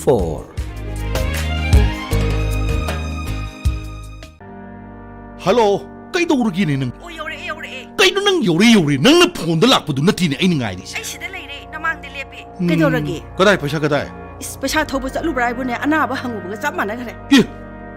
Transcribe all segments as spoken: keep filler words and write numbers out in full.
four. Hello, ꯀꯩꯗꯧꯔꯒꯦꯅꯦ ꯅꯪ? ꯑꯣ, ꯌꯧꯔꯛꯑꯦ, ꯌꯧꯔꯛꯑꯦ꯫ ꯀꯩꯅꯣ ꯅꯪ ꯌꯧꯔꯦ ꯌꯧꯔꯦ? ꯅꯪꯅ ꯐꯣꯟꯗ ꯂꯥꯛꯄꯗꯨ ꯅꯠꯇꯦꯅꯦ ꯑꯩꯅ ꯉꯥꯏꯔꯤꯁꯦ꯫ ꯑꯩ ꯁꯤꯗ ꯂꯩꯔꯦ, ꯅꯃꯥꯡꯗ ꯂꯦꯞꯄꯦ꯫ ꯎꯝ, ꯀꯩꯗꯧꯔꯒꯦ? ꯀꯗꯥꯏ ꯄꯩꯁꯥ ꯀꯗꯥꯏ? ꯏꯁ, ꯄꯩꯁꯥ ꯊꯧꯕ ꯆꯠꯂꯨꯕ꯭ꯔꯥ ꯍꯥꯏꯕꯨꯅꯦ, ꯑꯅꯥꯕ ꯍꯪꯉꯨꯕꯒ ꯆꯞ ꯃꯥꯟꯅꯈ꯭ꯔꯦ꯫ ꯑꯦ,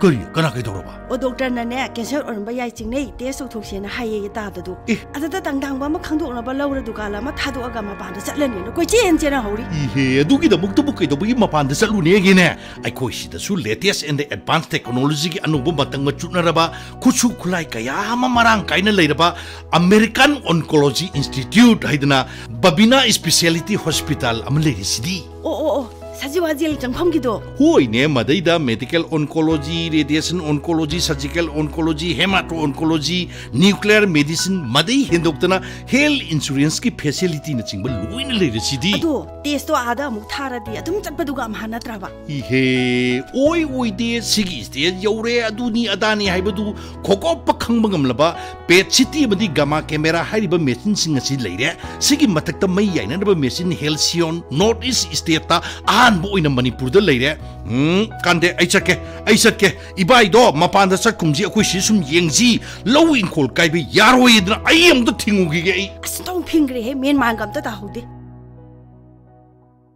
ꯀꯔꯤ? ꯀꯅꯥ ꯀꯩꯗꯧꯔꯕ? ꯑꯣ, ꯗꯣꯛꯇꯔꯅꯅꯦ, ꯀꯦꯟꯁꯔ ꯑꯣꯏꯔꯝꯕ ꯌꯥꯏ, ꯆꯤꯡꯅꯩ, ꯇꯦꯁ ꯇꯧꯊꯣꯛꯁꯦꯅ ꯍꯥꯏꯌꯦ ꯇꯥꯗꯗꯣ꯫ ꯑꯦ꯫ ꯑꯗꯨꯗ ꯇꯪꯗꯥꯡꯕ ꯑꯃ ꯈꯪꯗꯣꯛꯅꯕ ꯂꯧꯔ ꯗꯨꯀꯥꯟ ꯑꯃ ꯊꯥꯗꯣꯛꯑꯒ ꯃꯄꯥꯟꯗ ꯆꯠꯂꯅꯤꯅ ꯀꯣꯏꯆꯦꯟ ꯆꯦꯟꯅ ꯍꯧꯔꯤ꯫ ꯏꯍꯦ, ꯑꯗꯨꯒꯤꯗꯃꯛꯇꯕꯨ ꯀꯩꯗꯧꯕꯒꯤ ꯃꯄꯥꯟꯗ ꯆꯠꯂꯨꯅꯦꯒꯦꯅꯦ? ꯑꯩꯈꯣꯏ ꯁꯤꯗꯁꯨ latest and advanced technologyꯒꯤ ꯑꯅꯧꯕ ꯃꯇꯪ ꯃꯆꯨꯠꯅꯔꯕ ꯈꯨꯠꯁꯨ ꯈꯨꯠꯂꯥꯏ ꯀꯌꯥ ꯑꯃ ꯃꯔꯥꯡ ꯀꯥꯏꯅ ꯂꯩꯔꯕ American Oncology Institute ꯍꯥꯏꯗꯅ ꯕꯕꯤꯅꯥ Speciality Hospital ꯑꯃ ꯂꯩꯔꯤꯁꯤꯗꯤ꯫ ꯑꯣ, ꯑꯣ, ꯑꯣ, ꯁꯖꯤꯋꯥ ꯖꯦꯜ ꯆꯪꯐꯝꯒꯤꯗꯣ꯫ ꯍꯣꯏꯅꯦ, ꯃꯗꯩꯗ medical oncology, radiation oncology, surgical oncology, hemato-oncology, nuclear medicine, ꯃꯗꯩ ꯍꯦꯟꯗꯣꯛꯇꯅ health insuranceꯀꯤ facilityꯅꯆꯤꯡꯕ ꯂꯣꯏꯅ ꯂꯩꯔꯤꯁꯤꯗꯤ꯫ ꯑꯗꯣ ꯇꯦꯁꯇꯣ ꯑꯥꯗ ꯑꯃꯨꯛ ꯊꯥꯔꯗꯤ ꯑꯗꯨꯝ ꯆꯠꯄꯗꯨꯒ ꯑꯝꯍꯥ ꯅꯠꯇ꯭ꯔꯕ? ꯏꯍꯦ, ꯑꯣꯏ ꯑꯣꯏꯗꯦ, ꯁꯤꯒꯤ stage ꯌꯧꯔꯦ, ꯑꯗꯨꯅꯤ ꯑꯗꯥꯅꯤ ꯍꯥꯏꯕꯗꯨ ꯈꯣꯀꯣꯞꯄ ꯈꯪꯕ ꯉꯝꯂꯕ ꯄꯦꯠ ꯁꯤꯇꯤ ꯑꯃꯗꯤ ꯒꯃꯥ ꯀꯦꯃꯦꯔꯥ ꯍꯥꯏꯔꯤꯕ machineꯁꯤꯡ ꯑꯁꯤ ꯂꯩꯔꯦ꯫ ꯁꯤꯒꯤ ꯃꯊꯛꯇ ꯃꯩ ꯌꯥꯏꯅꯅꯕ machine Halcyon North East stateꯇ ꯑꯍꯥꯟꯕ ꯑꯣꯏꯅ ꯃꯅꯤꯄꯨꯔꯗ ꯂꯩꯔꯦ꯫ ꯎꯝ, ꯀꯥꯟꯗꯦ, ꯑꯩ ꯆꯠꯀꯦ, ꯑꯩ ꯆꯠꯀꯦ꯫ ꯏꯕꯥꯏꯗꯣ ꯃꯄꯥꯟꯗ ꯆꯠꯈꯨꯝꯁꯤ ꯑꯩꯈꯣꯏ ꯁꯤ ꯁꯨꯝ ꯌꯦꯡꯁꯤ꯫ ꯂꯧ ꯏꯪꯈꯣꯜ ꯀꯥꯏꯕ ꯌꯥꯔꯣꯏꯗꯅ ꯑꯩ ꯑꯃꯨꯛꯇ ꯊꯤꯡꯉꯨꯈꯤꯒꯦ ꯑꯩ꯫ ꯑꯁ, ꯑꯣꯟꯊꯣꯛ ꯐꯤꯡꯈ꯭ꯔꯦꯍꯦ, ꯃꯦꯟ ꯃꯥꯟꯒ ꯑꯝꯇ ꯇꯥꯍꯧꯗꯦ꯫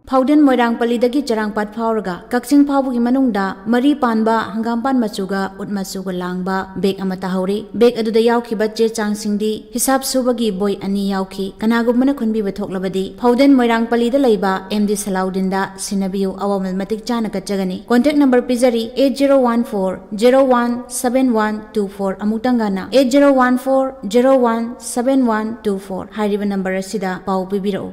ꯐꯥꯎꯗꯤꯟ ꯃꯣꯏꯔꯥꯡ ꯄꯜꯂꯤꯗꯒꯤ ꯆꯔꯥꯡꯄꯥꯠ ꯐꯥꯎꯔꯒ ꯀꯛꯆꯤꯡ ꯐꯥꯎꯕꯒꯤ ꯃꯅꯨꯡꯗ ꯃꯔꯤ ꯄꯥꯟꯕ ꯍꯪꯒꯥꯝꯄꯥꯟ ꯃꯆꯨꯒ ꯎꯠ ꯃꯆꯨꯒ ꯂꯥꯡꯕ bag ꯑꯃ ꯇꯥꯍꯧꯔꯤ꯫ Bag ꯑꯗꯨꯗ ꯌꯥꯎꯈꯤꯕ ꯆꯦ ꯆꯥꯡꯁꯤꯡꯗꯤ ꯍꯤꯁꯥꯕ ꯁꯨꯕꯒꯤ ꯕꯣꯏ ꯑꯅꯤ ꯌꯥꯎꯈꯤ꯫ ꯀꯅꯥꯒꯨꯝꯕꯅ ꯈꯨꯟꯕꯤꯕ ꯊꯣꯛꯂꯕꯗꯤ ꯐꯥꯎꯗꯤꯟ ꯃꯣꯏꯔꯥꯡ ꯄꯜꯂꯤꯗ ꯂꯩꯕ ꯑꯦꯝ ꯗꯤ ꯁꯂꯥꯎꯗꯤꯟꯗ ꯁꯤꯟꯅꯕꯤꯌꯨ, ꯑꯋꯥꯃꯜ ꯃꯇꯤꯛ ꯆꯥꯅ ꯀꯠꯆꯒꯅꯤ꯫ Contact number ꯄꯤꯖꯔꯤ, eight zero one four zero one seven one two four꯫ ꯑꯃꯨꯛꯇꯪ ꯉꯟꯅ, eight zero one four zero one seven one two four ꯍꯥꯏꯔꯤꯕ number ꯑꯁꯤꯗ ꯄꯥꯎ ꯄꯤꯕꯤꯔꯛꯎ꯫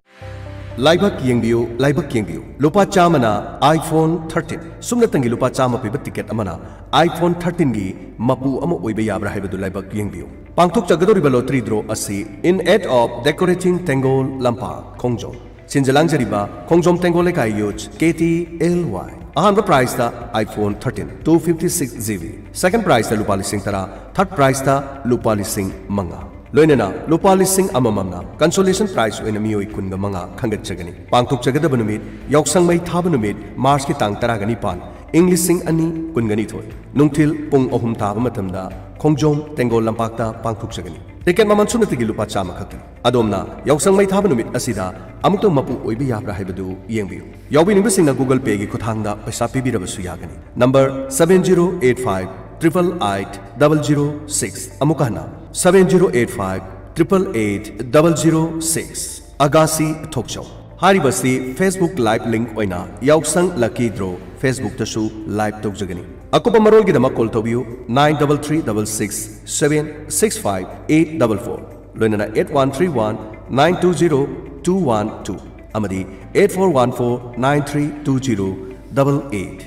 ꯂꯥꯏꯕꯛ ꯌꯦꯡꯕꯤꯌꯨ, ꯂꯥꯏꯕꯛ ꯌꯦꯡꯕꯤꯌꯨ꯫ ꯂꯨꯄꯥ ꯆꯥꯝꯃꯅ iPhone thirteen, ꯁꯨꯞꯅꯇꯪꯒꯤ ꯂꯨꯄꯥ ꯆꯥꯝꯃ ꯄꯤꯕ ticket ꯑꯃꯅ iPhone thirteenꯒꯤ ꯃꯄꯨ ꯑꯃ ꯑꯣꯏꯕ ꯌꯥꯕ꯭ꯔꯥ ꯍꯥꯏꯕꯗꯨ ꯂꯥꯏꯕꯛ ꯌꯦꯡꯕꯤꯌꯨ꯫ ꯄꯥꯡꯊꯣꯛꯆꯒꯗꯧꯔꯤꯕ lottery draw ꯑꯁꯤ in aid of Decorating Tengol Lampa, ꯈꯣꯡꯖꯣꯝ꯫ ꯁꯤꯟꯖ ꯂꯥꯡꯖꯔꯤꯕ ꯈꯣꯡꯖꯣꯝ ꯇꯦꯡꯒꯣꯜ ꯂꯩꯀꯥꯏ Youth, K T L Y꯫ ꯑꯍꯥꯟꯕ prizeꯇ iPhone thirteen, two fifty six G B, second prizeꯇ ꯂꯨꯄꯥ ꯂꯤꯁꯤꯡ ꯇꯔꯥ, third prizeꯇ ꯂꯨꯄꯥ ꯂꯤꯁꯤꯡ ꯃꯉꯥ꯫ ꯂꯣꯏꯅꯅ ꯂꯨꯄꯥ ꯂꯤꯁꯤꯡ ꯑꯃꯃꯝꯅ consolation prize ꯑꯣꯏꯅ ꯃꯤꯑꯣꯏ ꯀꯨꯟꯒ ꯃꯉꯥ ꯈꯟꯒꯠꯆꯒꯅꯤ꯫ ꯄꯥꯡꯊꯣꯛꯆꯒꯗꯕ ꯅꯨꯃꯤꯠ: ꯌꯥꯎꯁꯪ ꯃꯩ ꯊꯥꯕ ꯅꯨꯃꯤꯠ, March ꯀꯤ ꯇꯥꯡ ꯇꯔꯥꯒ ꯅꯤꯄꯥꯟ, ꯏꯪ ꯂꯤꯁꯤꯡ ꯑꯅꯤ ꯀꯨꯟꯒ ꯅꯤꯊꯣꯏ, ꯅꯨꯡꯊꯤꯜ ꯄꯨꯡ ꯑꯍꯨꯝ ꯇꯥꯕ ꯃꯇꯝꯗ ꯈꯣꯡꯖꯣꯝ ꯇꯦꯡꯒꯣꯜ ꯂꯝꯄꯥꯛꯇ ꯄꯥꯡꯊꯣꯛꯆꯒꯅꯤ꯫ ꯇꯤꯀꯦꯠ ꯃꯃꯜ ꯁꯨꯞꯅꯇꯒꯤ ꯂꯨꯄꯥ ꯆꯥꯝꯃ ꯈꯛꯇꯅꯤ꯫ ꯑꯗꯣꯝꯅ ꯌꯥꯎꯁꯪ ꯃꯩ ꯊꯥꯕ ꯅꯨꯃꯤꯠ ꯑꯁꯤꯗ ꯑꯃꯨꯛꯇꯪ ꯃꯄꯨ ꯑꯣꯏꯕ ꯌꯥꯕ꯭ꯔꯥ ꯍꯥꯏꯕꯗꯨ ꯌꯦꯡꯕꯤꯌꯨ꯫ ꯌꯥꯎꯕꯤꯅꯤꯡꯕꯁꯤꯡꯅ Google Pay ꯒꯤ ꯈꯨꯠꯊꯥꯡꯗ ꯄꯩꯁꯥ ꯄꯤꯕꯤꯔꯕꯁꯨ ꯌꯥꯒꯅꯤ꯫ Number seven zero eight five triple eight double zero six꯫ ꯑꯃꯨꯛꯀ ꯍꯟꯅ, seven zero eight five triple eight double zero six꯫ ꯑꯒꯥꯁꯤ ꯊꯣꯛꯆꯧ꯫ ꯍꯥꯏꯔꯤꯕꯁꯤ Facebook Live link ꯑꯣꯏꯅ ꯌꯥꯎꯁꯪ Lucky Draw Facebook ꯇꯁꯨ live ꯇꯧꯖꯒꯅꯤ꯫ ꯑꯀꯨꯞꯄ ꯃꯔꯣꯜꯒꯤꯗꯃꯛ call ꯇꯧꯕꯤꯌꯨ nine double three double six seven six five eight double four, ꯂꯣꯏꯅꯅ eight one three one nine two zero two one two ꯑꯃꯗꯤ eight four one four nine three two zero double eight꯫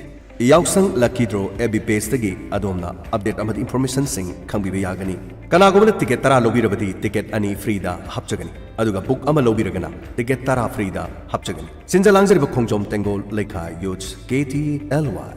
ꯌꯥꯎꯁꯪ Lucky Draw F B page ꯇꯒꯤ ꯑꯗꯣꯝꯅ update ꯑꯃꯗꯤ information ꯁꯤꯡ ꯈꯪꯕꯤꯕ ꯌꯥꯒꯅꯤ꯫ ꯀꯅꯥꯒꯨꯝꯕꯅ ꯇꯤꯀꯦꯠ ꯇꯔꯥ ꯂꯧꯕꯤꯔꯕꯗꯤ ꯇꯤꯀꯦꯠ ꯑꯅꯤ free ꯗ ꯍꯥꯞꯆꯒꯅꯤ, ꯑꯗꯨꯒ book ꯑꯃ ꯂꯧꯕꯤꯔꯒꯅ ꯇꯤꯀꯦꯠ ꯇꯔꯥ free ꯗ ꯍꯥꯞꯆꯒꯅꯤ꯫ ꯁꯤꯟꯖ ꯂꯥꯡꯖꯔꯤꯕ ꯈꯣꯡꯖꯣꯝ ꯇꯦꯡꯒꯣꯜ ꯂꯩꯈꯥꯏ Youth K T L Y꯫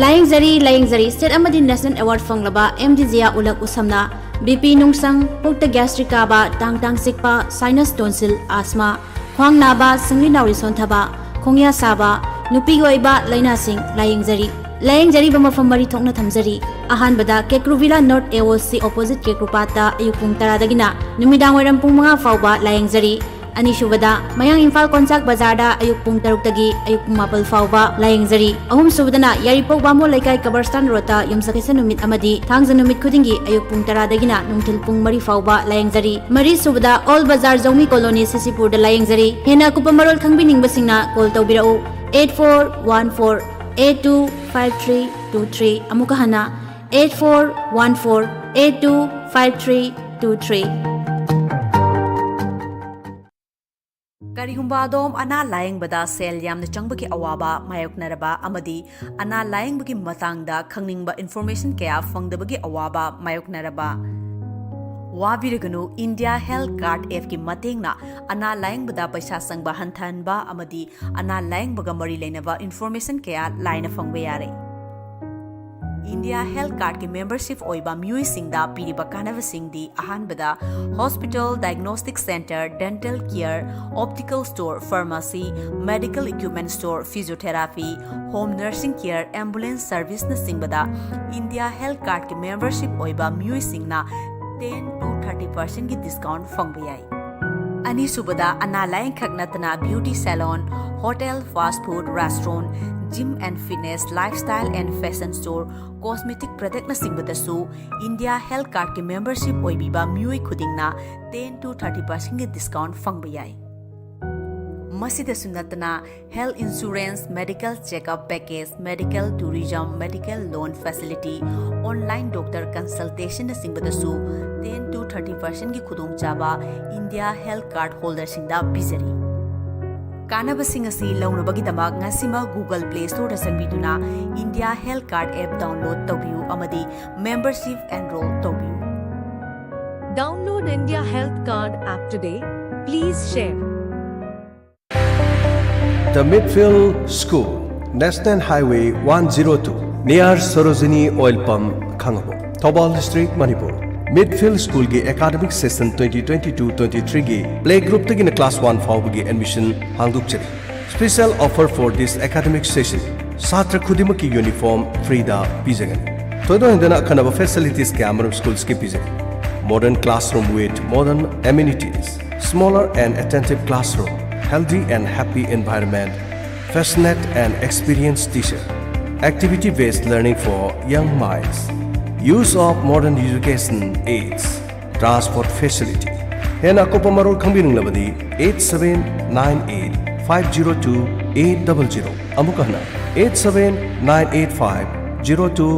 ꯂꯥꯌꯦꯡꯖꯔꯤ, ꯂꯥꯌꯦꯡꯖꯔꯤ꯫ State ꯑꯃꯗꯤ National Award ꯐꯪꯂꯕ ꯑꯦꯝ ꯗꯤ ꯖꯤꯌꯥ ꯎꯂꯛ ꯎꯁꯝꯅ ꯕꯤ ꯄꯤ ꯅꯨꯡꯁꯪ, ꯄꯨꯛꯇ gastric ꯀꯥꯕ, ꯇꯥꯡ ꯇꯥꯡ ꯆꯤꯛꯄ, sinus, tonsil, asthma, ꯈ꯭ꯋꯥꯡ ꯅꯥꯕ, ꯁꯤꯡꯂꯤ ꯅꯥꯎꯔꯤ ꯁꯣꯟꯊꯕ, ꯈꯣꯡꯌꯥ ꯁꯥꯕ, ꯅꯨꯄꯤꯒꯤ ꯑꯣꯏꯕ ꯂꯥꯏꯅꯥꯁꯤꯡ ꯂꯥꯌꯦꯡꯖꯔꯤ꯫ ꯂꯥꯌꯦꯡꯖꯔꯤꯕ ꯃꯐꯝ ꯃꯔꯤ ꯊꯣꯛꯅ ꯊꯝꯖꯔꯤ꯫ ꯑꯍꯥꯟꯕꯗ Kekruvilla North A O C opposite ꯀꯦꯀ꯭ꯔꯨꯄꯥꯠꯇ ꯑꯌꯨꯛ ꯄꯨꯡ ꯇꯔꯥꯗꯒꯤꯅ ꯅꯨꯃꯤꯗꯥꯡ ꯋꯥꯏꯔꯝ ꯄꯨꯡ ꯃꯉꯥ ꯐꯥꯎꯕ ꯂꯥꯌꯦꯡꯖꯔꯤ꯫ ꯑꯅꯤꯁꯨꯕꯗ ꯃꯌꯥꯡ ꯏꯝꯐꯥꯜ ꯀꯣꯟꯆꯥꯛ ꯕꯖꯥꯔꯗ ꯑꯌꯨꯛ ꯄꯨꯡ ꯇꯔꯨꯛꯇꯒꯤ ꯑꯌꯨꯛ ꯄꯨꯡ ꯃꯥꯄꯜ ꯐꯥꯎꯕ ꯂꯥꯌꯦꯡꯖꯔꯤ꯫ ꯑꯍꯨꯝꯁꯨꯕꯗꯅ ꯌꯥꯏꯔꯤꯄꯣꯛ ꯕꯥꯃꯣꯟ ꯂꯩꯀꯥꯏ ꯀꯕꯔꯁꯇꯥꯟ ꯔꯣꯗꯇ ꯌꯨꯝꯁꯀꯩꯁ ꯅꯨꯃꯤꯠ ꯑꯃꯗꯤ ꯊꯥꯡꯖ ꯅꯨꯃꯤꯠ ꯈꯨꯗꯤꯡꯒꯤ ꯑꯌꯨꯛ ꯄꯨꯡ ꯇꯔꯥꯗꯒꯤꯅ ꯅꯨꯡꯊꯤꯜ ꯄꯨꯡ ꯃꯔꯤ ꯐꯥꯎꯕ ꯂꯥꯌꯦꯡꯖꯔꯤ꯫ ꯃꯔꯤꯁꯨꯕꯗ ꯑꯣꯜ ꯕꯖꯥꯔ ꯖꯧꯃꯤ ꯀꯣꯂꯣꯅꯤ ꯁꯤꯁꯤꯄꯨꯔꯗ ꯂꯥꯌꯦꯡꯖꯔꯤ꯫ ꯍꯦꯟꯅ ꯑꯀꯨꯞꯄ ꯃꯔꯣꯜ ꯈꯪꯕꯤꯅꯤꯡꯕꯁꯤꯡꯅ call ꯇꯧꯕꯤꯔꯛꯎ eight four one four eight two five three two three꯫ ꯑꯃꯨꯛꯀ ꯍꯟꯅ eight four one four eight two five three two three꯫ ꯀꯔꯤꯒꯨꯝꯕ ꯑꯗꯣꯝ ꯑꯅꯥ ꯂꯥꯌꯦꯡꯕꯗ ꯁꯦꯜ ꯌꯥꯝꯅ ꯆꯪꯕꯒꯤ ꯑꯋꯥꯕ ꯃꯥꯌꯣꯛꯅꯔꯕ ꯑꯃꯗꯤ ꯑꯅꯥ ꯂꯥꯌꯦꯡꯕꯒꯤ ꯃꯇꯥꯡꯗ ꯈꯪꯅꯤꯡꯕ information ꯀꯌꯥ ꯐꯪꯗꯕꯒꯤ ꯑꯋꯥꯕ ꯃꯥꯌꯣꯛꯅꯔꯕ, ꯋꯥꯕꯤꯔꯒꯅꯨ꯫ India Health Card app ꯀꯤ ꯃꯇꯦꯡꯅ ꯑꯅꯥ ꯂꯥꯌꯦꯡꯕꯗ ꯄꯩꯁꯥ ꯆꯪꯕ ꯍꯟꯊꯍꯟꯕ ꯑꯃꯗꯤ ꯑꯅꯥ ꯂꯥꯌꯦꯡꯕꯒ ꯃꯔꯤ ꯂꯩꯅꯕ information ꯀꯌꯥ ꯂꯥꯏꯅ ꯐꯪꯕ ꯌꯥꯔꯦ꯫ ꯏꯟꯗꯤꯌꯥ ꯍꯦꯜꯊ ꯀꯥꯔꯗꯀꯤ ꯃꯦꯝꯕꯔꯁꯤꯞ ꯑꯣꯏꯕ ꯃꯤꯑꯣꯏꯁꯤꯡꯗ ꯄꯤꯔꯤꯕ ꯀꯥꯟꯅꯕꯁꯤꯡꯗꯤ: ꯑꯍꯥꯟꯕꯗ, hospital, diagnostic centre, dental care, optical store, pharmacy, medical equipment store, physiotherapy, home nursing care, ambulance ꯁꯔꯚꯤꯁꯅꯆꯤꯡꯕꯗ ꯏꯟꯗꯤꯌꯥ ꯍꯦꯜꯊ ꯀꯥꯔꯗꯀꯤ ꯃꯦꯝꯕꯔꯁꯤꯞ ꯑꯣꯏꯕ ꯃꯤꯑꯣꯏꯁꯤꯡꯅ ten to thirty percentꯒꯤ ꯗꯤꯁꯀꯥꯎꯟꯠ ꯐꯪꯕ ꯌꯥꯏ꯫ ꯑꯅꯤꯁꯨꯕꯗ, ꯑꯅꯥ ꯂꯥꯌꯦꯡꯈꯛ ꯅꯠꯇꯅ beauty salon, hotel, fast food restaurant, gym and fitness, lifestyle and fashion store, cosmetic productꯅꯆꯤꯡꯕꯗꯁꯨ ꯏꯟꯗꯤꯌꯥ ꯍꯦꯜꯊ ꯀꯥꯔꯗꯀꯤ ꯃꯦꯝꯕꯔꯁꯤꯞ ꯑꯣꯏꯕꯤꯕ ꯃꯤꯑꯣꯏ ꯈꯨꯗꯤꯡꯅ ten to thirty percentꯒꯤ ꯗꯤꯁꯀꯥꯎꯟꯠ ꯐꯪꯕ ꯌꯥꯏ꯫ ꯃꯁꯤꯗꯁꯨ ꯅꯠꯇꯅ, health insurance, medical checkup package, medical tourism, medical loan facility, online doctor consultationꯅꯆꯤꯡꯕꯗꯁꯨ ten to thirty percentꯒꯤ ꯈꯨꯗꯣꯡꯆꯥꯕ ꯏꯟꯗꯤꯌꯥ ꯍꯦꯜꯊ ꯀꯥꯔꯗ ꯍꯣꯜꯗꯔꯁꯤꯡꯗ ꯄꯤꯖꯔꯤ꯫ ꯀꯥꯟꯅꯕꯁꯤꯡ ꯑꯁꯤ ꯂꯧꯅꯕꯒꯤꯗꯃꯛ ꯉꯁꯤꯃꯛ Google Play Storeꯗ ꯆꯪꯕꯤꯗꯨꯅ India health card app download ꯇꯧꯕꯤꯌꯨ ꯑꯃꯗꯤ ꯃꯦꯝꯕꯔꯁꯤꯞ ꯑꯦꯟꯔꯣꯜ ꯇꯧꯕꯤꯌꯨ꯫ Download India Health Card app today. Please share. The Midfield School, National Highway one zero two, near Sarojini Oil Pump, Khangabok, Thoubal District, Manipur. Midfield Schoolꯒꯤ academic session twenty twenty-two twenty-threeꯒꯤ play groupꯇꯒꯤꯅ class one ꯐꯥꯎꯕꯒꯤ admission ꯍꯥꯡꯗꯣꯛꯆꯔꯤ꯫ Special offer for this academic session: ꯁꯥꯇ꯭ꯔ ꯈꯨꯗꯤꯡꯃꯛꯀꯤ uniform freeꯗ ꯄꯤꯖꯒꯅꯤ꯫ ꯊꯣꯏꯗꯣꯛ ꯍꯦꯟꯗꯣꯛꯅ ꯑꯈꯟꯅꯕ facilities ꯀꯌꯥ ꯑꯃꯔꯣꯝ schoolꯁꯀꯤ ꯄꯤꯖꯩ: modern classroom with modern amenities, smaller and attentive classroom, healthy and happy environment, passionate and experienced teacher, activity-based learning for young minds, use of modern education aids, transport facility. ꯍꯦꯟꯅ ꯑꯀꯨꯞꯄ ꯃꯔꯣꯜ ꯈꯪꯕꯤꯅꯤꯡꯂꯕꯗꯤ eight seven nine eight five zero two eight double zero, ꯑꯃꯨꯛ ꯍꯟꯅ eight seven nine eight five zero two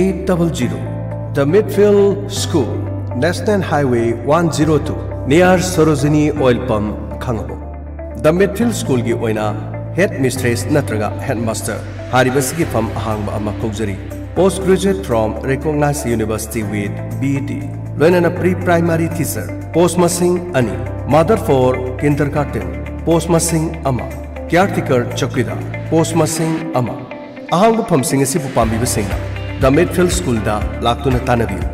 eight double zero. The Midfield School, National Highway one zero two, near Sarojini Oil Pump, Khangabok. The Midfield Schoolꯒꯤ ꯑꯣꯏꯅ head mistress ꯅꯠꯇ꯭ꯔꯒ headmaster ꯍꯥꯏꯔꯤꯕꯁꯤꯒꯤ ꯐꯝ ꯑꯍꯥꯡꯕ ꯑꯃ ꯀꯧꯖꯔꯤ꯫ Post graduate from recognized university with B.Ed, ꯂꯣꯏꯅꯅ pre primary teacher post ꯃꯁꯤꯡ ꯑꯅꯤ, mother for kindergarten post ꯃꯁꯤꯡ ꯑꯃ, caretaker ꯆꯧꯀꯤꯗꯥꯔ post ꯃꯁꯤꯡ ꯑꯃ꯫ ꯑꯍꯥꯡꯕ ꯐꯝꯁꯤꯡ ꯑꯁꯤꯕꯨ ꯄꯥꯝꯕꯤꯕꯁꯤꯡꯅ ꯃꯤꯗꯐꯤꯜ ꯁ꯭ꯀꯨꯜꯗ ꯂꯥꯛꯇꯨꯅ ꯇꯥꯟꯅꯕꯤꯌꯨ꯫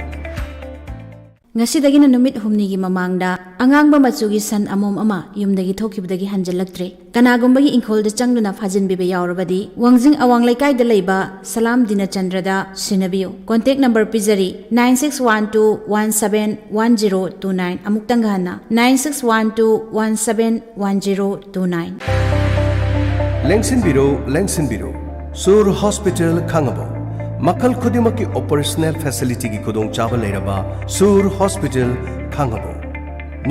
ꯉꯁꯤꯗꯒꯤꯅ ꯅꯨꯃꯤꯠ ꯍꯨꯝꯅꯤꯒꯤ ꯃꯃꯥꯡꯗ ꯑꯉꯥꯡꯕ ꯃꯆꯨꯒꯤ ꯁꯟ ꯑꯃꯣꯝ ꯑꯃ ꯌꯨꯝꯗꯒꯤ ꯊꯣꯛꯈꯤꯕꯗꯒꯤ ꯍꯟꯖꯤꯜꯂꯛꯇ꯭ꯔꯦ꯫ ꯀꯅꯥꯒꯨꯝꯕꯒꯤ ꯏꯪꯈꯣꯜꯗ ꯆꯪꯗꯨꯅ ꯐꯥꯖꯤꯟꯕꯤꯕ ꯌꯥꯎꯔꯕꯗꯤ ꯋꯥꯡꯖꯤꯡ ꯑꯋꯥꯡ ꯂꯩꯀꯥꯏꯗ ꯂꯩꯕ ꯁꯂꯥꯝ ꯗꯤꯅꯆꯟꯗ꯭ꯔꯗ ꯁꯤꯟꯅꯕꯤꯌꯨ꯫ ꯀꯣꯟꯇꯦꯛ ꯅꯝꯕꯔ ꯄꯤꯖꯔꯤ, nine six one two one seven one zero two nine꯫ ꯑꯃꯨꯛꯇꯪꯒ ꯍꯟꯅ, nine six one two one seven one zero two nine꯫ ꯂꯦꯡꯁꯤꯟꯕꯤꯔꯣ, ꯂꯦꯡꯁꯤꯟꯕꯤꯔꯣ꯫ ꯁꯨꯔ ꯍꯣꯁꯄꯤꯇꯥꯜ ꯈꯥꯡꯉꯕꯣꯛ꯫ ꯃꯈꯜ ꯈꯨꯗꯤꯡꯃꯛꯀꯤ ꯑꯣꯄꯔꯦꯁꯅꯦꯜ ꯐꯦꯁꯤꯂꯤꯇꯤꯒꯤ ꯈꯨꯗꯣꯡꯆꯥꯕ ꯂꯩꯔꯕ ꯁꯨꯔ hospital Khangabok.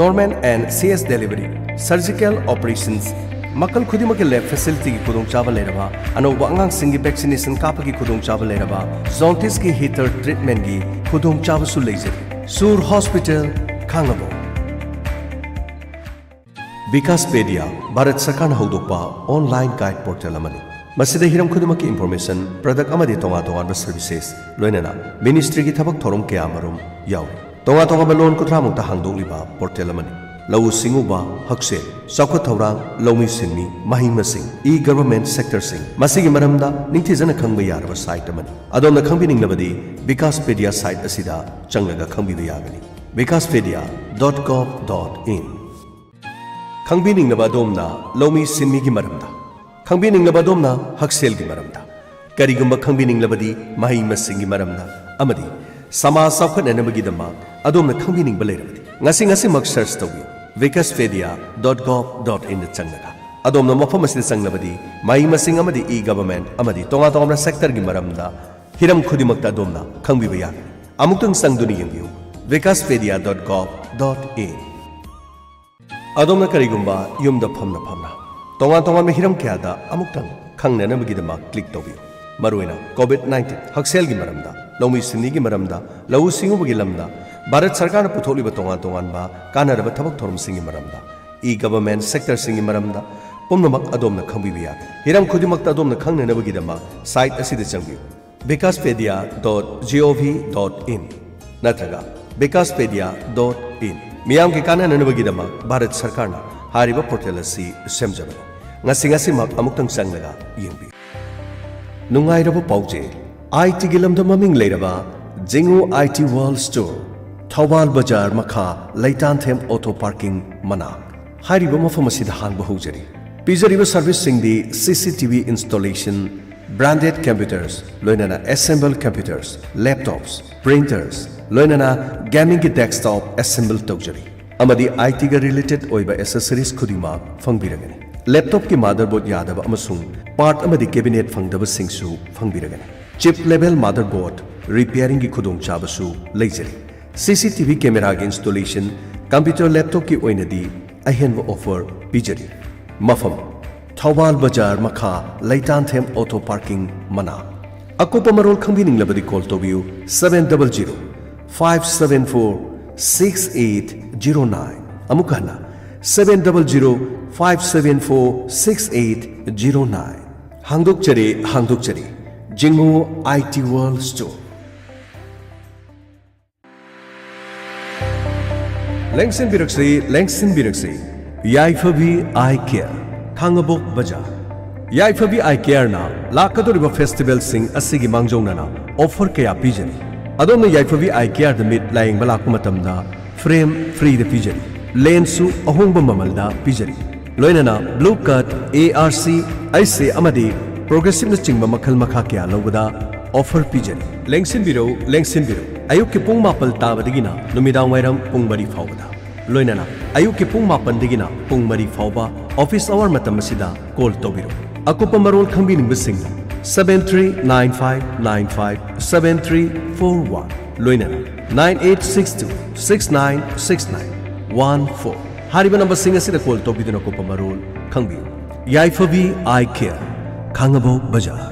Normal and C S delivery, surgical operations, ꯃꯈꯜ ꯈꯨꯗꯤꯡꯃꯛꯀꯤ ꯂꯦꯕ ꯐꯦꯁꯤꯂꯤꯇꯤꯒꯤ ꯈꯨꯗꯣꯡꯆꯥꯕ ꯂꯩꯔꯕ, ꯑꯅꯧꯕ ꯑꯉꯥꯡꯁꯤꯡꯒꯤ ꯚꯦꯛꯁꯤꯅꯦꯁꯟ ꯀꯥꯞꯄꯒꯤ ꯈꯨꯗꯣꯡꯆꯥꯕ ꯂꯩꯔꯕ, ꯖꯣꯟꯇꯤꯁꯀꯤ ꯍꯤꯇꯔ ꯇ꯭ꯔꯤꯠꯃꯦꯟꯒꯤ ꯈꯨꯗꯣꯡꯆꯥꯕꯁꯨ ꯂꯩꯖꯔꯤ꯫ ꯁꯨꯔ ꯍꯣꯁꯄꯤꯇꯥꯜ ꯈꯥꯡꯉꯕꯣꯛ꯫ ꯕꯤꯀꯥꯁꯄꯦꯗꯤꯌꯥ ꯚꯥꯔꯠ ꯁꯔꯀꯥꯔꯅ ꯍꯧꯗꯣꯛꯄ ꯑꯣꯟꯂꯥꯏꯟ ꯒꯥꯏꯗ ꯄꯣꯔꯇꯦꯜ ꯑꯃꯅꯤ꯫ ꯃꯁꯤꯗ ꯍꯤꯔꯝ ꯈꯨꯗꯤꯡꯃꯛꯀꯤ ꯏꯟꯐꯣꯔꯃꯦꯁꯟ, ꯄ꯭ꯔꯗꯛ ꯑꯃꯗꯤ ꯇꯣꯉꯥꯟ ꯇꯣꯉꯥꯟꯕ ꯁꯔꯚꯤꯁꯦꯁ, ꯂꯣꯏꯅꯅ ꯃꯤꯅꯤꯁꯇ꯭ꯔꯤꯒꯤ ꯊꯕꯛ ꯊꯧꯔꯝ ꯀꯌꯥ ꯑꯃꯔꯣꯝ ꯌꯥꯎꯔꯤ꯫ ꯇꯣꯉꯥꯟ ꯇꯣꯉꯥꯟꯕ ꯂꯣꯟ ꯀꯨꯟꯊ꯭ꯔꯥꯃꯨꯛꯇ ꯍꯥꯡꯗꯣꯛꯂꯤꯕ ꯄꯣꯔꯇꯦꯜ ꯑꯃꯅꯤ꯫ ꯂꯧꯎ ꯁꯤꯡꯎꯕ, ꯍꯛꯁꯦꯜ, ꯆꯥꯎꯈꯠ ꯊꯧꯔꯥꯡ, ꯂꯧꯃꯤ ꯁꯤꯟꯃꯤ, ꯃꯍꯩ ꯃꯁꯤꯡ, ꯏ ꯒꯚꯔꯟꯃꯦꯟꯠ ꯁꯦꯛꯇꯔꯁꯤꯡ, ꯃꯁꯤꯒꯤ ꯃꯔꯝꯗ ꯅꯤꯡꯊꯤꯖꯅ ꯈꯪꯕ ꯌꯥꯔꯕ ꯁꯥꯏꯠ ꯑꯃꯅꯤ꯫ ꯑꯗꯣꯝꯅ ꯈꯪꯕꯤꯅꯤꯡꯂꯕꯗꯤ ꯕꯤꯀꯥꯁꯄꯦꯗꯤꯌꯥ ꯁꯥꯏꯠ ꯑꯁꯤꯗ ꯆꯪꯂꯒ ꯈꯪꯕꯤꯕ ꯌꯥꯒꯅꯤ꯫ ꯕꯤꯀꯥꯁꯄꯦꯗꯤꯌꯥ dot gov dot in꯫ ꯈꯪꯕꯤꯅꯤꯡꯂꯕ ꯑꯗꯣꯝꯅ ꯂꯧꯃꯤ ꯁꯤꯟꯃꯤꯒꯤ ꯃꯔꯝꯗ, ꯈꯪꯕꯤꯅꯤꯡꯂꯕ ꯑꯗꯣꯝꯅ ꯍꯛꯁꯦꯜꯒꯤ ꯃꯔꯝꯗ, ꯀꯔꯤꯒꯨꯝꯕ ꯈꯪꯕꯤꯅꯤꯡꯂꯕꯗꯤ ꯃꯍꯩ ꯃꯁꯤꯡꯒꯤ ꯃꯔꯝꯗ ꯑꯃꯗꯤ ꯁꯃꯥꯖ ꯆꯥꯎꯈꯠꯅꯅꯕꯒꯤꯗꯃꯛ ꯑꯗꯣꯝꯅ ꯈꯪꯕꯤꯅꯤꯡꯕ ꯂꯩꯔꯕꯗꯤ ꯉꯁꯤ ꯉꯁꯤꯃꯛ ꯁꯔꯆ ꯇꯧꯕꯤꯌꯨ, vicasspedia dot gov dot in ꯗ ꯆꯪꯂꯒ꯫ ꯑꯗꯣꯝꯅ ꯃꯐꯝ ꯑꯁꯤꯗ ꯆꯪꯂꯕꯗꯤ ꯃꯍꯩ ꯃꯁꯤꯡ ꯑꯃꯗꯤ ꯏ ꯒꯚꯔꯟꯃꯦꯟꯠ ꯑꯃꯗꯤ ꯇꯣꯉꯥꯟ ꯇꯣꯉꯥꯟꯕ ꯁꯦꯛꯇꯔꯒꯤ ꯃꯔꯝꯗ ꯍꯤꯔꯝ ꯈꯨꯗꯤꯡꯃꯛꯇ ꯑꯗꯣꯝꯅ ꯈꯪꯕꯤꯕ ꯌꯥꯒꯅꯤ꯫ ꯑꯃꯨꯛꯇꯪ ꯆꯪꯗꯨꯅ ꯌꯦꯡꯕꯤꯌꯨ, vicasspedia dot gov dot in꯫ ꯑꯗꯣꯝꯅ ꯀꯔꯤꯒꯨꯝꯕ ꯌꯨꯝꯗ ꯐꯝꯅ ꯐꯝꯅ ꯇꯣꯉꯥꯟ ꯇꯣꯉꯥꯟꯕ ꯍꯤꯔꯝ ꯀꯌꯥꯗ ꯑꯃꯨꯛꯇꯪ ꯈꯪꯅꯅꯕꯒꯤꯗꯃꯛ ꯀ꯭ꯂꯤꯛ ꯇꯧꯕꯤꯌꯨ꯫ ꯃꯔꯨꯑꯣꯏꯅ ꯀꯣꯚꯤꯗ ꯅꯥꯏꯟꯇꯤꯟ ꯍꯛꯁꯦꯜꯒꯤ ꯃꯔꯝꯗ, ꯂꯧꯃꯤ ꯁꯤꯟꯃꯤꯒꯤ ꯃꯔꯝꯗ, ꯂꯧꯎ ꯁꯤꯡꯎꯕꯒꯤ ꯂꯝꯗ, ꯚꯥꯔꯠ ꯁꯔꯀꯥꯔꯅ ꯄꯨꯊꯣꯛꯂꯤꯕ ꯇꯣꯉꯥꯟ ꯇꯣꯉꯥꯟꯕ ꯀꯥꯟꯅꯔꯕ ꯊꯕꯛ ꯊꯧꯔꯝꯁꯤꯡꯒꯤ ꯃꯔꯝꯗ, ꯏ ꯒꯚꯔꯟꯃꯦꯟꯠ ꯁꯦꯛꯇꯔꯁꯤꯡꯒꯤ ꯃꯔꯝꯗ ꯄꯨꯝꯅꯃꯛ ꯑꯗꯣꯝꯅ ꯈꯪꯕꯤꯕ ꯌꯥꯒꯅꯤ꯫ ꯍꯤꯔꯝ ꯈꯨꯗꯤꯡꯃꯛꯇ ꯑꯗꯣꯝꯅ ꯈꯪꯅꯅꯕꯒꯤꯗꯃꯛ ꯁꯥꯏꯠ ꯑꯁꯤꯗ ꯆꯪꯕꯤꯌꯨ, vicasspedia dot gov dot in ꯅꯠꯇ꯭ꯔꯒ vicasspedia dot in꯫ ꯃꯤꯌꯥꯝꯒꯤ ꯀꯥꯟꯅꯅꯕꯒꯤꯗꯃꯛ ꯚꯥꯔꯠ ꯁꯔꯀꯥꯔꯅ ꯍꯥꯏꯔꯤꯕ ꯄꯣꯔꯇꯦꯜ ꯑꯁꯤ ꯁꯦꯝꯖꯕꯅꯤ꯫ ꯉꯁꯤ ꯉꯁꯤꯃꯛ ꯑꯃꯨꯛꯇꯪ ꯆꯪꯂꯒ ꯌꯦꯡꯕꯤꯌꯨ꯫ ꯅꯨꯡꯉꯥꯏꯔꯕ ꯄꯥꯎꯖꯦꯜ꯫ ꯑꯥꯏ ꯇꯤꯒꯤ ꯂꯝꯗ ꯃꯃꯤꯡ ꯂꯩꯔꯕ ꯖꯤꯡꯉꯨ ꯑꯥꯏ ꯇꯤ ꯋꯥꯔꯜꯗ ꯁ꯭ꯇꯣꯔ, ꯊꯧꯕꯥꯜ ꯕꯖꯥꯔ ꯃꯈꯥ, ꯂꯩꯇꯥꯟꯊꯦꯝ ꯑꯣꯇꯣ ꯄꯥꯔꯀꯤꯡ ꯃꯅꯥꯛ ꯍꯥꯏꯔꯤꯕ ꯃꯐꯝ ꯑꯁꯤꯗ ꯍꯥꯡꯕ ꯍꯧꯖꯔꯤ꯫ ꯄꯤꯖꯔꯤꯕ ꯁꯔꯚꯤꯁꯁꯤꯡꯗꯤ ꯁꯤ C T V installation, branded computers, ꯂꯣꯏꯅꯅ ꯑꯦꯁꯦꯝꯕꯜ ꯀꯝꯄ꯭ꯌꯨꯇꯔꯁ, ꯂꯦꯞꯇꯣꯞꯁ, ꯄ꯭ꯔꯤꯟꯇꯔꯁ, ꯂꯣꯏꯅꯅ ꯒꯦꯃꯤꯡꯒꯤ ꯗꯦꯁꯛꯇꯣꯞ ꯑꯦꯁꯦꯝꯕꯜ ꯇꯧꯖꯔꯤ꯫ ꯑꯃꯗꯤ ꯑꯥꯏ ꯇꯤꯒ ꯔꯤꯂꯦꯇꯦꯗ ꯑꯣꯏꯕ ꯑꯦꯁꯦꯁꯔꯤꯁ ꯈꯨꯗꯤꯡꯃꯛ ꯐꯪꯕꯤꯔꯒꯅꯤ꯫ ꯂꯦꯞꯇꯣꯞꯀꯤ ꯃꯥꯗꯔꯕꯣꯔꯗ ꯌꯥꯗꯕ ꯑꯃꯁꯨꯡ ꯄꯥꯔꯠ ꯑꯃꯗꯤ ꯀꯦꯕꯤꯅꯦꯠ ꯐꯪꯗꯕꯁꯤꯡꯁꯨ ꯐꯪꯕꯤꯔꯒꯅꯤ꯫ ꯆꯤꯞ ꯂꯦꯚꯦꯜ ꯃꯥꯗꯔꯕꯣꯔꯗ ꯔꯤꯄꯤꯌꯥꯔꯤꯡꯒꯤ ꯈꯨꯗꯣꯡꯆꯥꯕꯁꯨ ꯂꯩꯖꯔꯤ꯫ ꯁꯤ ꯁꯤ ꯇꯤ ꯚꯤ ꯀꯦꯃꯦꯔꯥꯒꯤ ꯏꯟꯁꯇꯣꯂꯦꯁꯟ, ꯀꯝꯄ꯭ꯌꯨꯇꯔ ꯂꯦꯞꯇꯣꯞꯀꯤ ꯑꯣꯏꯅꯗꯤ ꯑꯍꯦꯟꯕ ꯑꯣꯐꯔ ꯄꯤꯖꯔꯤ꯫ ꯃꯐꯝ: ꯊꯧꯕꯥꯜ ꯕꯖꯥꯔ ꯃꯈꯥ, ꯂꯩꯇꯥꯟꯊꯦꯝ ꯑꯣꯇꯣ ꯄꯥꯔꯀꯤꯡ ꯃꯅꯥꯛ꯫ ꯑꯀꯨꯞꯄ ꯃꯔꯣꯜ ꯈꯪꯕꯤꯅꯤꯡꯂꯕꯗꯤ ꯀꯣꯜ ꯇꯧꯕꯤꯌꯨ, seven double zero five seven four six eight zero nine꯫ ꯑꯃꯨꯛ ꯍꯟꯅ, seven double zero five seven four six eight zero nine꯫ ꯍꯥꯡꯗꯣꯛꯆꯔꯦ, ꯍꯥꯡꯗꯣꯛꯆꯔꯦ, ꯖꯤꯡꯉꯨ ꯑꯥꯏ ꯇꯤ ꯋꯥꯔꯜꯗ ꯁ꯭ꯇꯣꯔ꯫ ꯂꯦꯡꯁꯤꯟꯕꯤꯔꯛꯁꯤ, ꯂꯦꯡꯁꯤꯟꯕꯤꯔꯛꯁꯤ꯫ ꯌꯥꯏꯐꯕꯤ ꯑꯥꯏ ꯀꯦꯌꯔ, ꯈꯥꯡꯉꯕꯣꯛ ꯕꯖꯥꯔ꯫ ꯌꯥꯏꯐꯕꯤ ꯑꯥꯏ ꯀꯦꯌꯔꯅ ꯂꯥꯛꯀꯗꯧꯔꯤꯕ ꯐꯦꯁꯇꯤꯚꯦꯜꯁꯤꯡ ꯑꯁꯤꯒꯤ ꯃꯥꯡꯖꯧꯅꯅ ꯑꯣꯐꯔ ꯀꯌꯥ ꯄꯤꯖꯔꯤ꯫ ꯑꯗꯣꯝꯅ ꯌꯥꯏꯐꯕꯤ ꯑꯥꯏ ꯀꯦꯌꯔꯗ ꯃꯤꯠ ꯂꯥꯌꯦꯡꯕ ꯂꯥꯛꯄ ꯃꯇꯝꯗ ꯐ꯭ꯔꯦꯝ ꯐ꯭ꯔꯤꯗ ꯄꯤꯖꯔꯤ꯫ ꯂꯦꯟꯁꯁꯨ ꯑꯍꯣꯡꯕ ꯃꯃꯜꯗ ꯄꯤꯖꯔꯤ꯫ ꯂꯣꯏꯅꯅ blue cut, A R C, ꯑꯩꯁꯦ ꯑꯃꯗꯤ ꯄ꯭ꯔꯣꯒ꯭ꯔꯦꯁꯤꯞꯅꯆꯤꯡꯕ ꯃꯈꯜ ꯃꯈꯥ ꯀꯌꯥ ꯂꯧꯕꯗ ꯑꯣꯐꯔ ꯄꯤꯖꯔꯤ꯫ ꯂꯦꯡꯁꯤꯟꯕꯤꯔꯧ, ꯂꯦꯡꯁꯤꯟꯕꯤꯔꯧ꯫ ꯑꯌꯨꯛꯀꯤ ꯄꯨꯡ ꯃꯥꯄꯜ ꯇꯥꯕꯗꯒꯤꯅ ꯅꯨꯃꯤꯗꯥꯡ ꯋꯥꯏꯔꯝ ꯄꯨꯡ ꯃꯔꯤ ꯐꯥꯎꯕꯗ꯫ ꯂꯣꯏꯅꯅ ꯑꯌꯨꯛꯀꯤ ꯄꯨꯡ ꯃꯥꯄꯟꯗꯒꯤꯅ ꯄꯨꯡ ꯃꯔꯤ ꯐꯥꯎꯕ ꯑꯣꯐꯤꯁ ꯑꯋꯥꯔ ꯃꯇꯝ ꯑꯁꯤꯗ ꯀꯣꯜ ꯇꯧꯕꯤꯔꯛꯎ꯫ ꯑꯀꯨꯞꯄ ꯃꯔꯣꯜ ꯈꯪꯕꯤꯅꯤꯡꯕꯁꯤꯡꯅ seven three nine five nine five seven three four one, ꯂꯣꯏꯅꯅ nine eight six two six nine six nine one four ꯍꯥꯏꯔꯤꯕ ꯅꯝꯕꯔꯁꯤꯡ ꯑꯁꯤꯗ ꯀꯣꯜ ꯇꯧꯕꯤꯗꯨꯅ ꯑꯀꯨꯞꯄ ꯃꯔꯣꯜ ꯈꯪꯕꯤꯌꯨ꯫ ꯌꯥꯏꯐꯕꯤ ꯑꯥꯏ ꯀꯦꯌꯔ, ꯈꯥꯡꯉꯕꯣꯛ ꯕꯖꯥꯔ꯫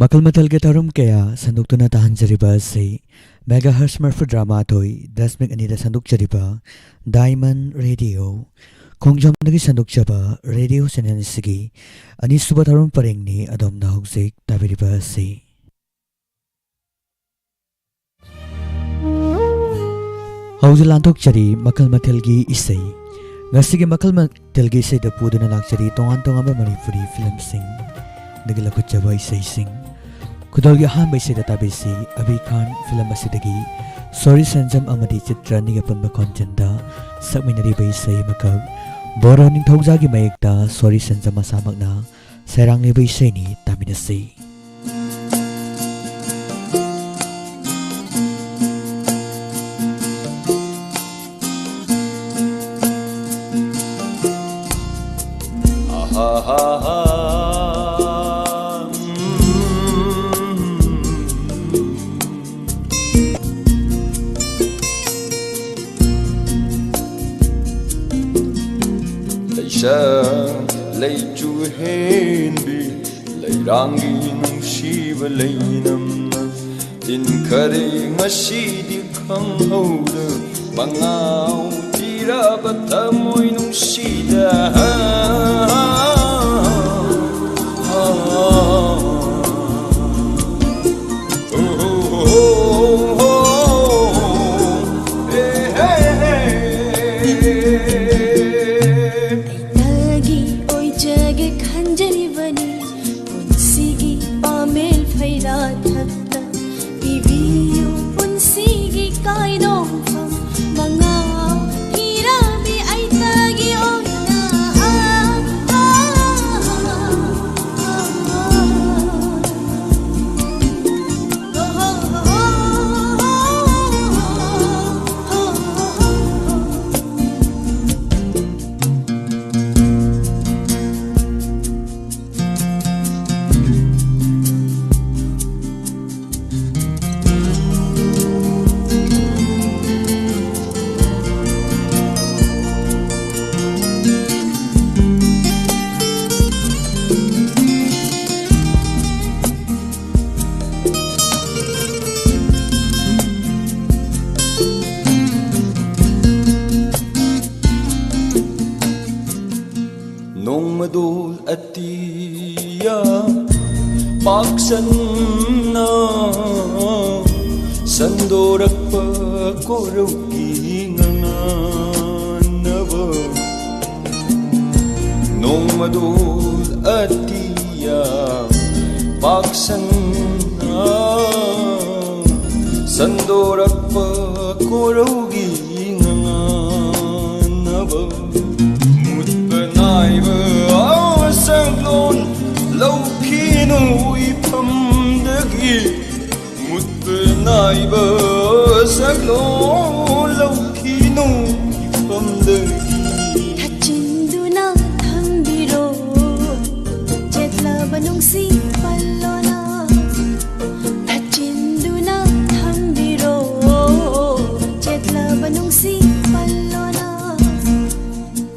ꯃꯈꯜ ꯃꯊꯦꯜꯒꯤ ꯊꯧꯔꯝ ꯀꯌꯥ ꯁꯟꯗꯣꯛꯇꯨꯅ ꯇꯥꯍꯟꯖꯔꯤꯕ ꯑꯁꯤ ꯃꯦꯒꯥꯍꯔꯁ ꯃꯔꯐꯨꯇꯔꯥ ꯃꯥꯊꯣꯏ ꯗꯁꯃꯤꯛ ꯑꯅꯤꯗ ꯁꯟꯗꯣꯛꯆꯔꯤꯕ ꯗꯥꯏꯃꯟ ꯔꯦꯗꯤꯑꯣ ꯈꯣꯡꯖꯣꯝꯗꯒꯤ ꯁꯟꯗꯣꯛꯆꯕ ꯔꯦꯗꯤꯑꯣ ꯆꯦꯅꯦꯜ ꯑꯁꯤꯒꯤ ꯑꯅꯤꯁꯨꯕ ꯊꯧꯔꯝ ꯄꯔꯦꯡꯅꯤ ꯑꯗꯣꯝꯅ ꯍꯧꯖꯤꯛ ꯇꯥꯕꯤꯔꯤꯕ ꯑꯁꯤ꯫ ꯍꯧꯖꯤꯛ ꯂꯥꯟꯊꯣꯛꯆꯔꯤ ꯃꯈꯜ ꯃꯊꯦꯜꯒꯤ ꯏꯁꯩ꯫ ꯉꯁꯤꯒꯤ ꯃꯈꯜ ꯃꯊꯦꯜꯒꯤ ꯏꯁꯩꯗ ꯄꯨꯗꯨꯅ ꯂꯥꯛꯆꯔꯤ ꯇꯣꯉꯥꯟ ꯇꯣꯉꯥꯟꯕ ꯃꯅꯤꯄꯨꯔꯤ ꯐꯤꯂꯝꯁꯤꯡꯗꯒꯤ ꯂꯧꯈꯠꯆꯕ ꯏꯁꯩꯁꯤꯡ꯫ ꯈꯨꯗꯣꯜꯒꯤ ꯑꯍꯥꯟꯕ ꯏꯁꯩꯗ ꯇꯥꯕꯤꯁꯤ ꯑꯕꯤ ꯈꯥꯟ ꯐꯤꯂꯝ ꯑꯁꯤꯗꯒꯤ ꯁꯣꯔꯤ ꯁꯦꯟꯖꯝ ꯑꯃꯗꯤ ꯆꯤꯇ꯭ꯔ ꯑꯅꯤꯒꯤ ꯑꯄꯨꯟꯕ ꯈꯣꯟꯖꯦꯜꯗ ꯁꯛꯃꯤꯟꯅꯔꯤꯕ ꯏꯁꯩ ꯑꯃꯈꯛ꯫ ꯕꯣꯔꯣ ꯅꯤꯡꯊꯧꯖꯥꯒꯤ ꯃꯌꯦꯛꯇ ꯁꯣꯔꯤ ꯁꯦꯟꯖꯝ ꯃꯁꯥꯃꯛꯅ ꯁꯩꯔꯥꯡꯂꯤꯕ ꯏꯁꯩꯅꯤ, ꯇꯥꯃꯤꯟꯅꯁꯤ꯫ ꯂꯩꯁꯥ ꯂꯩꯆꯨ ꯍꯦꯟꯕꯤ ꯂꯩꯔꯥꯡꯒꯤ ꯅꯨꯡꯁꯤꯕ ꯂꯩꯅꯝꯅ ꯏꯟꯈꯔꯦ ꯉꯁꯤꯗꯤ ꯈꯪꯍꯧꯗ ꯃꯉꯥꯎ ꯊꯤꯔꯕ ꯊꯃꯣꯏ ꯅꯨꯡꯁꯤꯗ꯫ ꯑꯩꯒꯤ ꯑꯣꯏꯖꯒꯦ ꯈꯟꯖꯔꯤꯕꯅꯤ ꯄꯨꯟꯁꯤꯒꯤ ꯄꯥꯃꯦꯜ ꯐꯩꯔꯥ ꯊꯛꯇ ꯄꯤꯕꯤꯌꯨ ꯄꯨꯟꯁꯤꯒꯤ ꯀꯥꯏꯗꯣꯡꯐꯝ ꯃꯉꯥ ꯏꯔꯥꯕꯤ ꯑꯩ ꯗꯣꯜ ꯑꯇꯤꯌꯥ ꯄꯥꯛꯁꯟꯅ ꯁꯟꯗꯣꯔꯛꯄ ꯀꯣꯔꯧꯒꯤ ꯉꯉꯥꯟꯅꯕ, ꯅꯣꯡꯃꯗꯣꯜ ꯑꯇꯤꯌꯥ ꯄꯥꯛꯁꯟꯅ ꯁꯟꯗꯣꯔꯛꯄ ꯀꯣꯔꯧꯒꯤ ꯉꯉꯥꯟꯅꯕ, ꯃꯨꯠꯄ ꯅꯥꯏꯕ ꯁꯛꯂꯣꯟ ꯂꯧꯈꯤꯅꯨ ꯏꯐꯝꯗꯒꯤ, ꯃꯨꯠꯄ ꯅꯥꯏꯕ ꯁꯛꯂꯣꯟ ꯂꯧꯈꯤꯅꯨ ꯏꯐꯝꯗꯒꯤ꯫ ꯊꯠꯆꯤꯟꯗꯨꯅ ꯊꯝꯕꯤꯔꯣ ꯆꯦꯠꯂꯕ ꯅꯨꯡꯁꯤ ꯄꯜꯂꯣꯅ, ꯊꯠꯆꯤꯟꯗꯨꯅ ꯊꯝꯕꯤꯔꯣ ꯆꯦꯠꯂꯕ ꯅꯨꯡꯁꯤ ꯄꯜꯂꯣꯅ꯫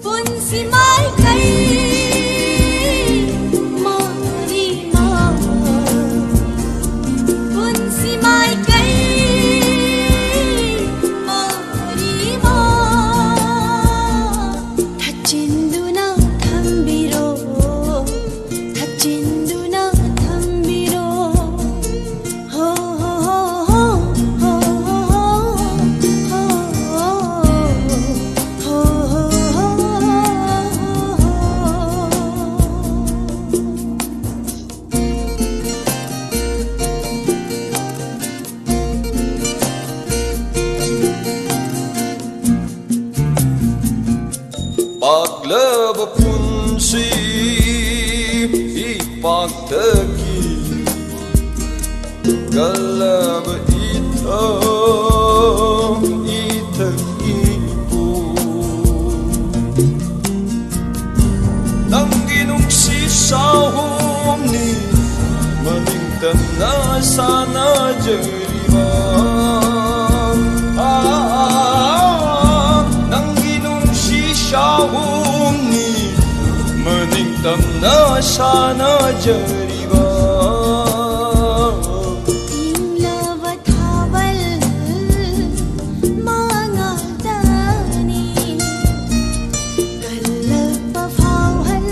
ꯄꯨꯟꯁꯤ ꯃꯥꯏꯀꯩ ꯃꯔꯤꯃꯛ, ꯄꯨꯟꯁꯤ ꯃꯥꯏꯀꯩ ꯃꯔꯤꯃꯛ ꯊꯠꯆꯤꯟꯗꯨꯅ ꯊꯝꯕꯤꯔꯣ, ꯊꯠꯆꯤꯟꯗꯨꯅ ꯊꯝꯕꯤꯔꯣ꯫ ꯍꯣ, ꯍꯣ, ꯍꯣ, ꯍꯣ꯫ ꯄꯥꯛꯂꯕ ꯄꯨꯟꯁꯤ ꯏꯄꯥꯛꯇꯒꯤ, ꯀꯜꯂꯕ ꯏꯊꯛ ꯏꯊꯛ ꯏꯄꯨ, ꯅꯪꯒꯤ ꯅꯨꯡꯁꯤ ꯁꯥꯍꯣꯝꯅꯤ ꯃꯅꯤꯡ ꯇꯝꯅ ꯁꯥꯟꯅꯖꯔꯤꯕ꯫ ꯅꯪꯒꯤ ꯅꯨꯡꯁꯤ ꯁꯥꯍꯣꯝꯅꯤ ꯃꯅꯤꯡ ꯇꯝꯅ ꯁꯥꯟꯅꯖꯔꯤꯕ꯫ ꯏꯪꯂꯕ ꯊꯥꯕꯜ ꯃꯉꯥꯜꯗꯅꯤ ꯀꯜꯂꯛꯄ ꯐꯥꯎꯍꯜ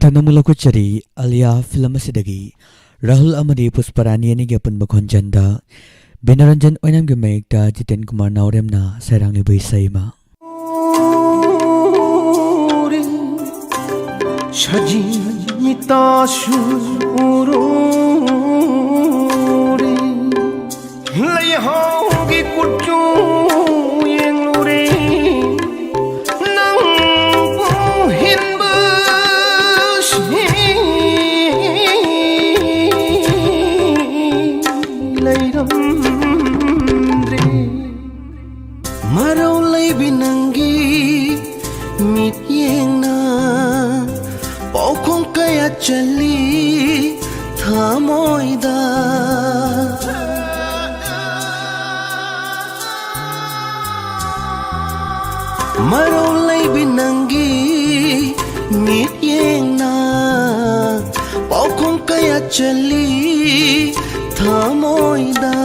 ꯇꯥꯡꯅ ꯑꯃꯨꯛ ꯂꯧꯈꯠꯆꯔꯤ ꯑꯂꯤꯌꯥ ꯐꯤꯂꯝ ꯑꯁꯤꯗꯒꯤ ꯔꯥꯍꯨꯜ ꯑꯃꯗꯤ ꯄꯨꯁꯄꯔꯥꯅꯤ ꯑꯅꯤꯒꯤ ꯑꯄꯨꯟꯕ ꯈꯣꯟꯖꯦꯜꯗ ꯕꯤꯅꯣꯔꯟꯖꯟ ꯑꯣꯏꯅꯥꯝꯒꯤ ꯃꯌꯦꯛꯇ ꯖꯤꯇꯦꯟ ꯀꯨꯃꯥꯔ ꯅꯥꯎꯔꯦꯝꯅ ꯁꯩꯔꯥꯡꯂꯤꯕ ꯏꯁꯩ ꯑꯃ꯫ ꯎꯔꯦ, ꯁꯖꯤꯟ ꯃꯤꯇꯥꯁꯨ ꯎꯔꯨꯔꯦ꯫ ꯂꯩꯍꯥꯎꯒꯤ ꯀꯨꯆꯨ ꯌꯦꯡꯂꯨꯔꯦ, ꯅꯪꯕꯨ ꯍꯤꯟꯕ ꯂꯩꯔꯝꯗ꯭ꯔꯦ꯫ ꯃꯔꯧ ꯂꯩꯕꯤ ꯅꯪꯒꯤ ꯃꯤꯠꯌꯦꯡꯅ ꯄꯥꯎꯈꯣꯡ ꯀꯌꯥ ꯆꯜꯂꯤ ꯊꯃꯣꯏꯗ꯫ ꯃꯔꯧ ꯂꯩꯕꯤ ꯅꯪꯒꯤ ꯃꯤꯠꯌꯦꯡꯅ ꯄꯥꯎꯈꯣꯡ ꯀꯌꯥ ꯆꯜꯂꯤ ꯊꯃꯣꯏꯗ꯫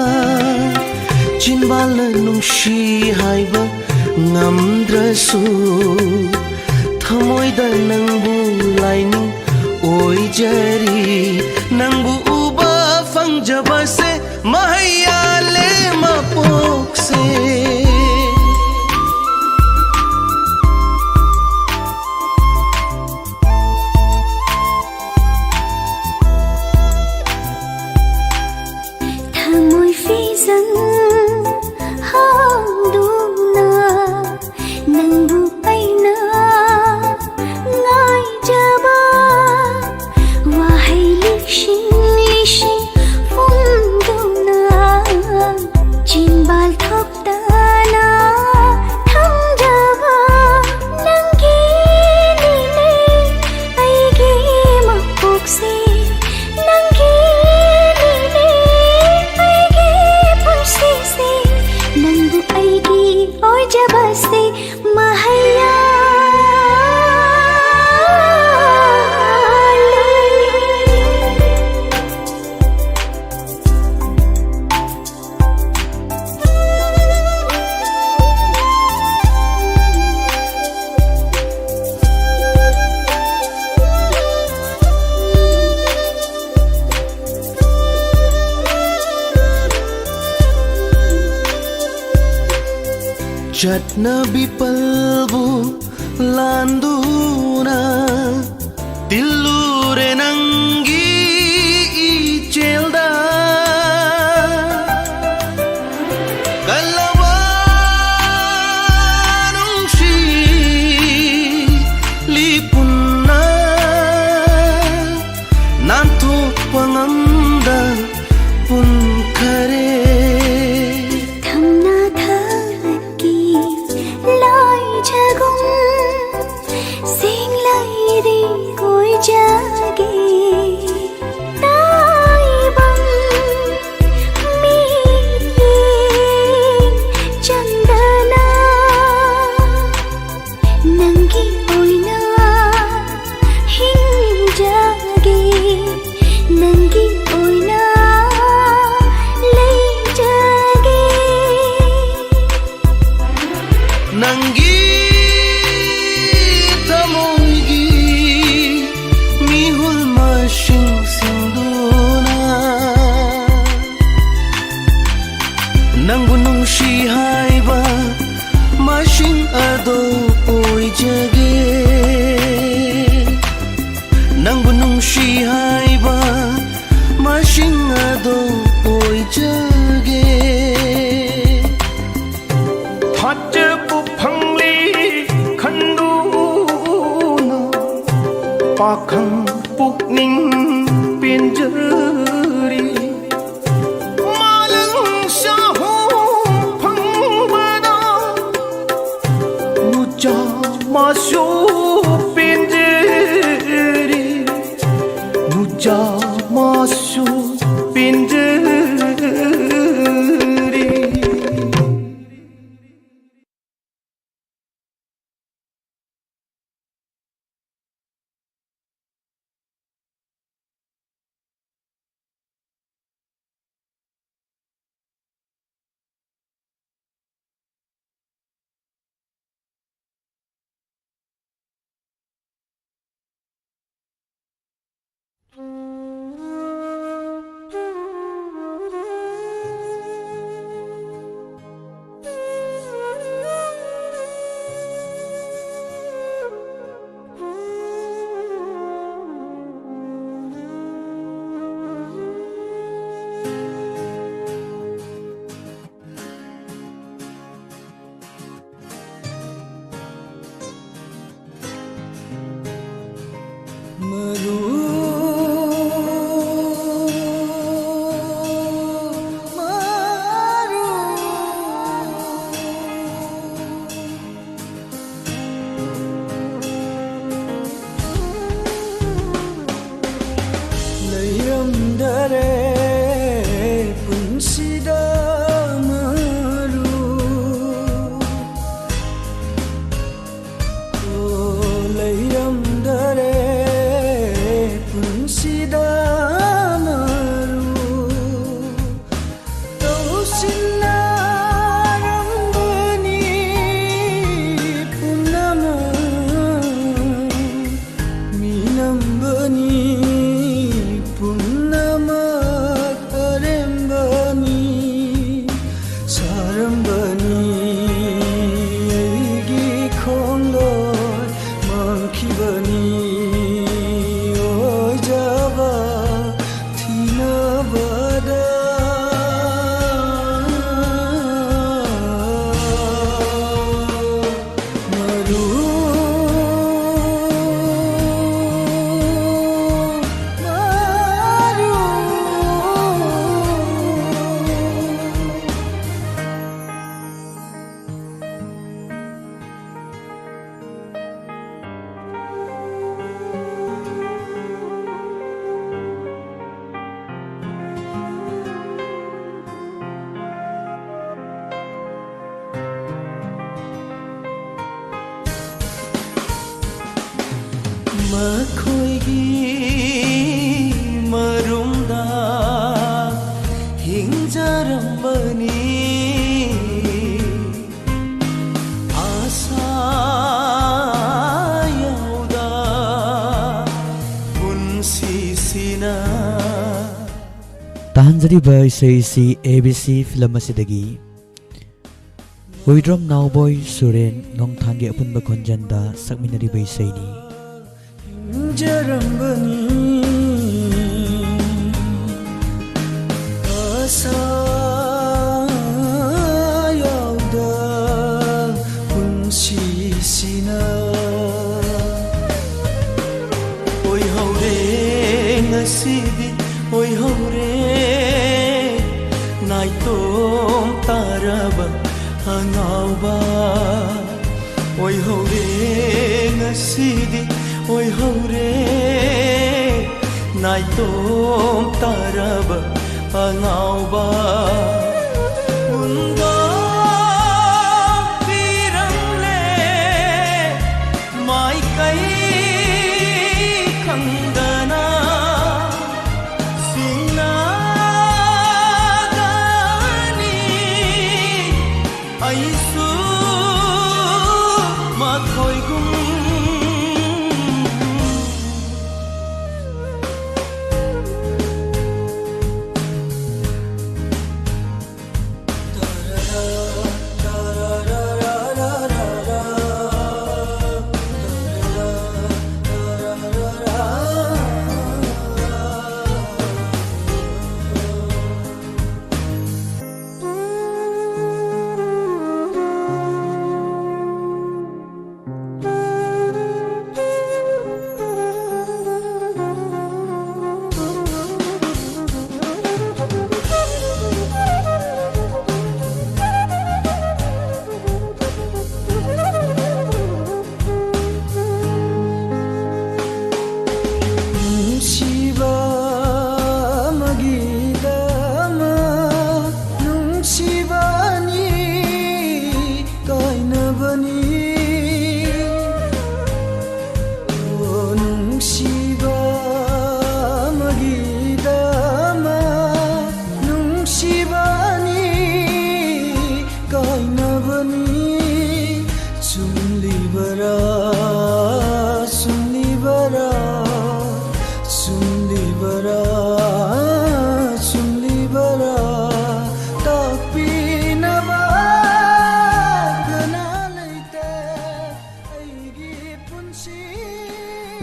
ꯆꯤꯟꯕꯥꯜꯅ ꯅꯨꯡꯁꯤ ꯍꯥꯏꯕ ꯉꯝꯗ꯭ꯔꯁꯨ, ꯊꯃꯣꯏꯗ ꯅꯪꯕꯨ ꯂꯥꯏꯅꯤꯡ ꯑꯣꯏꯖꯔꯤ꯫ ꯅꯪꯕꯨ ꯎꯕ ꯐꯪꯖꯕꯁꯦ ꯃꯍꯩ ꯌꯥꯜꯂꯦ ꯃꯄꯣꯛꯁꯦ꯫ ꯊꯃꯣꯏ ꯐꯤꯖꯪ ꯍꯥꯡꯗꯨꯅ ꯅꯪꯕꯨ ꯑꯩꯅ ꯉꯥꯏꯖꯕ, ꯋꯥꯍꯩ ꯂꯤꯁꯤꯡ ꯂꯤꯁꯤꯡ ꯐꯣꯡꯗꯨꯅ ꯆꯤꯟꯕꯥꯜ ꯊꯣꯛꯇꯅ ꯊꯝꯖꯕ ꯅꯪꯒꯤꯅꯤꯅꯦ ꯑꯩꯒꯤ ꯃꯄꯣꯛꯁꯦ, ꯅꯪꯒꯤꯅꯤꯅꯦ ꯑꯩꯒꯤ ꯄꯨꯟꯁꯤꯁꯦ꯫ ꯅꯪꯕꯨ ꯆꯠꯅꯕꯤ ꯄꯜꯕꯨ ꯂꯥꯟꯗꯨꯅ ꯇꯤꯜꯂꯨꯔꯦ ꯅꯪꯒꯤ ꯏꯆꯦꯜꯗ꯫ ꯀꯜꯂꯕ ꯅꯨꯡꯁꯤ ꯂꯤꯄꯨꯟꯅ ꯅꯥꯟꯊꯣꯛꯄ ꯉꯝꯗ ꯄꯨꯟꯈꯔꯦ꯫ ꯊꯝꯅꯥ ꯊꯥꯒꯤ ꯂꯥꯏꯖꯒꯨꯝ ꯁꯦꯡꯂꯩꯔꯤ ꯑꯣꯏꯖꯒꯦ꯫ ꯇꯥꯏꯕꯪ ꯃꯤꯠꯌꯦꯡ ꯆꯪꯗꯅ ꯅꯪꯒꯤ ꯑꯣꯏꯅ ꯍꯤꯡꯖꯒꯦ, ꯅꯪꯒꯤ ꯑꯣꯏꯅ ꯂꯩꯖꯒꯦ꯫ ꯅꯪꯒꯤ ꯊꯃꯣꯏꯒꯤ ꯃꯤꯍꯨꯜ ꯃꯁꯤꯡ ꯁꯤꯡꯗꯨꯅ ꯅꯪꯕꯨ ꯅꯨꯡꯁꯤ ꯍꯥꯏꯕ ꯃꯁꯤꯡ ꯑꯗꯨ ꯑꯣꯏꯖꯒꯦ꯫ ꯅꯪꯕꯨ ꯅꯨꯡꯁꯤ ꯍꯥꯏꯕ ꯃꯁꯤꯡ ꯑꯗꯨ ꯑꯣꯏꯖꯒꯦ꯫ ꯊꯥꯖꯕ ꯐꯪꯂꯤ ꯈꯟꯗꯨꯅ ꯄꯥꯈꯪ ꯄꯨꯛꯅꯤꯡ ꯄꯦꯟꯖꯔꯤ꯫ ꯃꯥꯂꯪ ꯁꯥꯍꯨ ꯐꯪꯕꯗ ꯅꯨꯆꯥ ꯃꯥꯁꯨ ꯄꯦꯟꯖꯔꯤ, ꯅꯨꯆꯥ ꯃꯥꯁꯨ ꯄꯦꯟꯖꯔꯤ꯫ ꯑꯩꯈꯣꯏꯒꯤ ꯃꯔꯨꯝꯗ ꯍꯤꯡꯖꯔꯝꯕꯅꯤ꯫ ꯑꯁꯥ ꯌꯥꯎꯗ ꯄꯨꯟꯁꯤꯁꯤꯅ꯫ ꯇꯥꯍꯟꯖꯔꯤꯕ ꯏꯁꯩꯁꯤ ꯑꯦ ꯕꯤ ꯁꯤ ꯐꯤꯂꯝ ꯑꯁꯤꯗꯒꯤ ꯍꯨꯏꯗ꯭ꯔꯣꯝ ꯅꯥꯎꯕꯣꯏ ꯁꯨꯔꯦꯟ ꯅꯣꯡꯊꯥꯡꯒꯤ ꯑꯄꯨꯟꯕ ꯈꯣꯟꯖꯦꯜꯗ ꯁꯛꯃꯤꯟꯅꯔꯤꯕ ꯏꯁꯩꯅꯤ꯫ ꯍꯤꯡꯖꯔꯝꯕꯅꯤ ꯑꯁꯥ ꯌꯥꯎꯗ ꯄꯨꯟꯁꯤꯁꯤꯅ꯫ ꯑꯣꯏꯍꯧꯔꯦ ꯉꯁꯤꯗꯤ ꯑꯣꯏꯍꯧꯔꯦ ꯅꯥꯏꯇꯣꯝ ꯇꯥꯔꯕ ꯑꯉꯥꯎꯕ꯫ ꯑꯣꯏꯍꯧꯔꯦ ꯉꯁꯤꯗꯤ ꯑꯣꯏꯍꯧꯔꯦ ꯅꯥꯏꯇꯣꯝ ꯇꯥꯔꯕ ꯑꯉꯥꯎꯕ꯫ ꯄꯨꯟꯗꯣꯛ ꯄꯤꯔꯝꯂꯦ ꯃꯥꯏꯀꯩ ꯈꯪꯗꯅ꯫ ꯁꯤꯡꯅꯒꯅꯤ ꯑꯩꯁꯨ ꯃꯈꯣꯏꯒꯨꯝ꯫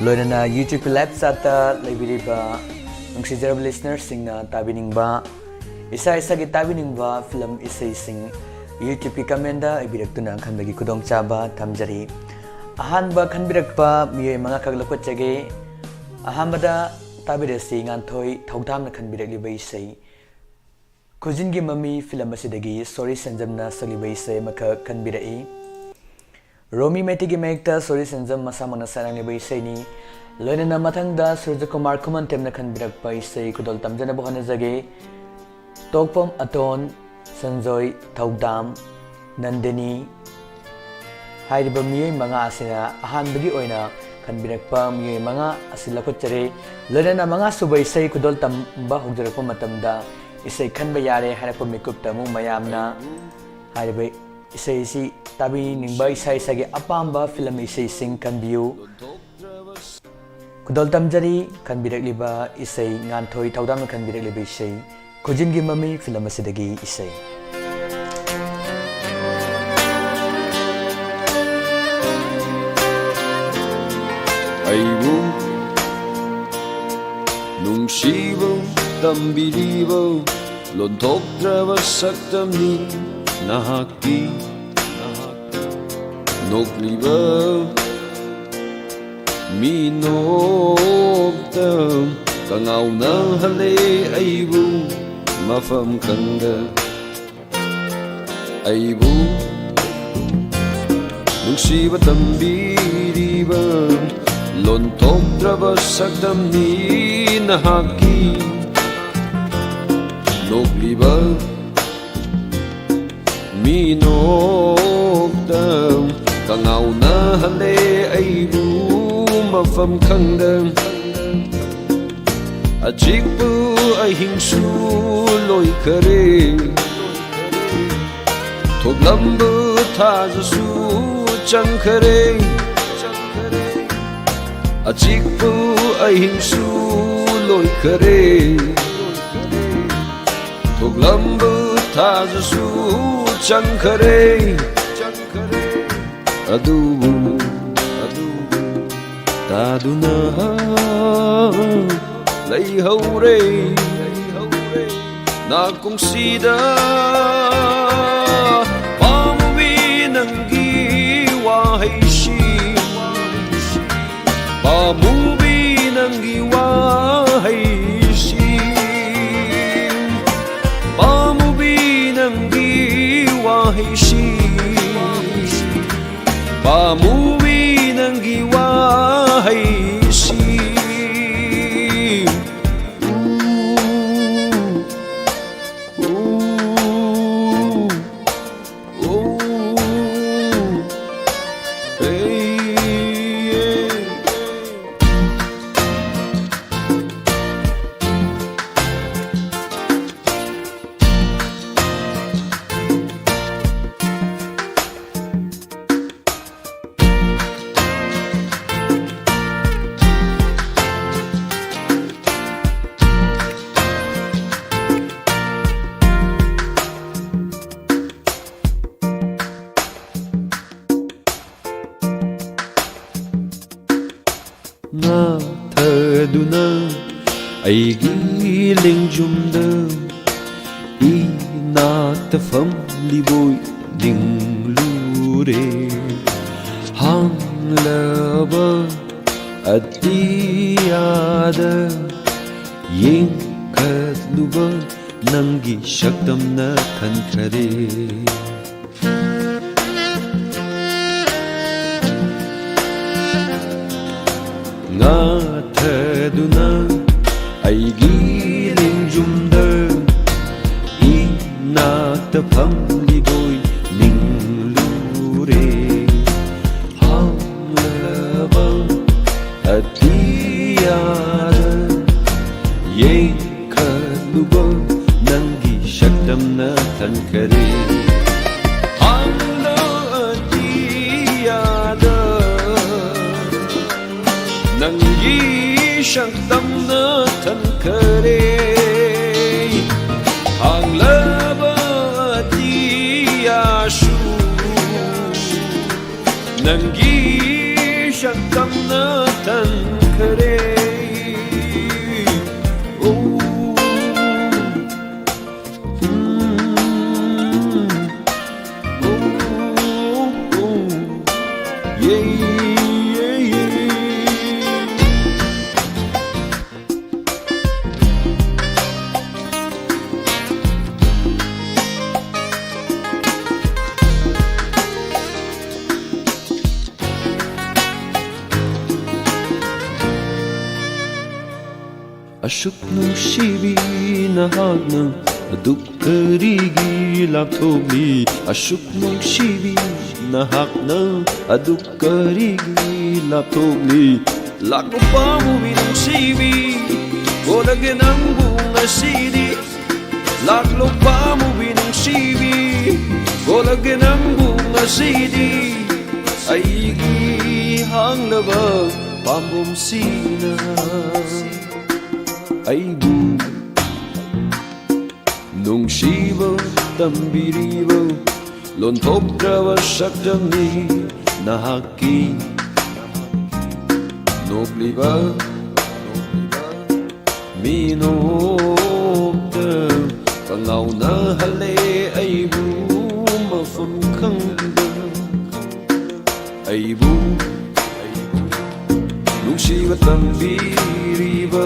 ꯂꯣꯏꯅꯅ YouTube live chatꯇ ꯂꯩꯕꯤꯔꯤꯕ ꯅꯨꯡꯁꯤꯖꯔꯕ listenerꯁꯤꯡꯅ ꯇꯥꯕꯤꯅꯤꯡꯕ, ꯏꯁꯥ ꯏꯁꯥꯒꯤ ꯇꯥꯕꯤꯅꯤꯡꯕ film ꯏꯁꯩꯁꯤꯡ YouTubeꯀꯤ commentꯗ ꯏꯕꯤꯔꯛꯇꯨꯅ ꯈꯟꯕꯒꯤ ꯈꯨꯗꯣꯡꯆꯥꯕ ꯊꯝꯖꯔꯤ꯫ ꯑꯍꯥꯟꯕ ꯈꯟꯕꯤꯔꯛꯄ ꯃꯤꯑꯣꯏ ꯃꯉꯥꯈꯛ ꯂꯧꯈꯠꯆꯒꯦ꯫ ꯑꯍꯥꯟꯕꯗ ꯇꯥꯕꯤꯔꯁꯤ ꯉꯥꯟꯊꯣꯏ ꯊꯧꯗꯥꯝꯅ ꯈꯟꯕꯤꯔꯛꯂꯤꯕ ꯏꯁꯩ ꯈꯨꯖꯤꯟꯒꯤ ꯃꯃꯤ film ꯑꯁꯤꯗꯒꯤ ꯁꯣꯔꯤ ꯁꯦꯟꯖꯝꯅ ꯁꯛꯂꯤꯕ ꯏꯁꯩ ꯑꯃꯈꯛ ꯈꯟꯕꯤꯔꯛꯏ꯫ ꯔꯣꯃꯤ ꯃꯩꯇꯩꯒꯤ ꯃꯥꯌꯦꯛꯇ ꯁꯣꯔꯤ ꯁꯦꯟꯖꯝ ꯃꯁꯥꯃꯛꯅ ꯁꯛꯂꯝꯂꯤꯕ ꯏꯁꯩꯅꯤ꯫ ꯂꯣꯏꯅꯅ ꯃꯊꯪꯗ ꯁꯨꯔꯖꯀꯨꯃꯥꯔ ꯈꯨꯃꯟꯊꯦꯝꯅ ꯈꯟꯕꯤꯔꯛꯄ ꯏꯁꯩ ꯈꯨꯗꯣꯜ ꯇꯝꯖꯅꯕ ꯍꯣꯠꯅꯖꯒꯦ꯫ ꯇꯣꯛꯄꯝ ꯑꯇꯣꯟ, ꯁꯟꯖꯣꯏ ꯊꯧꯗꯥꯝ, ꯅꯟꯗꯤꯅꯤ ꯍꯥꯏꯔꯤꯕ ꯃꯤꯑꯣꯏ ꯃꯉꯥ ꯑꯁꯤꯅ ꯑꯍꯥꯟꯕꯒꯤ ꯑꯣꯏꯅ ꯈꯟꯕꯤꯔꯛꯄ ꯃꯤꯑꯣꯏ ꯃꯉꯥ ꯑꯁꯤ ꯂꯧꯈꯠꯆꯔꯦ꯫ ꯂꯣꯏꯅꯅ ꯃꯉꯥꯁꯨꯕ ꯏꯁꯩ ꯈꯨꯗꯣꯜ ꯇꯝꯕ ꯍꯧꯖꯔꯛꯄ ꯃꯇꯝꯗ ꯏꯁꯩ ꯈꯟꯕ ꯌꯥꯔꯦ ꯍꯥꯏꯔꯛꯄ ꯃꯤꯀꯨꯞꯇ ꯑꯃꯨꯛ ꯃꯌꯥꯝꯅ ꯍꯥꯏꯔꯤꯕ ꯏꯁꯩ ꯑꯁꯤ ꯇꯥꯕꯤꯅꯤꯡꯕ ꯏꯁꯥ ꯏꯁꯥꯒꯤ ꯑꯄꯥꯝꯕ film ꯏꯁꯩꯁꯤꯡ ꯈꯟꯕꯤꯌꯨ꯫ ꯈꯨꯗꯣꯜ ꯇꯝꯖꯔꯤ ꯈꯟꯕꯤꯔꯛꯂꯤꯕ ꯏꯁꯩ, ꯉꯥꯟꯊꯣꯏ ꯊꯧꯗꯥꯝꯅ ꯈꯟꯕꯤꯔꯛꯂꯤꯕ ꯏꯁꯩ ꯈꯨꯖꯤꯟꯒꯤ ꯃꯃꯤ film ꯑꯁꯤꯗꯒꯤ ꯏꯁꯩ꯫ ꯑꯩꯕꯨ ꯅꯨꯡꯁꯤꯕ ꯇꯝꯕꯤꯔꯤꯕ ꯂꯣꯟꯊꯣꯛꯇ꯭ꯔꯕ ꯁꯛꯇꯝꯅꯤ ꯅꯍꯥꯛꯀꯤ ꯅꯣꯛꯂꯤꯕ ꯃꯤꯅꯣꯛꯇ ꯀꯉꯥꯎꯅꯍꯜꯂꯦ ꯑꯩꯕꯨ ꯃꯐꯝ ꯈꯪꯗ꯫ ꯑꯩꯕꯨ ꯅꯨꯡꯁꯤꯕ ꯇꯝꯕꯤꯔꯤꯕ ꯂꯣꯟꯊꯣꯛꯇ꯭ꯔꯕ ꯁꯛꯇꯝꯅꯤ ꯅꯍꯥꯛꯀꯤ ꯅꯣꯛꯂꯤꯕ ꯃꯤꯅꯣꯛꯇ ꯀꯉꯥꯎꯅꯍꯜꯂꯦ ꯑꯩꯕꯨ ꯃꯐꯝ ꯈꯪꯗ꯫ ꯑꯆꯤꯛꯄ ꯑꯍꯤꯡꯁꯨ ꯂꯣꯏꯈꯔꯦ, ꯊꯣꯛꯂꯝꯕ ꯊꯥꯖꯁꯨ ꯆꯪꯈꯔꯦ꯫ ꯑꯆꯤꯛꯄ ꯑꯍꯤꯡꯁꯨ ꯂꯣꯏꯈꯔꯦ, ꯊꯣꯛꯂꯝꯕ ꯊꯥꯖꯁꯨ ꯆꯪꯈꯔꯦ꯫ ꯑꯗꯨꯕꯨ, ꯑꯗꯨꯕꯨ ꯑꯗꯨꯅ ꯂꯩꯍꯧꯔꯦ ꯅꯥꯀꯣꯡꯁꯤꯗ꯫ ꯄꯥꯝꯃꯨꯕꯤ ꯅꯪꯒꯤ ꯋꯥꯍꯩꯁꯤ, ꯄꯥꯝꯃꯨꯕꯤ ꯅꯪꯒꯤ ꯋꯥꯍꯩꯁꯤ, ꯄꯥꯝꯃꯨꯕꯤ ꯅꯪꯒꯤ ꯋꯥꯍꯩꯁꯤ, ꯄꯥꯝꯃꯨꯕꯤ ꯅꯪꯒꯤ ꯋꯥꯍꯩꯁꯤ꯫ ꯎ, ꯎ, ꯎ, ꯎ, ꯎ꯫ ꯉꯥꯊꯗꯨꯅ ꯑꯩꯒꯤ ꯂꯦꯡꯖꯨꯝꯗ ꯏꯅꯥꯛꯇ ꯐꯝꯂꯤꯕꯣꯏ ꯅꯤꯡꯂꯨꯔꯦ꯫ ꯍꯥꯡꯂꯕ ꯑꯇꯤꯌꯥꯗ ꯌꯦꯡꯈꯠꯂꯨꯕ ꯅꯪꯒꯤ ꯁꯛꯇꯝꯅ ꯊꯟꯈꯔꯦ꯫ ꯉꯥꯊꯗꯨꯅ ꯑꯩꯒꯤ ꯂꯦꯡꯖꯨꯝꯗ ꯏꯅꯥꯛꯇ ꯐꯝꯂꯤꯕꯣꯏ ꯅꯤꯡꯂꯨꯔꯦ꯫ ꯍꯥꯡꯂꯕ ꯑꯇꯤꯌꯥꯗ ꯌꯦꯡꯈꯠꯂꯨꯕ ꯅꯪꯒꯤ ꯁꯛꯇꯝꯅ ꯊꯟꯈꯔꯦ꯫ ꯍꯥꯡꯂꯕ ꯑꯇꯤꯌꯥꯗ ꯅꯪꯒꯤ ꯁꯛꯇꯝꯅ ꯊꯟꯈꯔꯦ꯫ ꯍꯥꯡꯂꯕ ꯑꯇꯤꯌꯥꯁꯨ ꯅꯪꯒꯤ ꯁꯛꯇꯝꯅ ꯑꯁꯨꯛ ꯅꯨꯡꯁꯤꯕꯤ ꯅꯍꯥꯛꯅ ꯑꯗꯨꯛ ꯀꯔꯤꯒꯤ ꯂꯥꯞꯊꯣꯛꯂꯤ? ꯑꯁꯨꯛ ꯅꯨꯡꯁꯤꯕꯤ ꯅꯍꯥꯛꯅ ꯑꯗꯨꯛ ꯀꯔꯤꯒꯤ ꯂꯥꯞꯊꯣꯛꯂꯤ? ꯂꯥꯛꯂꯣ ꯄꯥꯝꯃꯨꯕꯤ ꯅꯨꯡꯁꯤꯕꯤ, ꯀꯣꯜꯂꯒꯦ ꯅꯪꯕꯨ ꯉꯁꯤꯗꯤ꯫ ꯂꯥꯛꯂꯣ ꯄꯥꯝꯃꯨꯕꯤ ꯅꯨꯡꯁꯤꯕꯤ, ꯀꯣꯜꯂꯒꯦ ꯅꯪꯕꯨ ꯉꯁꯤꯗꯤ꯫ ꯑꯩꯒꯤ ꯍꯥꯡꯂꯕ ꯄꯥꯝꯕꯣꯝꯁꯤꯅ ꯑꯩꯕꯨ ꯅꯨꯡꯁꯤꯕ ꯇꯝꯕꯤꯔꯤꯕ ꯂꯣꯟꯊꯣꯛꯇ꯭ꯔꯕ ꯁꯛꯇꯝꯅꯤ ꯅꯍꯥꯛꯀꯤ꯫ ꯅꯣꯛꯂꯤꯕ ꯃꯤꯅꯣꯛꯇ ꯀꯉꯥꯎꯅꯍꯜꯂꯦ ꯑꯩꯕꯨ ꯃꯐꯝ ꯈꯪꯗ꯫ ꯑꯩꯕꯨ ꯅꯨꯡꯁꯤꯕ ꯇꯝꯕꯤꯔꯤꯕ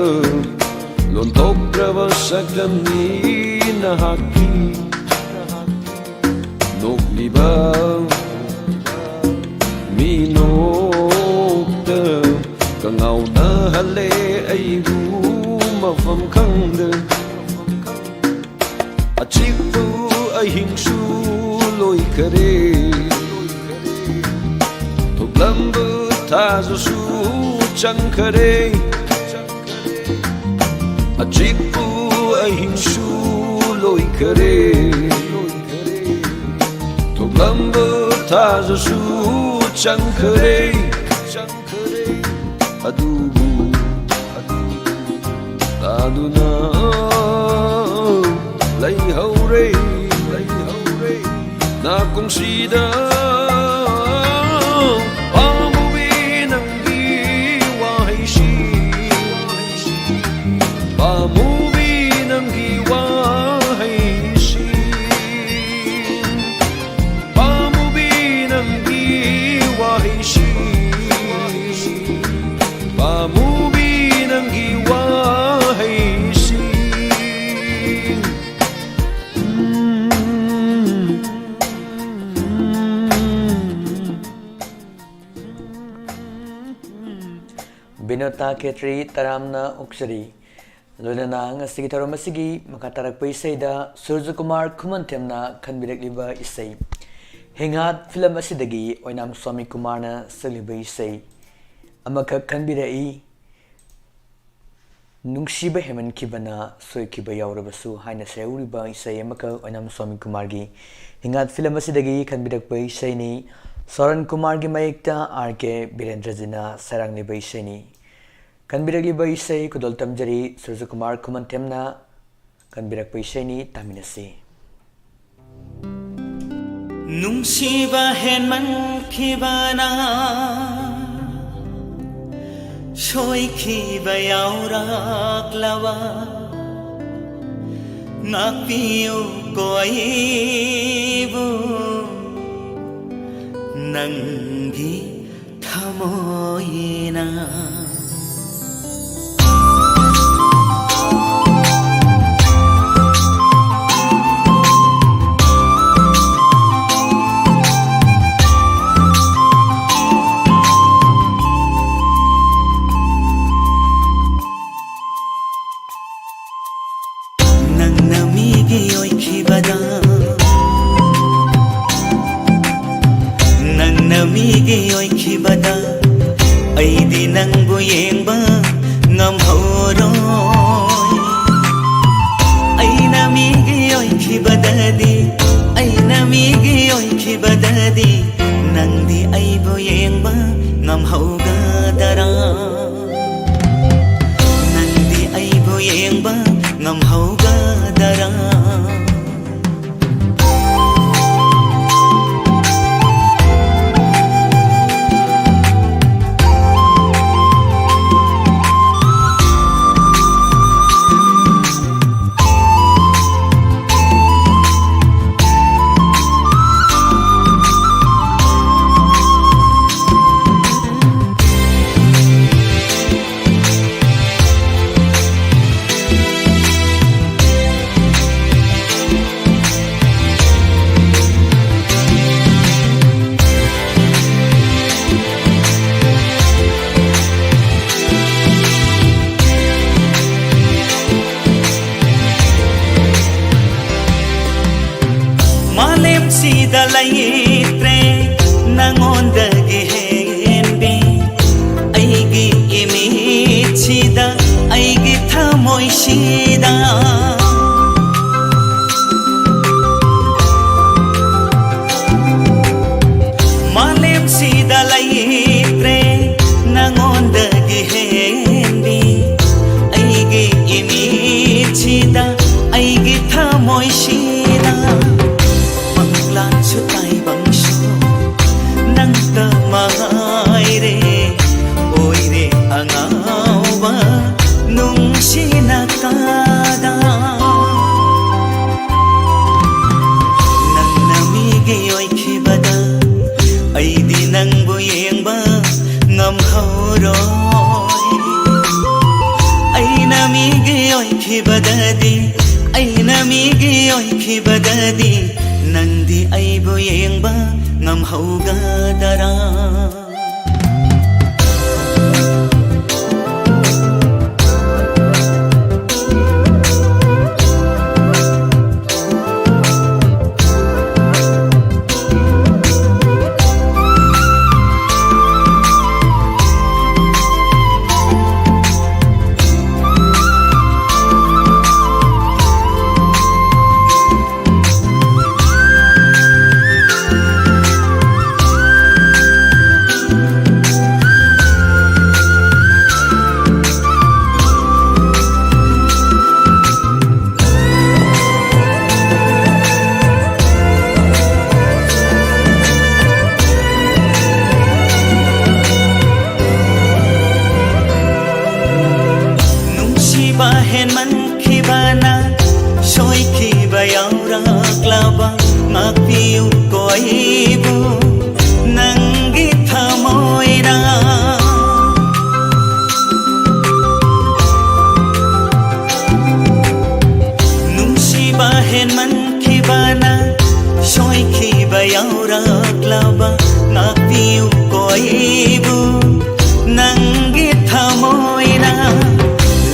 ꯂꯣꯟꯊꯣꯛꯇ꯭ꯔꯕ ꯁꯛꯇꯝꯅꯤ ꯅꯍꯥꯛꯀꯤ꯫ ꯅꯣꯛꯂꯤꯕ ꯃꯤꯅꯣꯛꯇ ꯀꯉꯥꯎꯅꯍꯜꯂꯦ ꯑꯩꯕꯨ ꯃꯐꯝ ꯈꯪꯗ꯫ ꯑꯆꯤꯛꯄ ꯑꯍꯤꯡꯁꯨ ꯂꯣꯏꯈꯔꯦ, ꯊꯣꯛꯂꯝꯕ ꯊꯥꯖꯁꯨ ꯆꯪꯈꯔꯦ꯫ ꯑꯆꯤꯛꯄ ꯑꯍꯤꯡꯁꯨ ꯂꯣꯏꯈꯔꯦ, ꯊꯣꯛꯂꯝꯕ ꯊꯥꯖꯁꯨ ꯆꯪꯈꯔꯦ꯫ ꯑꯗꯨꯕꯨ ꯇꯥꯗꯨꯅ ꯂꯩꯍꯧꯔꯦ, ꯂꯩꯍꯧꯔꯦ ꯅꯥꯀꯣꯡꯁꯤꯗ꯫ ꯄꯥꯝꯃꯨꯕꯤ ꯅꯪꯒꯤ ꯋꯥꯍꯩꯁꯤ, ꯄꯥꯝꯃꯨꯕꯤ ꯅꯪꯒꯤ ꯋꯥꯍꯩꯁꯤ, ꯄꯥꯝꯃꯨꯕꯤ ꯅꯪꯒꯤ ꯋꯥꯍꯩꯁꯤ, ꯄꯥꯝꯃꯨꯕꯤ ꯅꯪꯒꯤ ꯋꯥꯍꯩꯁꯤ꯫ ꯕꯤꯅꯣꯇꯥ ꯈꯦꯇ꯭ꯔꯤ, ꯇꯔꯥꯝꯅ ꯑꯣꯛꯆꯔꯤ꯫ ꯂꯣꯏꯅꯅ ꯉꯁꯤꯒꯤ ꯊꯧꯔꯝ ꯑꯁꯤꯒꯤ ꯃꯈꯥ ꯇꯥꯔꯛꯄ ꯏꯁꯩꯗ ꯁꯨꯔꯖꯀꯨꯃꯥꯔ ꯈꯨꯃꯟꯊꯦꯝꯅ ꯈꯟꯕꯤꯔꯛꯂꯤꯕ ꯏꯁꯩ ꯍꯤꯡꯍꯥꯠ ꯐꯤꯂꯝ ꯑꯁꯤꯗꯒꯤ ꯑꯣꯏꯅꯥꯝ ꯁ꯭ꯋꯥꯃꯤ ꯀꯨꯃꯥꯔꯅ ꯁꯛꯂꯤꯕ ꯏꯁꯩ ꯑꯃꯈꯛ ꯈꯟꯕꯤꯔꯛꯏ꯫ ꯅꯨꯡꯁꯤꯕ ꯍꯦꯟꯃꯟꯈꯤꯕꯅ ꯁꯣꯏꯈꯤꯕ ꯌꯥꯎꯔꯕꯁꯨ ꯍꯥꯏꯅ ꯁꯩꯍꯧꯔꯤꯕ ꯏꯁꯩ ꯑꯃꯈꯛ ꯑꯣꯏꯅꯥꯝ ꯁ꯭ꯋꯥꯃꯤ ꯀꯨꯃꯥꯔꯒꯤ ꯍꯤꯡꯍꯥꯠ ꯐꯤꯂꯝ ꯑꯁꯤꯗꯒꯤ ꯈꯟꯕꯤꯔꯛꯄ ꯏꯁꯩꯅꯤ꯫ ꯁꯣꯔꯟ ꯀꯨꯃꯥꯔꯒꯤ ꯃꯌꯦꯛꯇ ꯑꯥꯔ ꯀꯦ ꯕꯤꯔꯦꯟꯗ꯭ꯔꯖꯤꯅ ꯁꯩꯔꯥꯡꯂꯤꯕ ꯏꯁꯩꯅꯤ꯫ ꯈꯟꯕꯤꯔꯛꯂꯤꯕ ꯏꯁꯩ ꯈꯨꯗꯣꯜ ꯇꯝꯖꯔꯤ ꯁꯨꯔꯖꯀꯨꯃꯥꯔ ꯈꯨꯃꯟꯊꯦꯝꯅ ꯈꯟꯕꯤꯔꯛꯄ ꯏꯁꯩꯅꯤ, ꯇꯥꯃꯤꯟꯅꯁꯤ꯫ ꯅꯨꯡꯁꯤꯕ ꯍꯦꯟꯃꯟꯈꯤꯕꯅ ꯁꯣꯏꯈꯤꯕ ꯌꯥꯎꯔꯛꯂꯕ ꯉꯥꯛꯄꯤꯌꯨ ꯀꯣ ꯑꯩꯕꯨ ꯅꯪꯒꯤ ꯊꯃꯣꯏꯅ꯫ ꯅꯪꯅ ꯃꯤꯒꯤ ꯑꯣꯏꯈꯤꯕꯗ, ꯅꯪꯅ ꯃꯤꯒꯤ ꯑꯣꯏꯈꯤꯕꯗ, ꯑꯩꯗꯤ ꯅꯪꯕꯨ ꯌꯦꯡꯕ ꯉꯝꯍꯧꯔꯣꯏ꯫ ꯑꯩꯅ ꯃꯤꯒꯤ ꯑꯣꯏꯈꯤꯕꯗꯗꯤ, ꯑꯩꯅ ꯃꯤꯒꯤ ꯑꯣꯏꯈꯤꯕꯗꯗꯤ, ꯅꯪꯗꯤ ꯑꯩꯕꯨ ꯌꯦꯡꯕ ꯉꯝꯍꯧꯒꯗꯔꯥ? ꯅꯪꯗꯤ ꯑꯩꯕꯨ ꯌꯦꯡꯕ ꯉꯝꯍꯧꯒꯗꯔꯥ? ꯂꯩꯇ꯭ꯔꯦ ꯅꯪꯉꯣꯟꯗꯒꯤ ꯍꯦꯟꯕꯤ꯫ ꯑꯩꯒꯤ ꯏꯃꯤꯠꯁꯤꯗ, ꯑꯩꯒꯤ ꯊꯃꯣꯏꯁꯤꯗ, ꯃꯥꯂꯦꯝꯁꯤꯗ ꯂꯩꯇ꯭ꯔꯦ ꯅꯪꯉꯣꯟꯗꯒꯤ ꯍꯦꯟꯕꯤ꯫ ꯑꯩꯒꯤ ꯏꯃꯤꯠꯁꯤꯗ, ꯑꯩꯒꯤ ꯊꯃꯣꯏꯁꯤꯗ, ꯃꯪꯂꯥꯟꯁꯨ ꯇꯥꯏꯕꯪꯁꯨ ꯅꯪꯇ ꯃꯉꯥꯏꯔꯦ꯫ ꯑꯣꯏꯔꯦ ꯑꯉꯥꯎꯕ ꯅꯨꯡꯁꯤꯅ ꯀꯥꯗ꯫ ꯅꯪꯅ ꯃꯤꯒꯤ ꯑꯣꯏꯈꯤꯕꯗ ꯑꯩꯗꯤ ꯅꯪꯕꯨ ꯌꯦꯡꯕ ꯉꯝꯍꯧꯔꯣꯏ꯫ ꯑꯩꯅ ꯃꯤꯒꯤ ꯑꯣꯏꯈꯤꯕꯗꯗꯤ, ꯑꯩꯅ ꯃꯤꯒꯤ ꯑꯣꯏꯈꯤꯕꯗꯗꯤ ꯅꯪꯗꯤ ꯑꯩꯕꯨ ꯌꯦꯡꯕ ꯉꯝꯍꯧꯒꯗꯔꯥ? ꯅꯨꯡꯁꯤꯕ ꯍꯦꯟꯃꯟꯈꯤꯕꯅ ꯁꯣꯏꯈꯤꯕ ꯌꯥꯎꯔꯛꯂꯕ ꯉꯥꯛꯄꯤꯌꯨꯀꯣ ꯑꯩꯕꯨ ꯅꯪꯒꯤ ꯊꯃꯣꯏꯅ꯫ ꯅꯨꯡꯁꯤꯕ ꯍꯦꯟꯃꯟꯈꯤꯕꯅ ꯁꯣꯏꯈꯤꯕ ꯌꯥꯎꯔꯛꯂꯕ ꯉꯥꯛꯄꯤꯌꯨꯀꯣ ꯑꯩꯕꯨ ꯅꯪꯒꯤ ꯊꯃꯣꯏꯅ꯫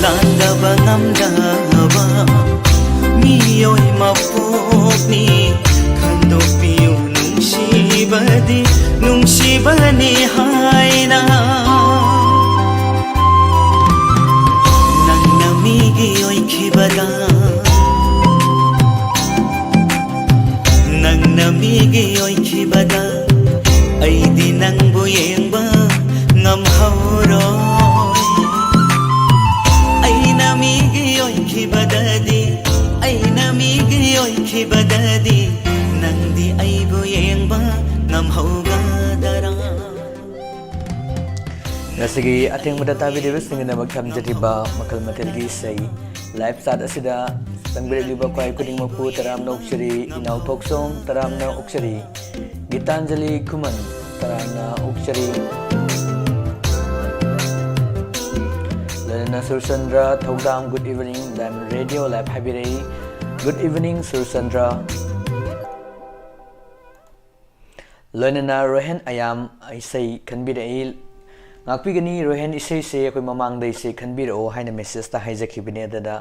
ꯂꯥꯟꯗꯕ ꯉꯝꯗꯕ ꯃꯤꯑꯣꯏ ꯃꯄꯣꯛꯅꯤ, ꯈꯟꯗꯣꯛꯄꯤꯌꯨ ꯈꯤꯕꯗꯗꯤ ꯅꯪꯗꯤ ꯑꯩꯕꯨ ꯌꯦꯡꯕ ꯉꯝꯍꯧꯒꯗꯔꯥ? ꯉꯁꯤꯒꯤ ꯑꯊꯦꯡꯕꯗ ꯇꯥꯕꯤꯔꯤꯕꯁꯤꯡꯒꯤꯗꯃꯛ ꯊꯝꯖꯔꯤꯕ ꯃꯈꯜ ꯃꯊꯦꯜꯒꯤ ꯏꯁꯩ live chat ꯑꯁꯤꯗ ꯆꯪꯕꯤꯔꯛꯂꯤꯕ ꯈ꯭ꯋꯥꯏ ꯈꯨꯗꯤꯡꯃꯛꯄꯨ ꯇꯔꯥꯝꯅ ꯑꯣꯛꯆꯔꯤ, ꯏꯅꯥꯎ ꯊꯣꯛꯆꯣꯝ ꯇꯔꯥꯝꯅ ꯑꯣꯛꯆꯔꯤ, ꯒꯤꯇꯥꯟꯖꯂꯤ ꯈꯨꯃꯟ ꯇꯔꯥꯝꯅ ꯑꯣꯛꯆꯔꯤ꯫ ꯂꯣꯏꯅꯅ ꯁꯨꯔꯆꯟꯗ꯭ꯔ ꯊꯧꯗꯥꯝ, good evening, Diamond Radio Live ꯍꯥꯏꯕꯤꯔꯛꯏ꯫ Good evening Surchandra. ꯂꯣꯏꯅꯅ ꯔꯣꯍꯦꯟ ꯑꯌꯥꯝ ꯏꯁꯩ ꯈꯟꯕꯤꯔꯛꯏ꯫ ꯉꯥꯛꯄꯤꯒꯅꯤ ꯔꯣꯍꯦꯟ, ꯏꯁꯩꯁꯦ ꯑꯩꯈꯣꯏ ꯃꯃꯥꯡꯗ ꯏꯁꯩ ꯈꯟꯕꯤꯔꯛꯑꯣ ꯍꯥꯏꯅ messageꯇ ꯍꯥꯏꯖꯈꯤꯕꯅꯦ꯫ ꯑꯗꯨꯗ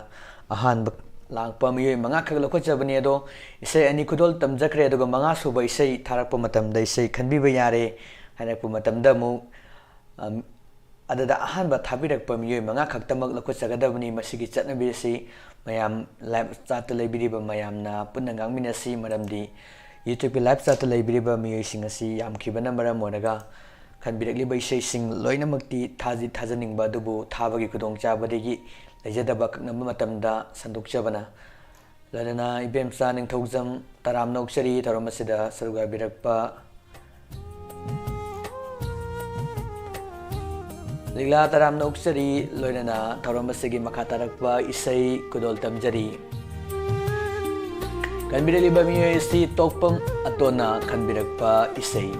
ꯑꯍꯥꯟꯕ ꯂꯥꯛꯄ ꯃꯤꯑꯣꯏ ꯃꯉꯥꯈꯛ ꯂꯧꯈꯠꯆꯕꯅꯦ꯫ ꯑꯗꯣ ꯏꯁꯩ ꯑꯅꯤ ꯈꯨꯗꯣꯜ ꯇꯝꯖꯈ꯭ꯔꯦ, ꯑꯗꯨꯒ ꯃꯉꯥ ꯁꯨꯕ ꯏꯁꯩ ꯊꯥꯔꯛꯄ ꯃꯇꯝꯗ ꯏꯁꯩ ꯈꯟꯕꯤꯕ ꯌꯥꯔꯦ ꯍꯥꯏꯔꯛꯄ ꯃꯇꯝꯗ ꯑꯃꯨꯛ, ꯑꯝ, ꯑꯗꯨꯗ ꯑꯍꯥꯟꯕ ꯊꯥꯕꯤꯔꯛꯄ ꯃꯤꯑꯣꯏ ꯃꯉꯥ ꯈꯛꯇꯃꯛ ꯂꯧꯈꯠꯆꯒꯗꯕꯅꯤ꯫ ꯃꯁꯤꯒꯤ ꯆꯠꯅꯕꯤ ꯑꯁꯤ ꯃꯌꯥꯝ live chatꯇ ꯂꯩꯕꯤꯔꯤꯕ ꯃꯌꯥꯝꯅ ꯄꯨꯟꯅ ꯉꯥꯡꯃꯤꯟꯅꯁꯤ, ꯃꯔꯝꯗꯤ YouTubeꯀꯤ live chatꯇ ꯂꯩꯕꯤꯔꯤꯕ ꯃꯤꯑꯣꯏꯁꯤꯡ ꯑꯁꯤ ꯌꯥꯝꯈꯤꯕꯅ ꯃꯔꯝ ꯑꯣꯏꯔꯒ ꯈꯟꯕꯤꯔꯛꯂꯤꯕ ꯏꯁꯩꯁꯤꯡ ꯂꯣꯏꯅꯃꯛꯇꯤ ꯊꯥꯖꯤ ꯊꯥꯖꯅꯤꯡꯕ, ꯑꯗꯨꯕꯨ ꯊꯥꯕꯒꯤ ꯈꯨꯗꯣꯡꯆꯥꯕꯗꯒꯤ ꯂꯩꯖꯗꯕ ꯑꯀꯛꯅꯕ ꯃꯇꯝꯗ ꯁꯟꯗꯣꯛꯆꯕꯅ꯫ ꯂꯣꯏꯅꯅ ꯏꯕꯦꯝꯆꯥ ꯅꯤꯡꯊꯧꯖꯝ ꯇꯔꯥꯝꯅ ꯑꯣꯛꯆꯔꯤ ꯊꯧꯔꯝ ꯑꯁꯤꯗ ꯁꯔꯨꯛ ꯌꯥꯕꯤꯔꯛꯄ꯫ ꯂꯤꯛꯂꯥ ꯇꯔꯥꯝꯅ ꯑꯣꯛꯆꯔꯤ, ꯂꯣꯏꯅꯅ ꯊꯧꯔꯝ ꯑꯁꯤꯒꯤ ꯃꯈꯥ ꯇꯥꯔꯛꯄ ꯏꯁꯩ ꯈꯨꯗꯣꯜ ꯇꯝꯖꯔꯤ꯫ ꯈꯟꯕꯤꯔꯛꯂꯤꯕ ꯃꯤꯑꯣꯏ ꯑꯁꯤ ꯇꯣꯛꯄꯝ ꯑꯇꯣꯟꯅ ꯈꯟꯕꯤꯔꯛꯄ ꯏꯁꯩ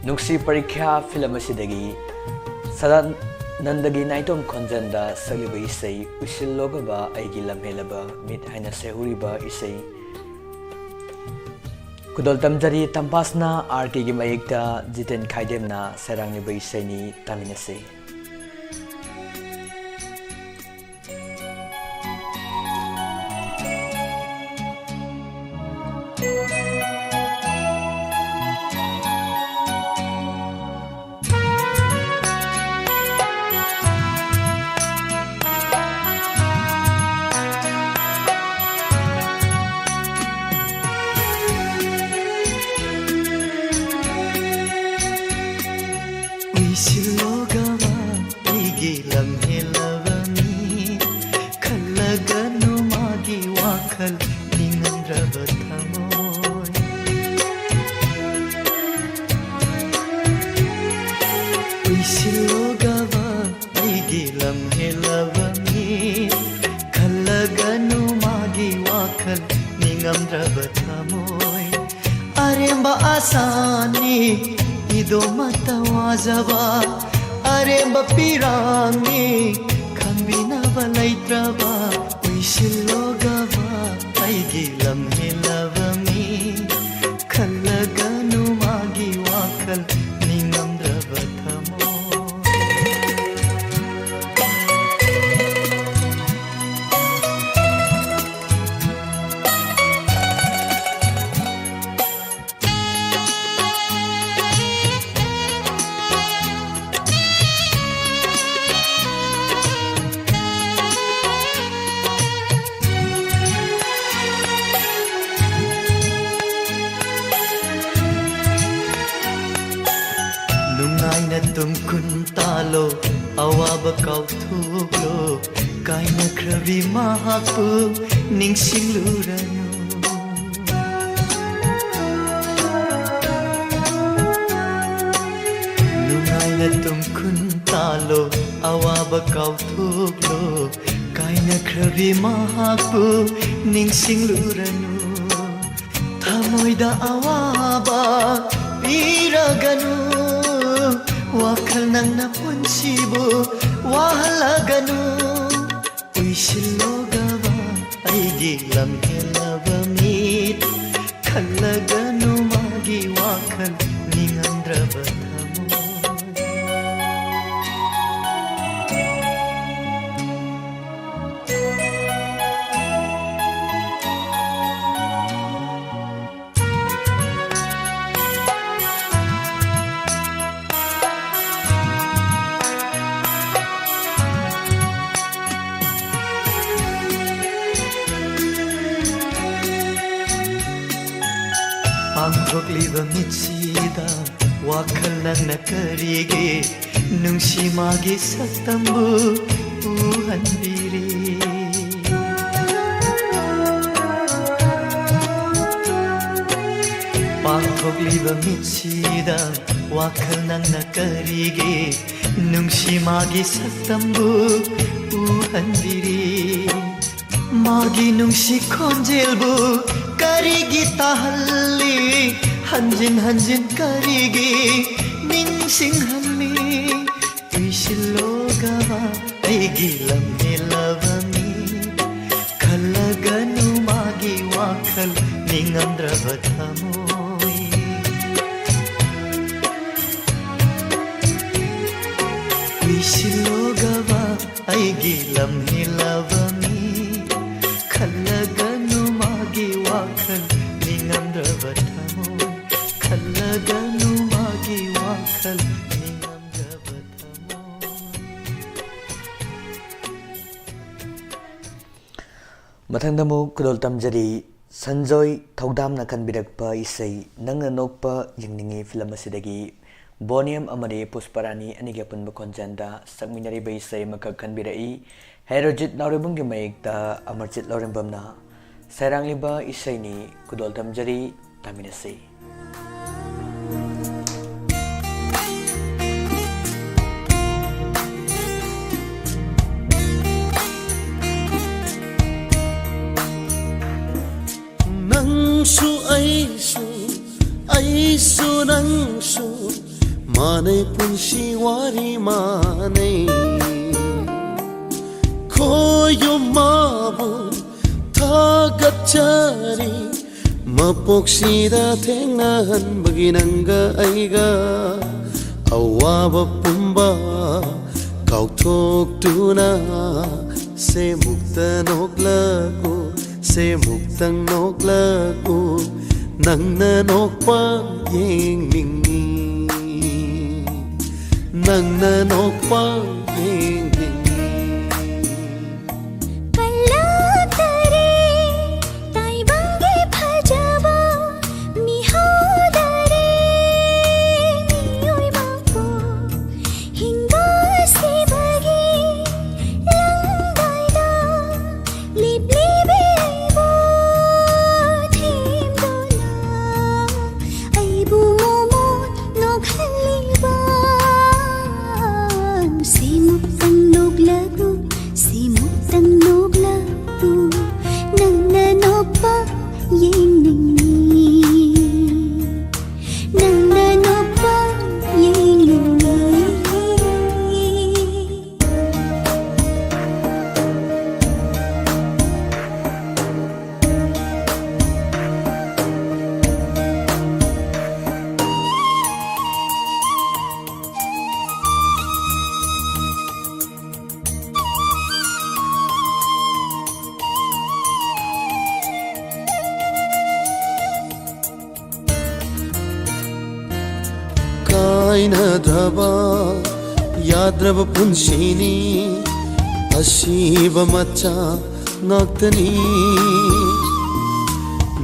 ꯅꯨꯡꯁꯤ ꯄꯔꯤꯈ꯭ꯌꯥ ꯐꯤꯂꯝ ꯑꯁꯤꯗꯒꯤ ꯁꯗꯥꯅꯟꯗꯒꯤ ꯅꯥꯏꯇꯣꯝ ꯈꯣꯟꯖꯦꯜꯗ ꯁꯛꯂꯤꯕ ꯏꯁꯩ ꯎꯏꯁꯤꯜꯂꯣꯒꯕ ꯑꯩꯒꯤ ꯂꯝꯍꯦꯜꯂꯕ ꯃꯤꯠ ꯍꯥꯏꯅ ꯁꯩꯍꯨꯔꯤꯕ ꯏꯁꯩ ꯈꯨꯗꯣꯜ ꯇꯝꯖꯔꯤ꯫ ꯇꯝꯄꯥꯁꯅ ꯑꯥꯔ ꯀꯦꯒꯤ ꯃꯌꯦꯛꯇ ꯖꯤꯇꯦꯟ ꯈꯥꯏꯗꯦꯝꯅ ꯁꯩꯔꯥꯡꯂꯤꯕ ꯏꯁꯩꯅꯤ, ꯇꯥꯃꯤꯟꯅꯁꯤ꯫ ꯊꯃꯣꯏ꯫ ꯑꯔꯦꯝꯕ ꯑꯁꯥꯅꯤ ꯏꯗꯣꯝꯃꯠꯇ ꯋꯥꯖꯕ, ꯑꯔꯦꯝꯕ ꯄꯤꯔꯥꯡꯅꯤ ꯈꯪꯕꯤꯅꯕ ꯂꯩꯇ꯭ꯔꯕ꯫ ꯎꯏꯁꯤꯜꯂꯣꯒꯕ ꯑꯩꯒꯤ ꯂꯝ ꯍꯦꯜꯂꯕ ꯃꯤ, ꯈꯜꯂꯒꯅꯨ ꯃꯥꯒꯤ ꯋꯥꯈꯜ ꯅꯤꯡꯉꯝꯗ꯭ꯔꯕ ꯊꯃꯣꯏ꯫ ꯅꯨꯡꯉꯥꯏꯅ ꯇꯨꯝꯈꯨꯟ ꯇꯥꯂꯣ, ꯑꯋꯥꯕ ꯀꯥꯎꯊꯣꯛꯂꯣ, ꯀꯥꯏꯅꯈ꯭ꯔꯕꯤ ꯃꯍꯥꯛꯄꯨ ꯅꯤꯡꯁꯤꯡꯂꯨꯔꯅꯨ꯫ ꯅꯨꯡꯉꯥꯏꯅ ꯇꯨꯝꯈꯨꯟ ꯇꯥꯂꯣ, ꯑꯋꯥꯕ ꯀꯥꯎꯊꯣꯛꯂꯣ, ꯀꯥꯏꯅꯈ꯭ꯔꯕꯤ ꯃꯍꯥꯛꯄꯨ ꯅꯤꯡꯁꯤꯡꯂꯨꯔꯅꯨ꯫ ꯊꯃꯣꯏꯗ ꯑꯋꯥꯕ ꯄꯤꯔꯒꯅꯨ, ꯋꯥꯈꯜ ꯅꯪꯅ ꯄꯨꯟꯁꯤꯕꯨ ꯋꯥꯍꯜꯂꯒꯅꯨ꯫ ꯎꯏꯁꯤꯜꯂꯣꯒꯕ ꯑꯩꯒꯤ ꯂꯝ ꯍꯦꯜꯂꯕ ꯃꯤꯠ, ꯈꯜꯂꯒꯅꯨ ꯃꯥꯒꯤ ꯋꯥꯈꯜ ꯅꯤꯡꯉꯝꯗ꯭ꯔꯕ ꯊꯃꯣꯏ꯫ ꯄꯥꯡꯊꯣꯛꯂꯤꯕ ꯃꯤꯠꯁꯤꯗ ꯋꯥꯈꯜ ꯅꯪꯅ ꯀꯔꯤꯒꯤ ꯅꯨꯡꯁꯤ ꯃꯥꯒꯤ ꯁꯛꯇꯝꯕꯨ ꯎꯍꯟꯕꯤꯔꯤ? ꯄꯥꯡꯊꯣꯛꯂꯤꯕ ꯃꯤꯠꯁꯤꯗ ꯋꯥꯈꯜ ꯅꯪꯅ ꯀꯔꯤꯒꯤ ꯅꯨꯡꯁꯤ ꯃꯥꯒꯤ ꯁꯛꯇꯝꯕꯨ ꯎꯍꯟꯕꯤꯔꯤ? ꯃꯥꯒꯤ ꯅꯨꯡꯁꯤ ꯈꯣꯟꯖꯦꯜꯕꯨ ꯀꯔꯤꯒꯤ ꯇꯥꯍꯜꯂꯤ? ꯍꯟꯖꯤꯟ ꯍꯟꯖꯤꯟ ꯀꯔꯤꯒꯤ ꯅꯤꯡꯁꯤꯡꯍꯜꯂꯤ? ꯇꯨꯏꯁꯤꯜꯂꯣꯒꯕ ꯑꯩꯒꯤ ꯂꯝꯍꯦꯜꯂꯕ ꯃꯤ, ꯈꯜꯂꯒꯅꯨ ꯃꯥꯒꯤ ꯋꯥꯈꯜ ꯅꯤꯡꯉꯝꯗ꯭ꯔꯕ ꯊꯃꯣꯏ꯫ ꯇꯨꯏꯁꯤꯜꯂꯣꯒꯕ ꯑꯩꯒꯤ ꯂꯝꯍꯦꯜꯂꯕ ꯃꯤ, ꯈꯜꯂꯒꯅꯨ ꯃꯥꯒꯤ ꯋꯥꯈꯜ ꯅꯤꯡꯉꯝꯗ꯭ꯔꯕ ꯊꯃꯣꯏ, ꯈꯜꯂꯒꯅꯨ ꯃꯥꯒꯤ ꯋꯥꯈꯜ ꯅꯤꯡꯉꯝꯗ꯭ꯔꯕ ꯊꯃꯣꯏ꯫ ꯃꯊꯪꯗ ꯑꯃꯨꯛ ꯈꯨꯗꯣꯜ ꯇꯝꯖꯔꯤ꯫ ꯁꯟꯖꯣꯏ ꯊꯧꯗꯥꯝꯅ ꯈꯟꯕꯤꯔꯛꯄ ꯏꯁꯩ ꯅꯪꯅ ꯅꯣꯛꯄ ꯌꯦꯡꯅꯤꯡꯉꯤ ꯐꯤꯂꯝ ꯑꯁꯤꯗꯒꯤ ꯕꯣꯅꯤꯌꯝ ꯑꯃꯗꯤ ꯄꯨꯁꯄꯔꯥꯅꯤ ꯑꯅꯤꯒꯤ ꯑꯄꯨꯟꯕ ꯈꯣꯟꯖꯦꯜꯗ ꯁꯛꯃꯤꯟꯅꯔꯤꯕ ꯏꯁꯩ ꯑꯃꯈꯛ ꯈꯟꯕꯤꯔꯛꯏ꯫ ꯍꯦꯔꯣꯖꯤꯠ ꯅꯥꯎꯔꯦꯝꯕꯝꯒꯤ ꯃꯌꯦꯛꯇ ꯑꯃꯔꯖꯤꯠ ꯂꯧꯔꯦꯝꯕꯝꯅ ꯁꯩꯔꯥꯡꯂꯤꯕ ꯏꯁꯩꯅꯤ꯫ ꯈꯨꯗꯣꯜ ꯇꯝꯖꯔꯤ, ꯇꯥꯃꯤꯟꯅꯁꯤ꯫ ꯅꯪꯁꯨ ꯑꯩꯁꯨ, ꯑꯩꯁꯨ ꯅꯪꯁꯨ, ꯃꯥꯟꯅꯩ ꯄꯨꯟꯁꯤ ꯋꯥꯔꯤ ꯃꯥꯟꯅꯩ꯫ ꯈꯣꯏꯌꯨꯝ ꯃꯥꯕꯨ ꯊꯥꯒꯠꯆꯔꯤ, ꯃꯄꯣꯛꯁꯤꯗ ꯊꯦꯡꯅꯍꯟꯕꯒꯤ ꯅꯪꯒ ꯑꯩꯒ꯫ ꯑꯋꯥꯕ ꯄꯨꯝꯕ ꯀꯥꯎꯊꯣꯛꯇꯨꯅ ꯁꯦꯃꯨꯛꯇ ꯅꯣꯛꯂꯛꯎ, ꯁꯦꯃꯨꯛꯇꯪ ꯅꯣꯛꯂꯛꯎ, ꯅꯪꯅ ꯅꯣꯛꯄ ꯌꯦꯡꯅꯤꯡꯉꯤ, ꯅꯪꯅ ꯅꯣꯛꯄ ꯌꯦꯡꯅꯤꯡꯉꯤ꯫ ꯀꯜꯂꯛꯇꯔꯦ ꯇꯥꯏꯕꯪꯒꯤ ꯐꯖꯕ, ꯃꯤꯍꯧꯗꯔꯦ ꯃꯤꯑꯣꯏꯕꯕꯨ ꯍꯤꯡꯕꯁꯤꯕꯒꯤ ꯂꯪꯗꯥꯏꯗ ꯂꯦꯞꯂꯤꯕꯤꯕ ꯊꯦꯝꯗꯨꯅ ꯑꯩꯕꯨ ꯃꯣꯃꯣꯟ ꯅꯣꯛꯍꯜꯂꯤꯕ ꯁꯤꯃꯨꯛꯇꯪ ꯀꯥꯏꯅꯗ꯭ꯔꯕ ꯌꯥꯗ꯭ꯔꯕ ꯄꯨꯟꯁꯤꯅꯤ, ꯑꯁꯤꯕ ꯃꯆꯥ ꯉꯥꯛꯇꯅꯤ꯫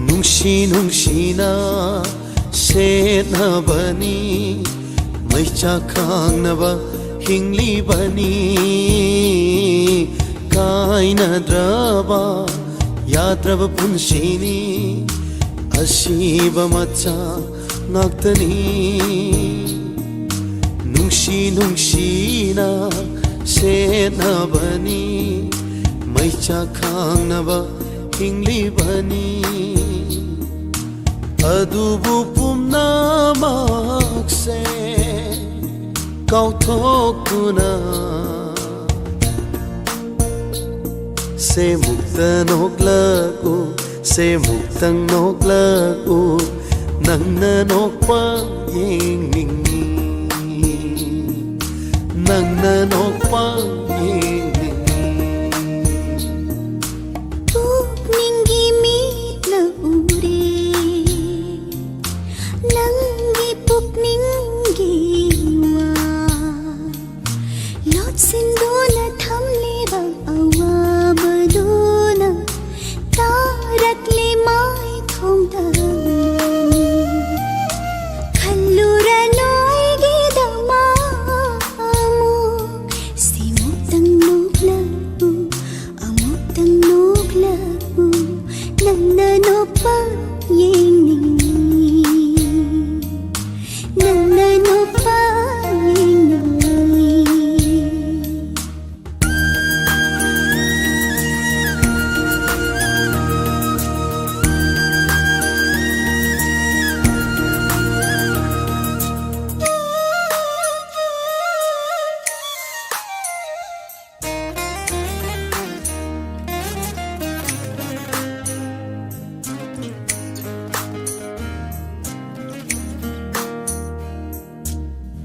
ꯅꯨꯡꯁꯤ ꯅꯨꯡꯁꯤꯅ ꯁꯦꯠꯅꯕꯅꯤ, ꯃꯩꯆꯥꯛ ꯈꯥꯡꯅꯕ ꯍꯤꯡꯂꯤꯕꯅꯤ꯫ ꯀꯥꯏꯅꯗ꯭ꯔꯕ ꯌꯥꯗ꯭ꯔꯕ ꯄꯨꯟꯁꯤꯅꯤ, ꯑꯁꯤꯕ ꯃꯆꯥ ꯉꯥꯛꯇꯅꯤ꯫ ꯅꯨꯡꯁꯤ ꯅꯨꯡꯁꯤꯅ ꯁꯦꯠꯅꯕꯅꯤ, ꯃꯩꯆꯥꯛ ꯈꯥꯡꯅꯕ ꯍꯤꯡꯂꯤꯕꯅꯤ꯫ ꯑꯗꯨꯕꯨ ꯄꯨꯝꯅꯃꯛꯁꯦ ꯀꯥꯎꯊꯣꯛꯇꯨꯅ ꯁꯦꯃꯨꯛꯇ ꯅꯣꯛꯂꯛꯎ, ꯁꯦꯃꯨꯛꯇꯪ ꯅꯣꯛꯂꯛꯎ, ꯅꯪꯅ ꯅꯣꯛꯄ ꯌꯦꯡꯅꯤꯡꯉꯤ, ꯅꯪꯅ ꯅꯣꯛꯄ ꯌꯦꯡꯅꯤꯡꯉꯤ꯫ ꯄꯨꯛꯅꯤꯡꯒꯤ ꯃꯤꯠꯅ ꯎꯔꯦ ꯅꯪꯒꯤ ꯄꯨꯛꯅꯤꯡꯒꯤ ꯋꯥ, ꯂꯣꯠꯁꯤꯟꯗꯨꯅ ꯊꯝꯂꯤꯕ ꯑꯋꯥꯕꯗꯨꯅ ꯇꯥꯔꯛꯂꯤ ꯃꯥꯏꯊꯣꯡꯗ꯫ ꯈꯜꯂꯨꯔꯅꯨ ꯑꯩꯒꯤꯗꯃꯛ ꯑꯃꯨꯛ, ꯁꯤꯃꯨꯛꯇꯪ ꯅꯣꯛꯂꯛꯎ, ꯑꯃꯨꯛꯇꯪ ꯅꯣꯛꯂꯛꯎ, ꯅꯪꯅ ꯅꯣꯛꯄ ꯌꯦꯡꯅꯤꯡꯉꯤ, ꯅꯪꯅ ꯅꯣꯛꯄ ꯌꯦꯡꯅꯤꯡꯉꯤ꯫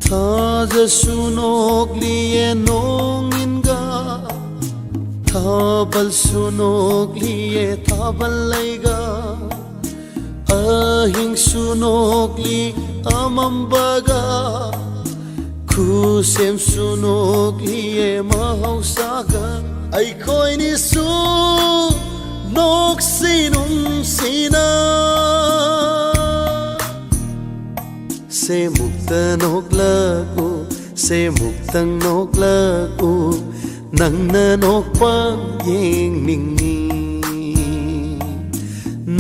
ꯊꯥꯖꯁꯨ ꯅꯣꯛꯂꯤꯌꯦ ꯅꯣꯡꯏꯟꯒ, ꯊꯥꯕꯜꯁꯨ ꯅꯣꯛꯂꯤꯌꯦ ꯊꯥꯕꯜ ꯂꯩꯒ꯫ ꯑꯍꯤꯡꯁꯨ ꯅꯣꯛꯂꯤ ꯑꯃꯝꯕꯒ, ꯈꯨꯁꯦꯝꯁꯨ ꯅꯣꯛꯂꯤꯌꯦ ꯃꯍꯧꯁꯥꯒ꯫ ꯑꯩꯈꯣꯏꯅꯤꯁꯨ ꯅꯣꯛꯁꯤ ꯅꯨꯡꯁꯤꯅ꯫ ꯁꯦꯃꯨꯛꯇ ꯅꯣꯛꯂꯛꯎ, ꯁꯦꯃꯨꯛꯇꯪ ꯅꯣꯛꯂꯛꯎ, ꯅꯪꯅ ꯅꯣꯛꯄ ꯌꯦꯡꯅꯤꯡꯉꯤ,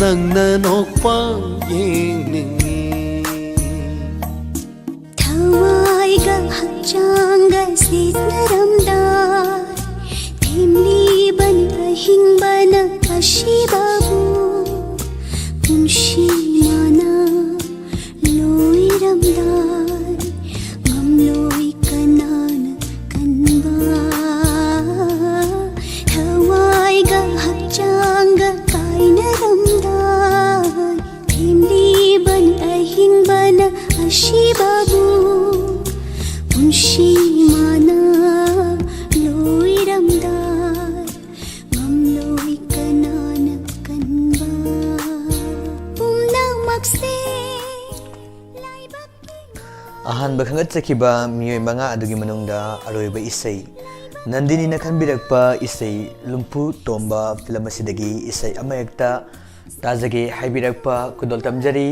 ꯅꯪꯅ ꯅꯣꯛꯄ ꯌꯦꯡꯅꯤꯡꯉꯤ꯫ ꯊꯋꯥꯏꯒ ꯍꯛꯆꯥꯡꯒ ꯁꯤꯠꯅꯔꯝꯗꯥꯏ, ꯊꯦꯝꯂꯤꯕꯅꯤ ꯑꯍꯤꯡꯕꯅ ꯑꯁꯤꯕꯕꯨ꯫ ꯄꯨꯟꯁꯤ ꯃꯥꯅ ꯂꯣꯏꯔꯝꯗꯥꯏ, ꯉꯝꯂꯣꯏ ꯀꯅꯥꯅ ꯀꯟꯕ꯫ ꯊꯋꯥꯏꯒ ꯍꯛꯆꯥꯡꯒ ꯀꯥꯏꯅꯔꯝꯗꯥꯏ, ꯊꯦꯝꯂꯤꯕꯅꯤ ꯑꯍꯤꯡꯕꯅ ꯑꯁꯤꯕꯕꯨ꯫ ꯄꯨꯟꯁꯤ ꯃꯥꯅ ꯂꯣꯏꯔꯝꯗꯥꯏ, ꯉꯝꯂꯣꯏ ꯀꯅꯥꯅ ꯀꯟꯕ꯫ ꯄꯨꯝꯅꯃꯛꯁꯦ ꯂꯥꯏꯕꯛꯀꯤ ꯑꯍꯥꯟꯕ ꯈꯟꯒꯠꯆꯈꯤꯕ ꯃꯤꯑꯣꯏ ꯃꯉꯥ ꯑꯗꯨꯒꯤ ꯃꯅꯨꯡꯗ ꯑꯔꯣꯏꯕ ꯏꯁꯩ, ꯅꯟꯗꯤꯅꯤꯅ ꯈꯟꯕꯤꯔꯛꯄ ꯏꯁꯩ ꯂꯨꯝꯐꯨ ꯇꯣꯝꯕ ꯐꯤꯂꯝ ꯑꯁꯤꯗꯒꯤ ꯏꯁꯩ ꯑꯃ ꯍꯦꯛꯇ ꯇꯥꯖꯒꯦ ꯍꯥꯏꯕꯤꯔꯛꯄ ꯈꯨꯗꯣꯜ ꯇꯝꯖꯔꯤ꯫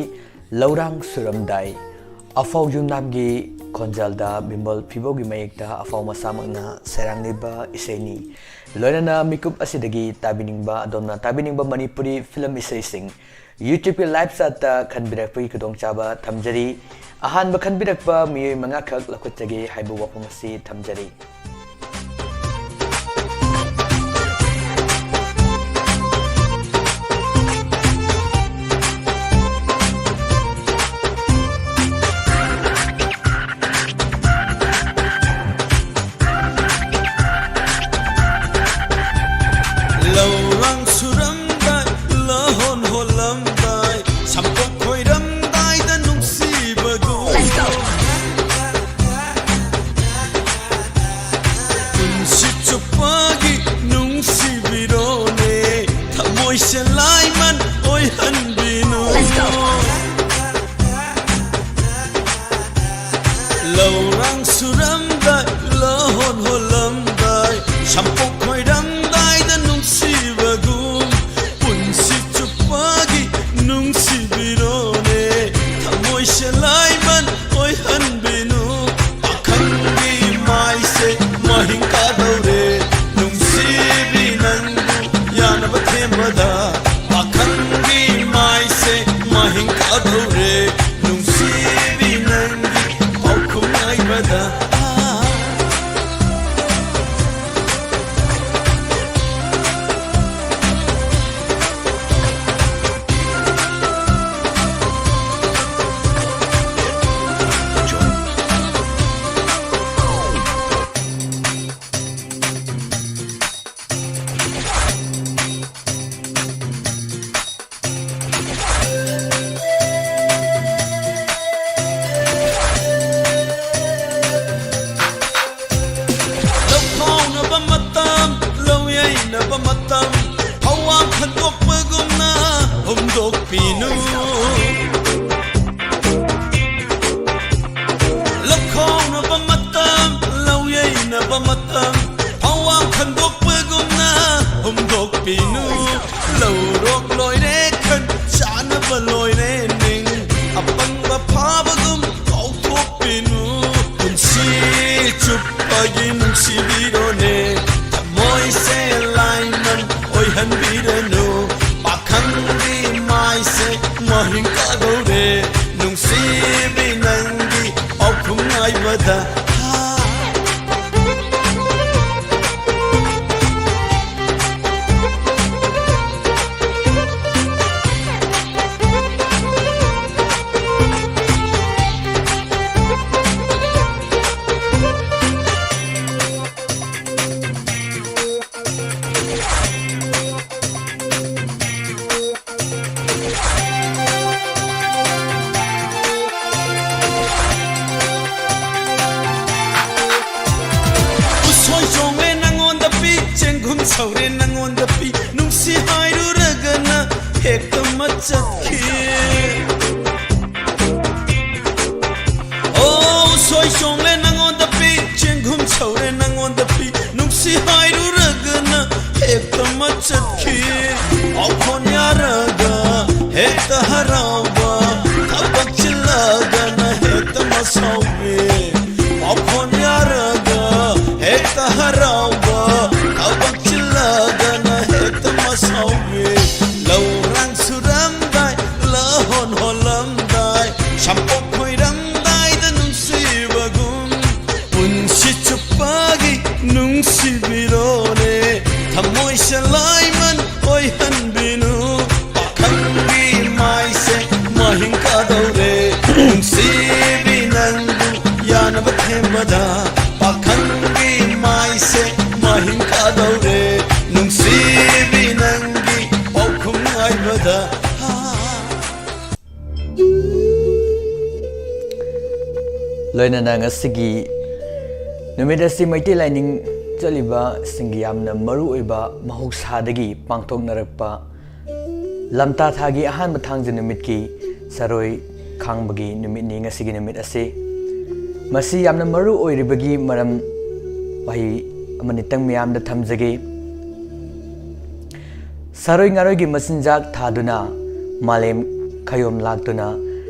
ꯂꯧꯔꯥꯡ ꯁꯨꯔꯝꯗꯥꯏ, ꯑꯐꯥꯎ ꯌꯨꯝꯅꯥꯝꯒꯤ ꯈꯣꯟꯖꯦꯜꯗ ꯕꯤꯃꯣꯜ ꯐꯤꯕꯧꯒꯤ ꯃꯌꯦꯛꯇ ꯑꯐꯥꯎ ꯃꯁꯥꯃꯛꯅ ꯁꯩꯔꯥꯡꯂꯤꯕ ꯏꯁꯩꯅꯤ꯫ ꯂꯣꯏꯅꯅ ꯃꯤꯀꯨꯞ ꯑꯁꯤꯗꯒꯤ ꯇꯥꯕꯤꯅꯤꯡꯕ, ꯑꯗꯣꯝꯅ ꯇꯥꯕꯤꯅꯤꯡꯕ ꯃꯅꯤꯄꯨꯔꯤ ꯐꯤꯂꯝ ꯏꯁꯩꯁꯤꯡ YouTube-ꯀꯤ live chat-ꯇ ꯈꯟꯕꯤꯔꯛꯄꯒꯤ ꯈꯨꯗꯣꯡꯆꯥꯕ ꯊꯝꯖꯔꯤ꯫ ꯑꯍꯥꯟꯕ ꯈꯟꯕꯤꯔꯛꯄ ꯃꯤꯑꯣꯏ ꯃꯉꯥꯈꯛ ꯂꯧꯈꯠꯆꯒꯦ ꯍꯥꯏꯕ ꯋꯥꯐꯝ ꯑꯁꯤ ꯊꯝꯖꯔꯤ꯫ ꯂꯧꯔꯥꯡ ꯁꯨꯔꯝꯗꯥꯏ, ꯂꯍꯣꯟ ꯍꯣꯜꯂꯝꯗꯥꯏ, ꯁꯝꯄꯣꯛ ꯈꯣꯏꯔꯝꯗꯥꯏꯗ ꯅꯨꯡꯁꯤꯕꯗꯨ꯫ ꯂꯧꯈꯥꯎꯅꯕ ꯃꯇꯝ, ꯂꯧ ꯌꯩꯅꯕ ꯃꯇꯝ, ꯐꯧꯋꯥꯡ ꯈꯟꯗꯣꯛꯄꯒꯨꯝꯅ ꯍꯨꯝꯗꯣꯛꯄꯤꯅꯨ꯫ ꯂꯧꯔꯣꯛ ꯂꯣꯏꯔꯦ ꯈꯟ, ꯆꯥꯅꯕ ꯂꯣꯏꯔꯦ ꯅꯤꯡ, ꯑꯄꯪꯕ ꯐꯥꯕꯒꯨꯝ ꯀꯥꯎꯊꯣꯛꯄꯤꯅꯨ꯫ ꯄꯨꯟꯁꯤ ꯆꯨꯞꯄꯒꯤ ꯅꯨꯡꯁꯤꯕꯤꯔꯣꯅꯦ, ꯊꯃꯣꯏꯁꯦ ꯂꯥꯏꯃꯟ ꯑꯣꯏꯍꯟꯕꯤꯔꯅꯨ꯫ ꯄꯥꯈꯪꯒꯤ ꯃꯥꯏꯁꯦ ꯃꯍꯤꯡ ꯀꯥꯗꯧꯔꯦ, ꯅꯨꯡꯁꯤꯕꯤ ꯅꯪꯒꯤ ꯄꯥꯎꯈꯨꯝ ꯉꯥꯏꯕꯗ꯫ ꯎꯁꯣꯏ ꯆꯣꯡꯂꯦ ꯅꯪꯉꯣꯟꯗ ꯄꯤ, ꯆꯦꯡꯒꯨꯝ ꯁꯧꯔꯦ ꯅꯪꯉꯣꯟꯗ ꯄꯤ, ꯅꯨꯡꯁꯤ ꯍꯥꯏꯔꯨꯔꯒꯅ ꯍꯦꯛꯇ ꯃꯆꯠꯈꯤ꯫ ꯑꯣ, ꯎꯁꯣꯏ ꯆꯣꯡꯂꯦ ꯅꯪꯉꯣꯟꯗ ꯄꯤ, ꯆꯦꯡꯒꯨꯝ ꯁꯧꯔꯦ ꯅꯪꯉꯣꯟꯗ ꯄꯤ, ꯅꯨꯡꯁꯤ ꯍꯥꯏꯔꯨꯔꯒꯅ ꯍꯦꯛꯇ ꯃꯆꯠꯈꯤ꯫ ꯄꯥꯎꯈꯣꯟ ꯌꯥꯔꯒ ꯍꯦꯛꯇ ꯍꯔꯥꯎꯕ, ꯊꯕꯛ ꯆꯤꯜꯂꯒꯅ ꯍꯦꯛꯇ ꯃꯁꯥꯎꯕꯤ꯫ ꯄꯥꯎꯈꯣꯟ ꯌꯥꯔꯒ ꯍꯦꯛꯇ ꯍꯔꯥꯎꯕ, ꯊꯕꯛ ꯆꯤꯜꯂꯒꯅ ꯍꯦꯛꯇ ꯃꯁꯥꯎꯕꯤ꯫ ꯂꯧꯔꯥꯡ ꯁꯨꯔꯝꯗꯥꯏ, ꯂꯍꯣꯟ ꯍꯣꯜꯂꯝꯗꯥꯏ, ꯁꯝꯄꯣꯛ ꯈꯣꯏꯔꯝꯗꯥꯏꯗ ꯅꯨꯡꯁꯤꯕꯒꯨꯝ ꯄꯨꯟꯁꯤ ꯆꯨꯞꯄꯒꯤ ꯅꯨꯡꯁꯤꯕꯤꯔꯣꯅꯦ, ꯊꯃꯣꯏ ꯁꯦꯂꯥꯏꯃꯟ ꯑꯣꯏꯍꯟꯕꯤꯅꯨ꯫ ꯄꯥꯈꯪꯒꯤ ꯃꯥꯏꯁꯦ ꯃꯍꯤꯡ ꯀꯥꯗꯧꯔꯦ, ꯅꯨꯡꯁꯤꯕꯤ ꯅꯪꯕꯨ ꯌꯥꯅꯕ ꯊꯦꯝꯕꯗ꯫ ꯄꯥꯈꯪꯒꯤ ꯃꯥꯏꯁꯦ ꯃꯍꯤꯡ ꯀꯥꯗꯧꯔꯦ, ꯅꯨꯡꯁꯤꯕꯤ ꯅꯪꯒꯤ ꯄꯥꯎꯈꯨꯝ ꯉꯥꯏꯕꯗ꯫ ꯂꯣꯏꯅꯅ ꯉꯁꯤꯒꯤ ꯅꯨꯃꯤꯠ ꯑꯁꯤ ꯃꯩꯇꯩ ꯂꯥꯏꯅꯤꯡ ꯆꯠꯂꯤꯕꯁꯤꯡꯒꯤ ꯌꯥꯝꯅ ꯃꯔꯨ ꯑꯣꯏꯕ ꯃꯍꯧꯁꯥꯗꯒꯤ ꯄꯥꯡꯊꯣꯛꯅꯔꯛꯄ ꯂꯝꯇꯥ ꯊꯥꯒꯤ ꯑꯍꯥꯟꯕ ꯊꯥꯡꯖ ꯅꯨꯃꯤꯠꯀꯤ ꯁꯔꯣꯏ ꯈꯥꯡꯕꯒꯤ ꯅꯨꯃꯤꯠꯅꯤ ꯉꯁꯤꯒꯤ ꯅꯨꯃꯤꯠ ꯑꯁꯤ꯫ ꯃꯁꯤ ꯌꯥꯝꯅ ꯃꯔꯨ ꯑꯣꯏꯔꯤꯕꯒꯤ ꯃꯔꯝ ꯋꯥꯍꯩ ꯑꯃꯅꯤꯇꯪ ꯃꯤꯌꯥꯝꯗ ꯊꯝꯖꯒꯦ꯫ ꯁꯥꯔꯣꯏ ꯉꯥꯔꯣꯏꯒꯤ ꯃꯆꯤꯟꯖꯥꯛ ꯊꯥꯗꯨꯅ, ꯃꯥꯂꯦꯝ ꯈꯌꯣꯝ ꯂꯥꯛꯇꯨꯅ,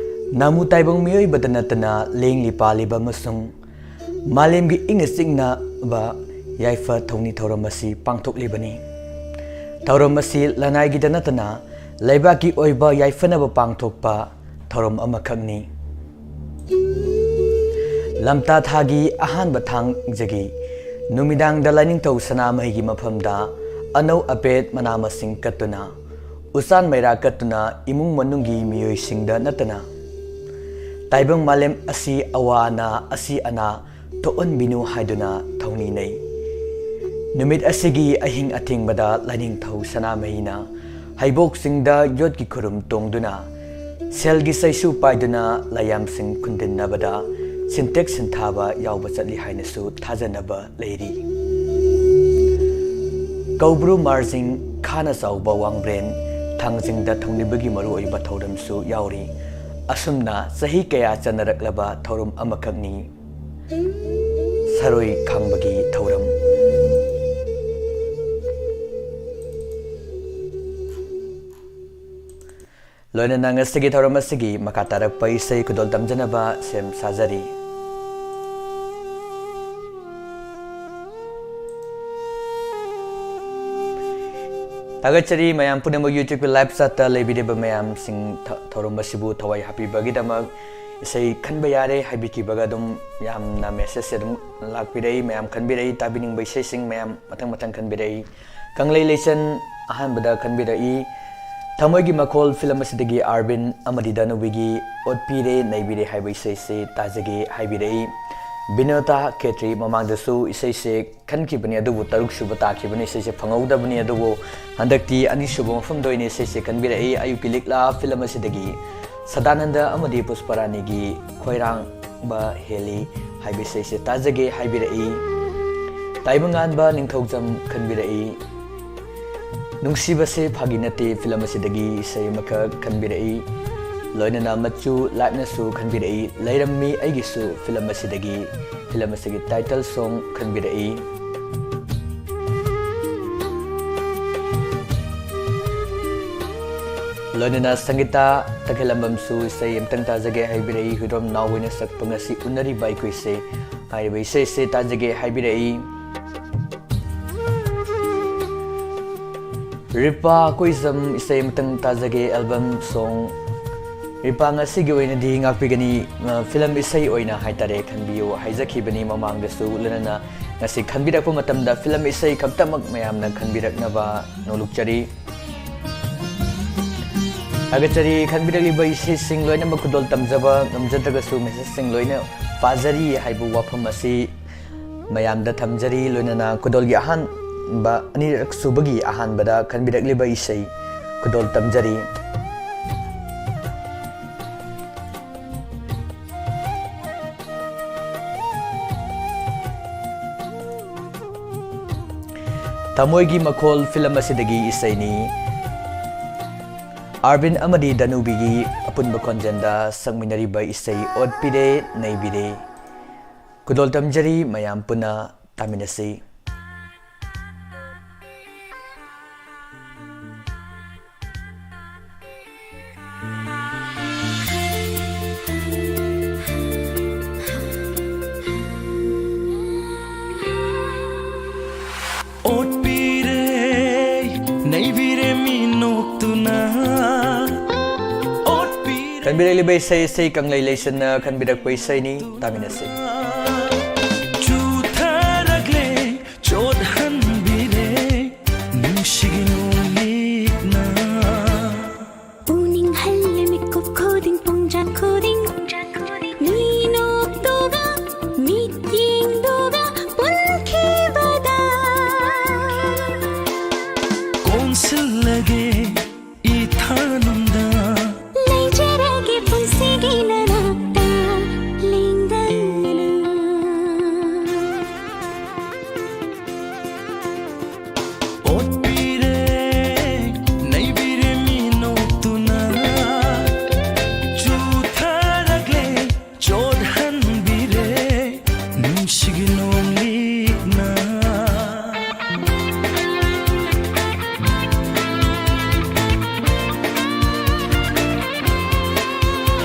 ꯅꯥꯃꯨ ꯇꯥꯏꯕꯪ ꯃꯤꯑꯣꯏꯕꯗ ꯅꯠꯇꯅ ꯂꯦꯡꯂꯤ ꯄꯥꯜꯂꯤꯕ ꯑꯃꯁꯨꯡ ꯃꯥꯂꯦꯝꯒꯤ ꯏꯪꯅ ꯆꯤꯛꯅꯕ ꯌꯥꯏꯐ ꯊꯧꯅꯤ ꯊꯧꯔꯝ ꯑꯁꯤ ꯄꯥꯡꯊꯣꯛꯂꯤꯕꯅꯤ꯫ ꯊꯧꯔꯝ ꯑꯁꯤ ꯂꯅꯥꯏꯒꯤꯗ ꯅꯠꯇꯅ ꯂꯩꯕꯥꯛꯀꯤ ꯑꯣꯏꯕ ꯌꯥꯏꯐꯅꯕ ꯄꯥꯡꯊꯣꯛꯄ ꯊꯧꯔꯝ ꯑꯃꯈꯛꯅꯤ꯫ ꯂꯝꯇꯥ ꯊꯥꯒꯤ ꯑꯍꯥꯟꯕ ꯊꯥꯡꯖꯒꯤ ꯅꯨꯃꯤꯗꯥꯡꯗ ꯂꯥꯏꯅꯤꯡꯊꯧ ꯁꯅꯥꯃꯍꯤꯒꯤ ꯃꯐꯝꯗ ꯑꯅꯧ ꯑꯄꯦꯠ ꯃꯅꯥ ꯃꯁꯤꯡ ꯀꯠꯇꯨꯅ, ꯎꯆꯥꯟ ꯃꯩꯔꯥ ꯀꯠꯇꯨꯅ ꯏꯃꯨꯡ ꯃꯅꯨꯡꯒꯤ ꯃꯤꯑꯣꯏꯁꯤꯡꯗ ꯅꯠꯇꯅ ꯇꯥꯏꯕꯪ ꯃꯥꯂꯦꯝ ꯑꯁꯤ ꯑꯋꯥ ꯑꯅꯥ, ꯑꯁꯤ ꯑꯅꯥ ꯊꯣꯛꯍꯟꯕꯤꯅꯨ ꯍꯥꯏꯗꯨꯅ ꯊꯧꯅꯤ ꯅꯩ꯫ ꯅꯨꯃꯤꯠ ꯑꯁꯤꯒꯤ ꯑꯍꯤꯡ ꯑꯊꯦꯡꯕꯗ ꯂꯥꯏꯅꯤꯡꯊꯧ ꯁꯅꯥꯃꯍꯤꯅ ꯍꯩꯕꯣꯛꯁꯤꯡꯗ ꯌꯣꯠꯀꯤ ꯈꯨꯔꯨꯝ ꯇꯣꯡꯗꯨꯅ, ꯁꯦꯜꯒꯤ ꯆꯩꯁꯨ ꯄꯥꯏꯗꯨꯅ ꯂꯥꯏꯌꯥꯝꯁꯤꯡ ꯈꯨꯟꯗꯤꯟꯅꯕꯗ ꯁꯤꯟꯇꯦꯛ ꯁꯤꯟꯊꯥꯕ ꯌꯥꯎꯕ ꯆꯠꯂꯤ ꯍꯥꯏꯅꯁꯨ ꯊꯥꯖꯅꯕ ꯂꯩꯔꯤ꯫ ꯀꯧꯕ꯭ꯔꯨ, ꯃꯥꯔꯖꯤꯡ, ꯈꯥꯅ ꯆꯥꯎꯕ ꯋꯥꯡꯕ꯭ꯔꯦꯟ, ꯊꯥꯡꯖꯤꯡꯗ ꯊꯧꯅꯤꯕꯒꯤ ꯃꯔꯨꯑꯣꯏꯕ ꯊꯧꯔꯝꯁꯨ ꯌꯥꯎꯔꯤ꯫ ꯑꯁꯨꯝꯅ ꯆꯍꯤ ꯀꯌꯥ ꯆꯠꯅꯔꯛꯂꯕ ꯊꯧꯔꯝ ꯑꯃꯈꯛꯅꯤ ꯁꯔꯣꯏ ꯈꯥꯡꯕꯒꯤ ꯊꯧꯔꯝ꯫ ꯂꯣꯏꯅꯅ ꯉꯁꯤꯒꯤ ꯊꯧꯔꯝ ꯑꯁꯤꯒꯤ ꯃꯈꯥ ꯇꯥꯔꯛꯄ ꯏꯁꯩ ꯈꯨꯗꯣꯜ ꯇꯝꯖꯅꯕ ꯁꯦꯝ ꯁꯥꯖꯔꯤ꯫ ꯊꯥꯒꯠꯆꯔꯤ ꯃꯌꯥꯝ ꯄꯨꯝꯅꯃꯛ YouTube-ꯀꯤ live chat-ꯇ ꯂꯩꯕꯤꯔꯤꯕ ꯃꯌꯥꯝꯁꯤꯡ, ꯊ-, ꯊꯧꯔꯝ ꯑꯁꯤꯕꯨ ꯊꯋꯥꯏ ꯍꯥꯞꯄꯤꯕꯒꯤꯗꯃꯛ꯫ ꯏꯁꯩ ꯈꯟꯕ ꯌꯥꯔꯦ ꯍꯥꯏꯕꯤꯈꯤꯕꯒ ꯑꯗꯨꯝ ꯌꯥꯝꯅ message ꯑꯗꯨꯝ ꯂꯥꯛꯄꯤꯔꯛꯏ, ꯃꯌꯥꯝ ꯈꯟꯕꯤꯔꯛꯏ, ꯇꯥꯕꯤꯅꯤꯡꯕ ꯏꯁꯩꯁꯤꯡ ꯃꯌꯥꯝ ꯃꯊꯪ ꯃꯊꯪ ꯈꯟꯕꯤꯔꯛꯏ꯫ ꯀꯪꯂꯩ ꯂꯩꯆꯟ ꯑꯍꯥꯟꯕꯗ ꯈꯟꯕꯤꯔꯛꯏ꯫ ꯊꯃꯣꯏꯒꯤ ꯃꯈꯣꯜ film ꯑꯁꯤꯗꯒꯤ ꯑꯥꯔꯕꯤꯟ ꯑꯃꯗꯤ ꯗꯥꯅꯨꯕꯤꯒꯤ ꯑꯣꯠꯄꯤꯔꯦ ꯅꯩꯕꯤꯔꯦ ꯍꯥꯏꯕ ꯏꯁꯩꯁꯦ ꯇꯥꯖꯒꯦ ꯍꯥꯏꯕꯤꯔꯛꯏ꯫ ꯕꯤꯅꯣꯇꯥ ꯈꯦꯇ꯭ꯔꯤ ꯃꯃꯥꯡꯗꯁꯨ ꯏꯁꯩꯁꯦ ꯈꯟꯈꯤꯕꯅꯤ, ꯑꯗꯨꯕꯨ ꯇꯔꯨꯛ ꯁꯨꯕ ꯇꯥꯈꯤꯕꯅꯤ, ꯏꯁꯩꯁꯦ ꯐꯪꯍꯧꯗꯕꯅꯤ꯫ ꯑꯗꯨꯕꯨ ꯍꯟꯗꯛꯇꯤ ꯑꯅꯤꯁꯨꯕ ꯃꯐꯝꯗ ꯑꯣꯏꯅ ꯏꯁꯩꯁꯦ ꯈꯟꯕꯤꯔꯛꯏ꯫ ꯑꯌꯨꯛꯀꯤ ꯂꯤꯛꯂꯥ film ꯑꯁꯤꯗꯒꯤ ꯁꯗꯥꯅꯟꯗ ꯑꯃꯗꯤ ꯄꯨꯁꯄꯔꯥꯅꯤꯒꯤ ꯈꯣꯏꯔꯥꯡꯕ ꯍꯦꯜꯂꯤ ꯍꯥꯏꯕ ꯏꯁꯩꯁꯦ ꯇꯥꯖꯒꯦ ꯍꯥꯏꯕꯤꯔꯛꯏ꯫ ꯇꯥꯏꯕꯪꯉꯥꯟꯕ ꯅꯤꯡꯊꯧꯖꯝ ꯈꯟꯕꯤꯔꯛꯏ꯫ ꯅꯨꯡꯁꯤꯕꯁꯦ ꯐꯥꯒꯤ ꯅꯠꯇꯦ ꯐꯤꯂꯝ ꯑꯁꯤꯗꯒꯤ ꯏꯁꯩ ꯑꯃꯈꯛ ꯈꯟꯕꯤꯔꯛꯏ꯫ ꯂꯣꯏꯅꯅ ꯃꯆꯨ ꯂꯥꯏꯞꯅꯁꯨ ꯈꯟꯕꯤꯔꯛꯏ, ꯂꯩꯔꯝꯃꯤ ꯑꯩꯒꯤꯁꯨ ꯐꯤꯂꯝ ꯑꯁꯤꯗꯒꯤ꯫ ꯐꯤꯂꯝ ꯑꯁꯤꯒꯤ ꯇꯥꯏꯇꯜ ꯁꯣꯡ ꯈꯟꯕꯤꯔꯛꯏ꯫ ꯂꯣꯏꯅꯅ ꯁꯪꯒꯤꯇꯥ ꯇꯈꯦꯂꯝꯕꯝꯁꯨ ꯏꯁꯩ ꯑꯃꯇꯪ ꯇꯥꯖꯒꯦ ꯍꯥꯏꯕꯤꯔꯛꯏ꯫ ꯍꯨꯏꯗ꯭ꯔꯣꯝ ꯅꯥꯎ ꯑꯣꯏꯅ ꯁꯛꯄ ꯉꯁꯤ ꯎꯅꯔꯤꯕ ꯑꯩꯈꯣꯏꯁꯦ ꯍꯥꯏꯔꯤꯕ ꯏꯁꯩꯁꯦ ꯇꯥꯖꯒꯦ ꯍꯥꯏꯕꯤꯔꯛꯏ꯫ ꯔꯤꯄꯥ ꯀꯣꯏꯖꯝ ꯏꯁꯩ ꯑꯃꯇꯪ ꯇꯥꯖꯒꯦ, ꯑꯦꯜꯕꯝ ꯁꯣꯡ꯫ ꯔꯤꯄꯥ ꯉꯁꯤꯒꯤ ꯑꯣꯏꯅꯗꯤ ꯉꯥꯛꯄꯤꯒꯅꯤ, ꯑ, ꯐꯤꯂꯝ ꯏꯁꯩ ꯑꯣꯏꯅ ꯍꯥꯏꯇꯥꯔꯦ, ꯈꯟꯕꯤꯌꯨ ꯍꯥꯏꯖꯈꯤꯕꯅꯤ ꯃꯃꯥꯡꯗꯁꯨ꯫ ꯂꯣꯏꯅꯅ ꯉꯁꯤ ꯈꯟꯕꯤꯔꯛꯄ ꯃꯇꯝꯗ ꯐꯤꯂꯝ ꯏꯁꯩ ꯈꯛꯇꯃꯛ ꯃꯌꯥꯝꯅ ꯈꯟꯕꯤꯔꯛꯅꯕ ꯅꯣꯂꯨꯛꯆꯔꯤ꯫ ꯊꯥꯒꯠꯆꯔꯤ꯫ ꯈꯟꯕꯤꯔꯛꯂꯤꯕ ꯏꯁꯩꯁꯤꯡ ꯂꯣꯏꯅꯃꯛ ꯈꯨꯗꯣꯜ ꯇꯝꯖꯕ ꯉꯝꯖꯗ꯭ꯔꯒꯁꯨ ꯃꯦꯁꯦꯖꯁꯤꯡ ꯂꯣꯏꯅ ꯄꯥꯖꯔꯤ ꯍꯥꯏꯕ ꯋꯥꯐꯝ ꯑꯁꯤ ꯃꯌꯥꯝꯗ ꯊꯝꯖꯔꯤ꯫ ꯂꯣꯏꯅꯅ ꯈꯨꯗꯣꯜꯒꯤ ꯑꯍꯥꯟꯕ, ꯑꯅꯤꯔꯛ ꯁꯨꯕꯒꯤ ꯑꯍꯥꯟꯕꯗ ꯈꯟꯕꯤꯔꯛꯂꯤꯕ ꯏꯁꯩ ꯈꯨꯗꯣꯜ ꯇꯝꯖꯔꯤ꯫ ꯊꯃꯣꯏꯒꯤ ꯃꯈꯣꯜ ꯐꯤꯂꯝ ꯑꯁꯤꯗꯒꯤ ꯏꯁꯩꯅꯤ꯫ ꯑꯥꯔꯕꯤꯟ ꯑꯃꯗꯤ ꯗꯅꯨꯕꯤꯒꯤ ꯑꯄꯨꯟꯕ ꯈꯣꯟꯖꯦꯜꯗ ꯁꯛꯃꯤꯟꯅꯔꯤꯕ ꯏꯁꯩ ꯑꯣꯠꯄꯤꯔꯦ ꯅꯩꯕꯤꯔꯦ꯫ ꯈꯨꯗꯣꯜ ꯇꯝꯖꯔꯤ, ꯃꯌꯥꯝ ꯄꯨꯟꯅ ꯇꯥꯃꯤꯟꯅꯁꯤ꯫ ꯑꯣꯠꯄꯤꯔꯦ, ꯅꯩꯕꯤꯔꯦ ꯃꯤ ꯅꯣꯛꯇꯨꯅ꯫ ꯑꯣꯠꯄꯤꯔꯦ꯫ ꯈꯟꯕꯤꯔꯛꯂꯤꯕ ꯏꯁꯩ ꯑꯁꯤ ꯀꯪꯂꯩ ꯂꯩꯁꯟꯅ ꯈꯟꯕꯤꯔꯛꯄ ꯏꯁꯩꯅꯤ, ꯇꯥꯃꯤꯟꯅꯁꯤ꯫ ꯆꯨꯊꯔꯛꯂꯦ, ꯆꯣꯠꯍꯟꯕꯤꯔꯦ, ꯅꯨꯡꯁꯤꯒꯤ ꯅꯨꯃꯤꯠꯅ꯫ ꯎꯅꯤꯡꯍꯜꯂꯦ ꯃꯤꯀꯨꯞ ꯈꯨꯗꯤꯡ, ꯄꯨꯡꯖꯥ ꯈꯨꯗꯤꯡ, ꯃꯤ ꯅꯣꯛꯇꯨꯒ, ꯃꯤꯠꯌꯦꯡꯗꯨꯒ ꯄꯨꯟꯈꯤꯕꯗ꯫ ꯀꯣꯟꯁꯤꯜꯂꯒꯦ ꯏꯊꯥꯅꯨꯡꯗ꯫ ꯂꯩꯖꯔꯒꯦ ꯄꯨꯟꯁꯤꯒꯤ ꯅꯅꯥꯛꯇ ꯂꯦꯡꯗꯅ꯫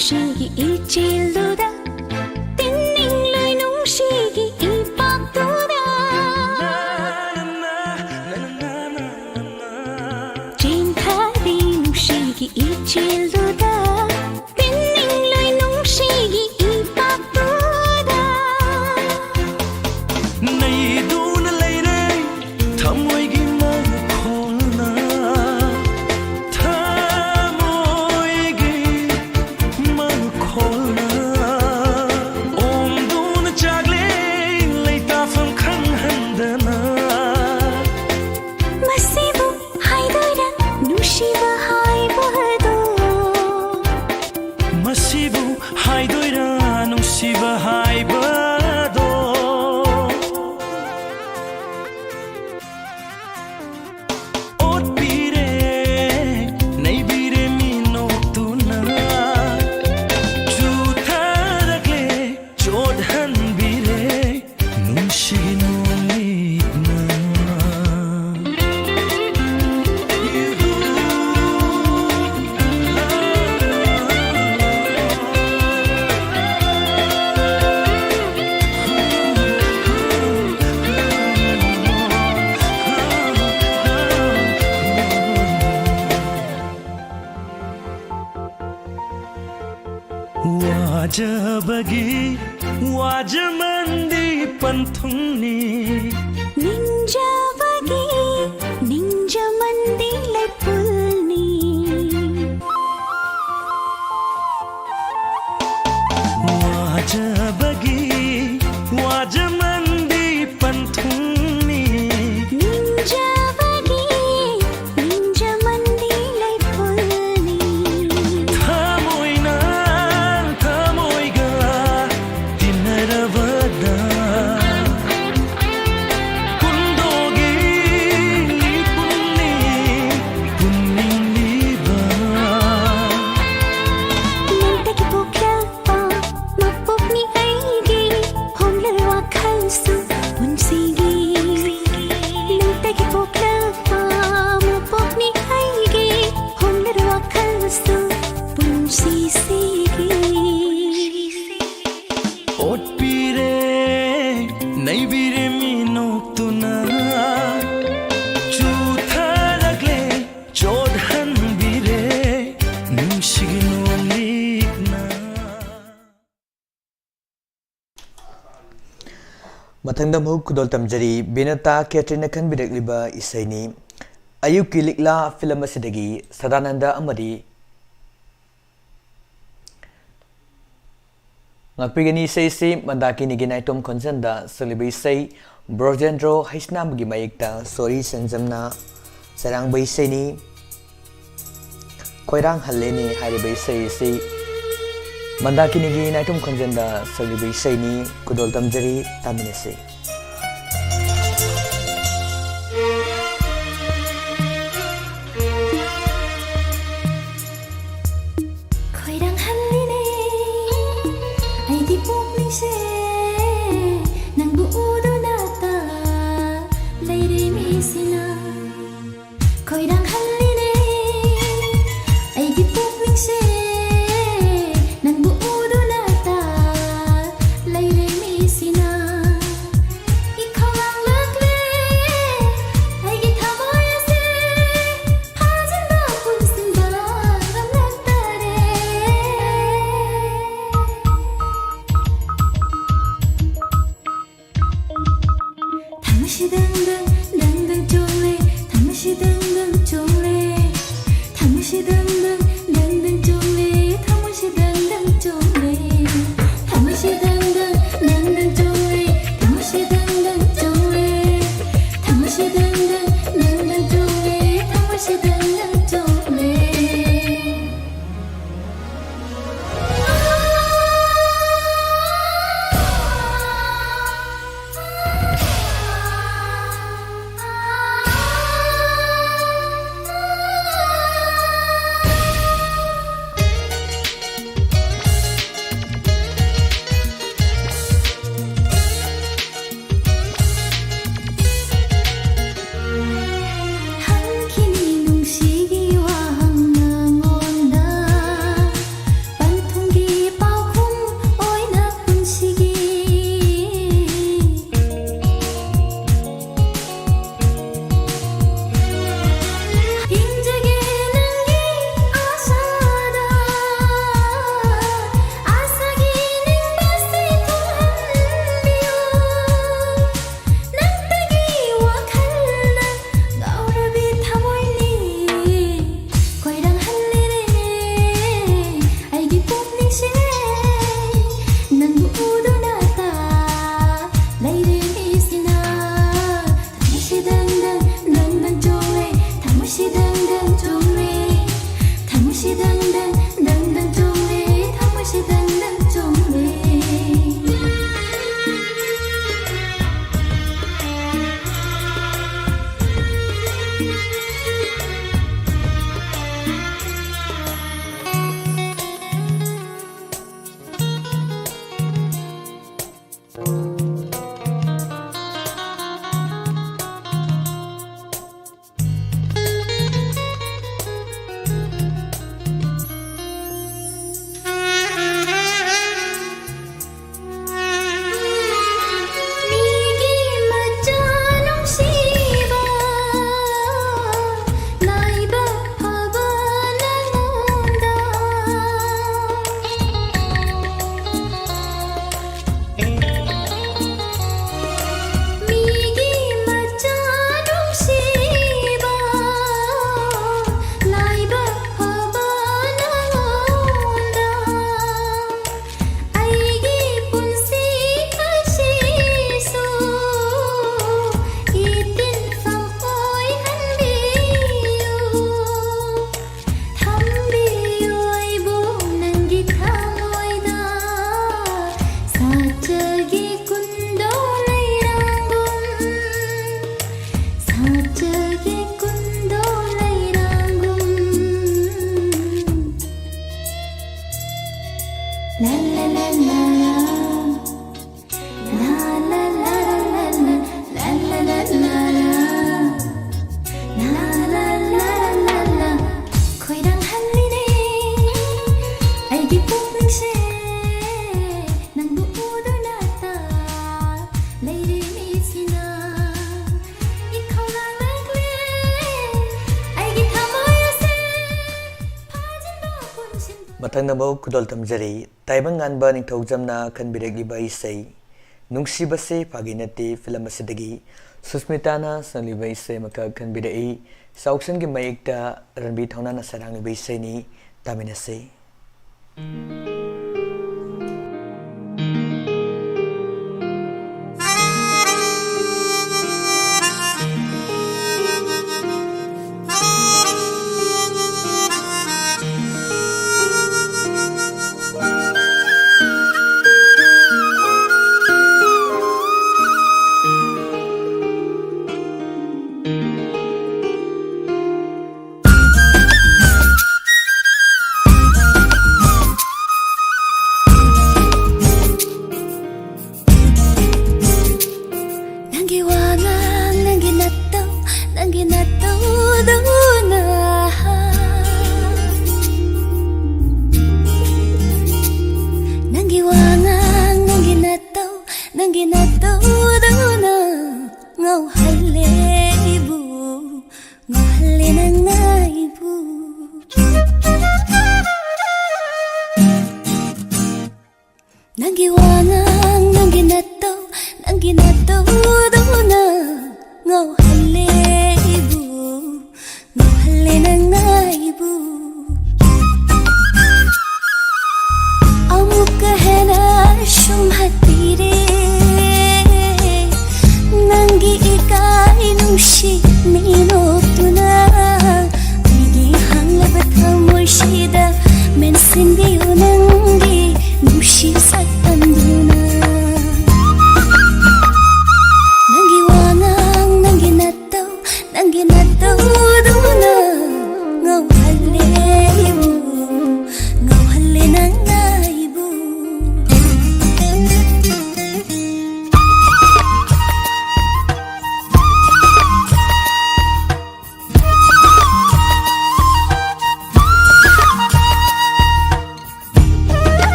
ꯅꯨꯡꯁꯤꯒꯤ ꯏꯆꯦꯜꯗꯨꯗ, ꯇꯤꯟꯅꯤꯡꯂꯣꯏ ꯅꯨꯡꯁꯤꯒꯤ ꯏꯄꯥꯛꯇꯨꯗ, ꯆꯦꯟꯊꯔꯤ ꯅꯨꯡꯁꯤꯒꯤ ꯏꯆꯦꯜꯗꯨꯗ, ꯇꯤꯟꯅꯤꯡꯂꯣꯏ ꯅꯨꯡꯁꯤꯒꯤ ꯏꯄꯥꯛꯇꯨꯗ꯫ ꯅꯩꯗꯨꯅ ꯂꯩꯔꯦ ꯊꯃꯣꯏꯒꯤ ꯃꯈꯣꯜꯅ, ꯊꯃꯣꯏꯒꯤ ꯃꯈꯣꯜꯅ ꯑꯣꯝꯗꯨꯅ ꯆꯥꯛꯂꯦ ꯂꯩꯇꯥꯐꯝ ꯈꯪꯍꯟꯗꯅ꯫ ꯃꯁꯤꯕꯨ ꯍꯥꯏꯗꯣꯏꯔꯥ ꯅꯨꯡꯁꯤꯕ ꯍꯥꯏꯕꯗꯣ? ꯃꯁꯤꯕꯨ ꯍꯥꯏꯗꯣꯏꯔꯥ ꯅꯨꯡꯁꯤꯕ ꯍꯥꯏꯕꯗꯣ? ꯑꯣꯠꯄꯤꯔꯦ, ꯅꯩꯕꯤꯔꯦ ꯃꯤꯅꯣꯛꯇꯨꯅ, ꯆꯨꯊꯔꯛꯂꯦ, ꯆꯣꯠꯍꯟꯕꯤꯔꯦ ꯅꯨꯡꯁꯤ ꯅꯣꯡꯂꯤꯛꯅ꯫ ꯋꯥꯖꯕꯒꯤ ꯋꯥꯖꯃꯟꯗꯤ ꯄꯟꯊꯨꯡꯅꯤ꯫ ꯅꯤꯡꯖꯕꯒꯤ ꯅꯤꯡꯖꯃꯟꯗꯤ ꯂꯩꯄꯨꯜꯅꯤ꯫ ꯋꯥꯖꯕꯒꯤ ꯋꯥꯖꯃꯟꯗꯤ ꯄꯟꯊꯨꯡꯅꯤ꯫ ꯅꯤꯡꯖꯕꯒꯤ ꯅꯤꯡꯖꯃꯟꯗꯤ ꯂꯩꯄꯨꯜꯅꯤ꯫ ꯊꯃꯣꯏꯅ ꯊꯃꯣꯏꯒ ꯇꯤꯟꯅꯔꯕꯗ ꯄꯨꯟꯗꯣꯒꯤ ꯂꯤꯄꯨꯟꯅꯤ꯫ ꯆꯥꯡꯗꯝ ꯍꯨꯛ ꯈꯨꯗꯣꯜ ꯇꯝꯖꯔꯤ꯫ ꯕꯤꯅꯇꯥ ꯈꯦꯇ꯭ꯔꯤꯅ ꯈꯟꯕꯤꯔꯛꯂꯤꯕ ꯏꯁꯩꯅꯤ꯫ ꯑꯌꯨꯛꯀꯤ ꯂꯤꯛꯂꯥ ꯐꯤꯂꯝ ꯑꯁꯤꯗꯒꯤ ꯁꯗꯥꯅꯟꯗ ꯑꯃꯗꯤ ꯉꯥꯛꯄꯤꯒꯅꯤ꯫ ꯏꯁꯩꯁꯤ ꯃꯟꯗꯥꯀꯤꯅꯤꯒꯤ ꯅꯥꯏꯇꯣꯝ ꯈꯣꯟꯖꯦꯜꯗ ꯁꯛꯂꯤꯕ ꯏꯁꯩ, ꯕ꯭ꯔꯣꯖꯦꯟꯗ꯭ꯔꯣ ꯍꯩꯁꯅꯥꯝꯒꯤ ꯃꯌꯦꯛꯇ ꯁꯣꯔꯤ ꯁꯦꯟꯖꯝꯅ ꯁꯩꯔꯥꯡꯕ ꯏꯁꯩꯅꯤ꯫ ꯈꯣꯏꯔꯥꯡ ꯍꯜꯂꯦꯅꯦ ꯍꯥꯏꯔꯤꯕ ꯏꯁꯩ ꯑꯁꯤ ꯃꯟꯗꯥꯀꯤꯅꯤꯒꯤ ꯅꯥꯏꯇꯣꯝ ꯈꯣꯟꯖꯦꯜꯗ ꯁꯛꯂꯤꯕ ꯏꯁꯩꯅꯤ꯫ ꯈꯨꯗꯣꯜ ꯇꯝꯖꯔꯤ, ꯇꯥꯃꯤꯟꯅꯁꯤ꯫ ꯈꯣꯏꯔꯥꯡꯍꯜꯂꯤꯅꯦ ꯑꯩꯒꯤ ꯄꯨꯛꯅꯤꯡꯁꯦ, ꯅꯪꯕꯨ ꯎꯗꯨꯅꯇ ꯂꯩꯔꯦ ꯃꯤꯁꯤꯅ꯫ ꯈꯣꯏꯔꯥꯡꯍꯜꯂꯤꯅꯦ ꯑꯩꯒꯤ ꯄꯨꯛꯅꯤꯡꯁꯦ, ꯅꯪꯕꯨ ꯎꯗꯨꯅꯇ ꯂꯩꯔꯦ ꯃꯤꯁꯤꯅ꯫ ꯃꯊꯪꯅ ꯑꯃꯨꯛ ꯈꯨꯗꯣꯜ ꯇꯝꯖꯔꯤ꯫ ꯇꯥꯏꯕꯪ ꯉꯥꯟꯕ ꯅꯤꯡꯊꯧꯖꯝꯅ ꯈꯟꯕꯤꯔꯛꯂꯤꯕ ꯏꯁꯩ ꯅꯨꯡꯁꯤꯕꯁꯦ ꯐꯥꯒꯤ ꯅꯠꯇꯦ ꯐꯤꯂꯝ ꯑꯁꯤꯗꯒꯤ ꯁꯨꯁꯃꯤꯇꯥꯅ ꯁꯛꯂꯤꯕ ꯏꯁꯩ ꯑꯃꯈꯛ ꯈꯟꯕꯤꯔꯛꯏ꯫ ꯆꯥꯎꯁꯟꯒꯤ ꯃꯌꯦꯛꯇ ꯔꯟꯕꯤꯔ ꯊꯧꯅꯥꯅ ꯁꯩꯔꯥꯡꯂꯤꯕ ꯏꯁꯩꯅꯤ, ꯇꯥꯃꯤꯟꯅꯁꯤ꯫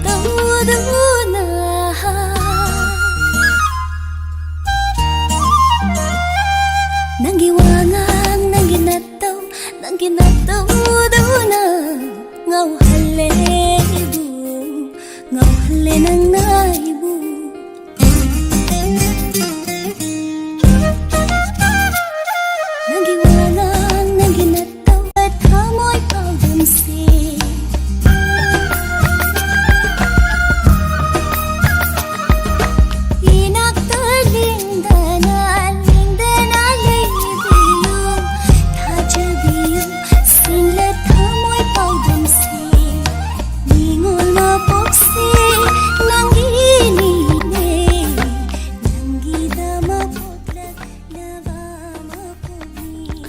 ꯇꯧꯗꯨꯅ ꯅꯪꯒꯤ ꯋꯥꯉꯥꯡ, ꯅꯪꯒꯤ ꯅꯇꯧ, ꯅꯪꯒꯤ ꯅꯇꯧꯗꯨꯅ ꯉꯥꯎꯍꯜꯂꯦ ꯑꯩꯕꯨ, ꯉꯥꯎꯍꯜꯂꯦ ꯅꯪꯅ ꯑꯩꯕꯨ꯫ ꯅꯪꯒꯤ ꯋꯥꯉꯥꯡ, ꯅꯪꯒꯤ ꯅꯇꯧ, ꯊꯃꯣꯏ ꯄꯥꯎꯗꯝꯁꯦ꯫ ꯏꯅꯥꯛꯇ ꯂꯦꯡꯗꯅ, ꯂꯦꯡꯗꯅ ꯂꯩꯕꯤꯌꯨ, ꯊꯥꯖꯕꯤꯌꯨ, ꯁꯤꯡꯂ ꯊꯃꯣꯏ ꯄꯥꯎꯗꯝꯁꯦ꯫ ꯅꯤꯉꯣꯜ ꯃꯄꯣꯛꯁꯦ ꯅꯪꯒꯤꯅꯤꯅꯦ, ꯅꯪꯒꯤꯗꯃꯛ ꯄꯣꯛꯂꯛꯂꯕ ꯃꯄꯣꯛꯅꯤ꯫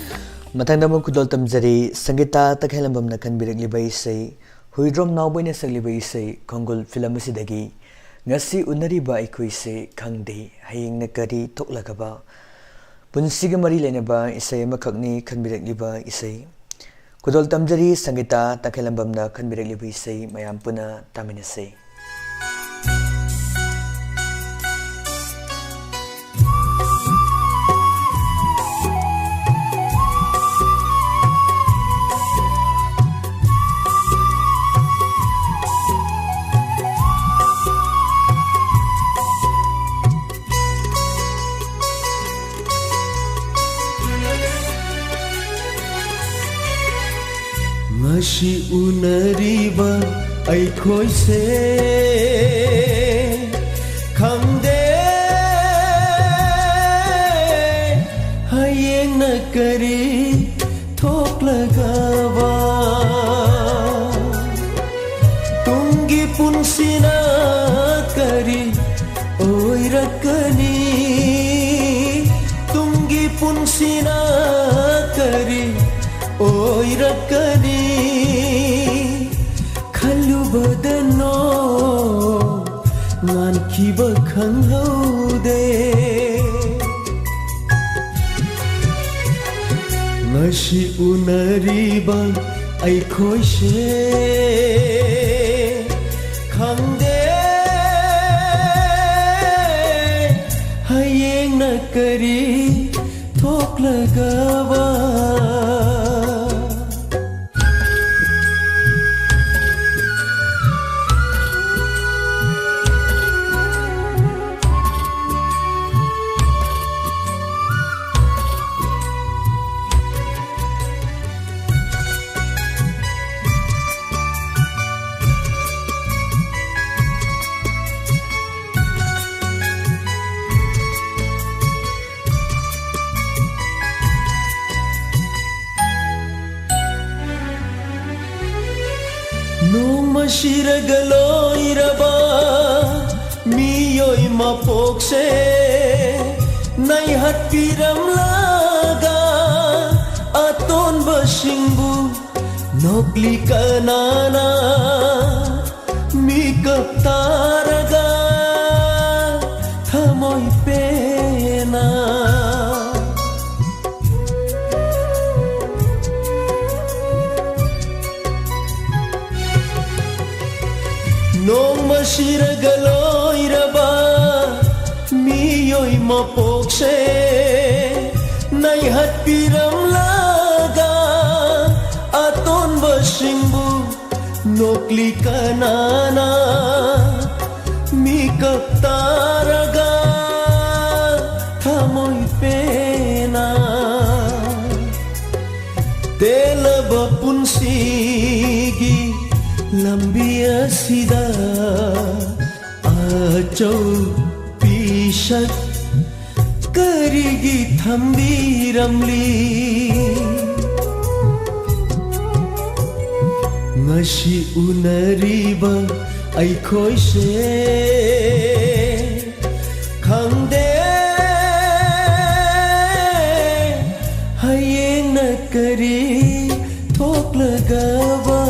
ꯃꯊꯪꯗ ꯑꯃꯨꯛ ꯈꯨꯗꯣꯜ ꯇꯝꯖꯔꯤ, ꯁꯪꯒꯤꯇꯥ ꯇꯈꯦꯜꯂꯝꯕꯝꯅ ꯈꯟꯕꯤꯔꯛꯂꯤꯕ ꯏꯁꯩ, ꯍꯨꯏꯗ꯭ꯔꯣꯝ ꯅꯥꯎꯕꯣꯏꯅ ꯁꯛꯂꯤꯕ ꯏꯁꯩ ꯈꯣꯡꯒꯨꯜ ꯐꯤꯂꯝ ꯑꯁꯤꯗꯒꯤ꯫ ꯉꯁꯤ ꯎꯅꯔꯤꯕ ꯑꯩꯈꯣꯏꯁꯦ ꯈꯪꯗꯦ ꯍꯌꯦꯡꯅ ꯀꯔꯤ ꯊꯣꯛꯂꯒꯕ꯫ ꯄꯨꯟꯁꯤꯒ ꯃꯔꯤ ꯂꯩꯅꯕ ꯏꯁꯩ ꯑꯃꯈꯛꯅꯤ ꯈꯟꯕꯤꯔꯛꯂꯤꯕ ꯏꯁꯩ꯫ ꯈꯨꯗꯣꯜ ꯇꯝꯖꯔꯤ, ꯁꯪꯒꯤꯇꯥ ꯇꯈꯦꯜꯂꯝꯕꯝꯅ ꯈꯟꯕꯤꯔꯛꯂꯤꯕ ꯏꯁꯩ ꯃꯌꯥꯝ ꯄꯨꯟꯅ ꯇꯥꯃꯤꯟꯅꯁꯤ꯫ ꯉꯁꯤ ꯎꯅꯔꯤꯕ ꯑꯩꯈꯣꯏꯁꯦ ꯈꯪꯗꯦ ꯍꯌꯦꯡꯅ ꯀꯔꯤ ꯊꯣꯛꯂꯒꯕ꯫ ꯇꯨꯡꯒꯤ ꯄꯨꯟꯁꯤꯅ ꯀꯔꯤ ꯑꯣꯏꯔꯛꯀꯅꯤ? ꯇꯨꯡꯒꯤ ꯄꯨꯟꯁꯤꯅ ꯀꯔꯤ ꯑꯣꯏꯔꯛꯀꯅꯤ? ꯈꯜꯂꯨꯕꯗ ꯅꯣꯡ ꯉꯥꯟꯈꯤꯕ ꯈꯪꯍꯧꯗꯦ꯫ ꯉꯁꯤ ꯎꯅꯔꯤꯕ ꯑꯩꯈꯣꯏꯁꯦ ꯀꯔꯤ ꯊꯣꯛꯂꯒꯕ? ꯅꯣꯡꯃ ꯁꯤꯔꯒ ꯂꯣꯏꯔꯕ ꯃꯤꯑꯣꯏ ꯃꯄꯣꯛꯁꯦ ꯅꯩꯍꯠꯄꯤꯔꯝꯂꯒ ꯑꯇꯣꯟꯕꯁꯤꯡꯕꯨ ꯅꯣꯛꯂꯤ ꯀꯅꯥꯅ ꯃꯤꯀꯞ ꯇꯥꯔꯒ ꯊꯃꯣꯏ ꯄꯦꯟꯅ? ꯅꯣꯡꯃ ꯁꯤꯔꯒ ꯂꯣꯏꯔꯕ ꯃꯤꯑꯣꯏ ꯃꯄꯣꯛꯁꯦ ꯅꯩꯍꯠꯄꯤꯔꯝꯂꯒ ꯑꯇꯣꯟꯕꯁꯤꯡꯕꯨ ꯅꯣꯛꯂꯤ ꯀꯅꯥꯅ ꯃꯤꯀꯞ ꯇꯥꯔꯒ ꯊꯃꯣꯏ ꯄꯦꯟꯅ? ꯇꯦꯜꯂꯕ ꯄꯨꯟꯁꯤꯒꯤ ꯂꯝꯕꯤ ꯑꯁꯤꯗ ꯑꯆꯧ ꯄꯤꯁꯛ ꯀꯔꯤꯒꯤ ꯊꯝꯕꯤꯔꯝꯂꯤ? ꯉꯁꯤ ꯎꯅꯔꯤꯕ ꯑꯩꯈꯣꯏꯁꯦ ꯈꯪꯗꯦ ꯍꯌꯦꯡꯅ ꯀꯔꯤ ꯊꯣꯛꯂꯒꯕ꯫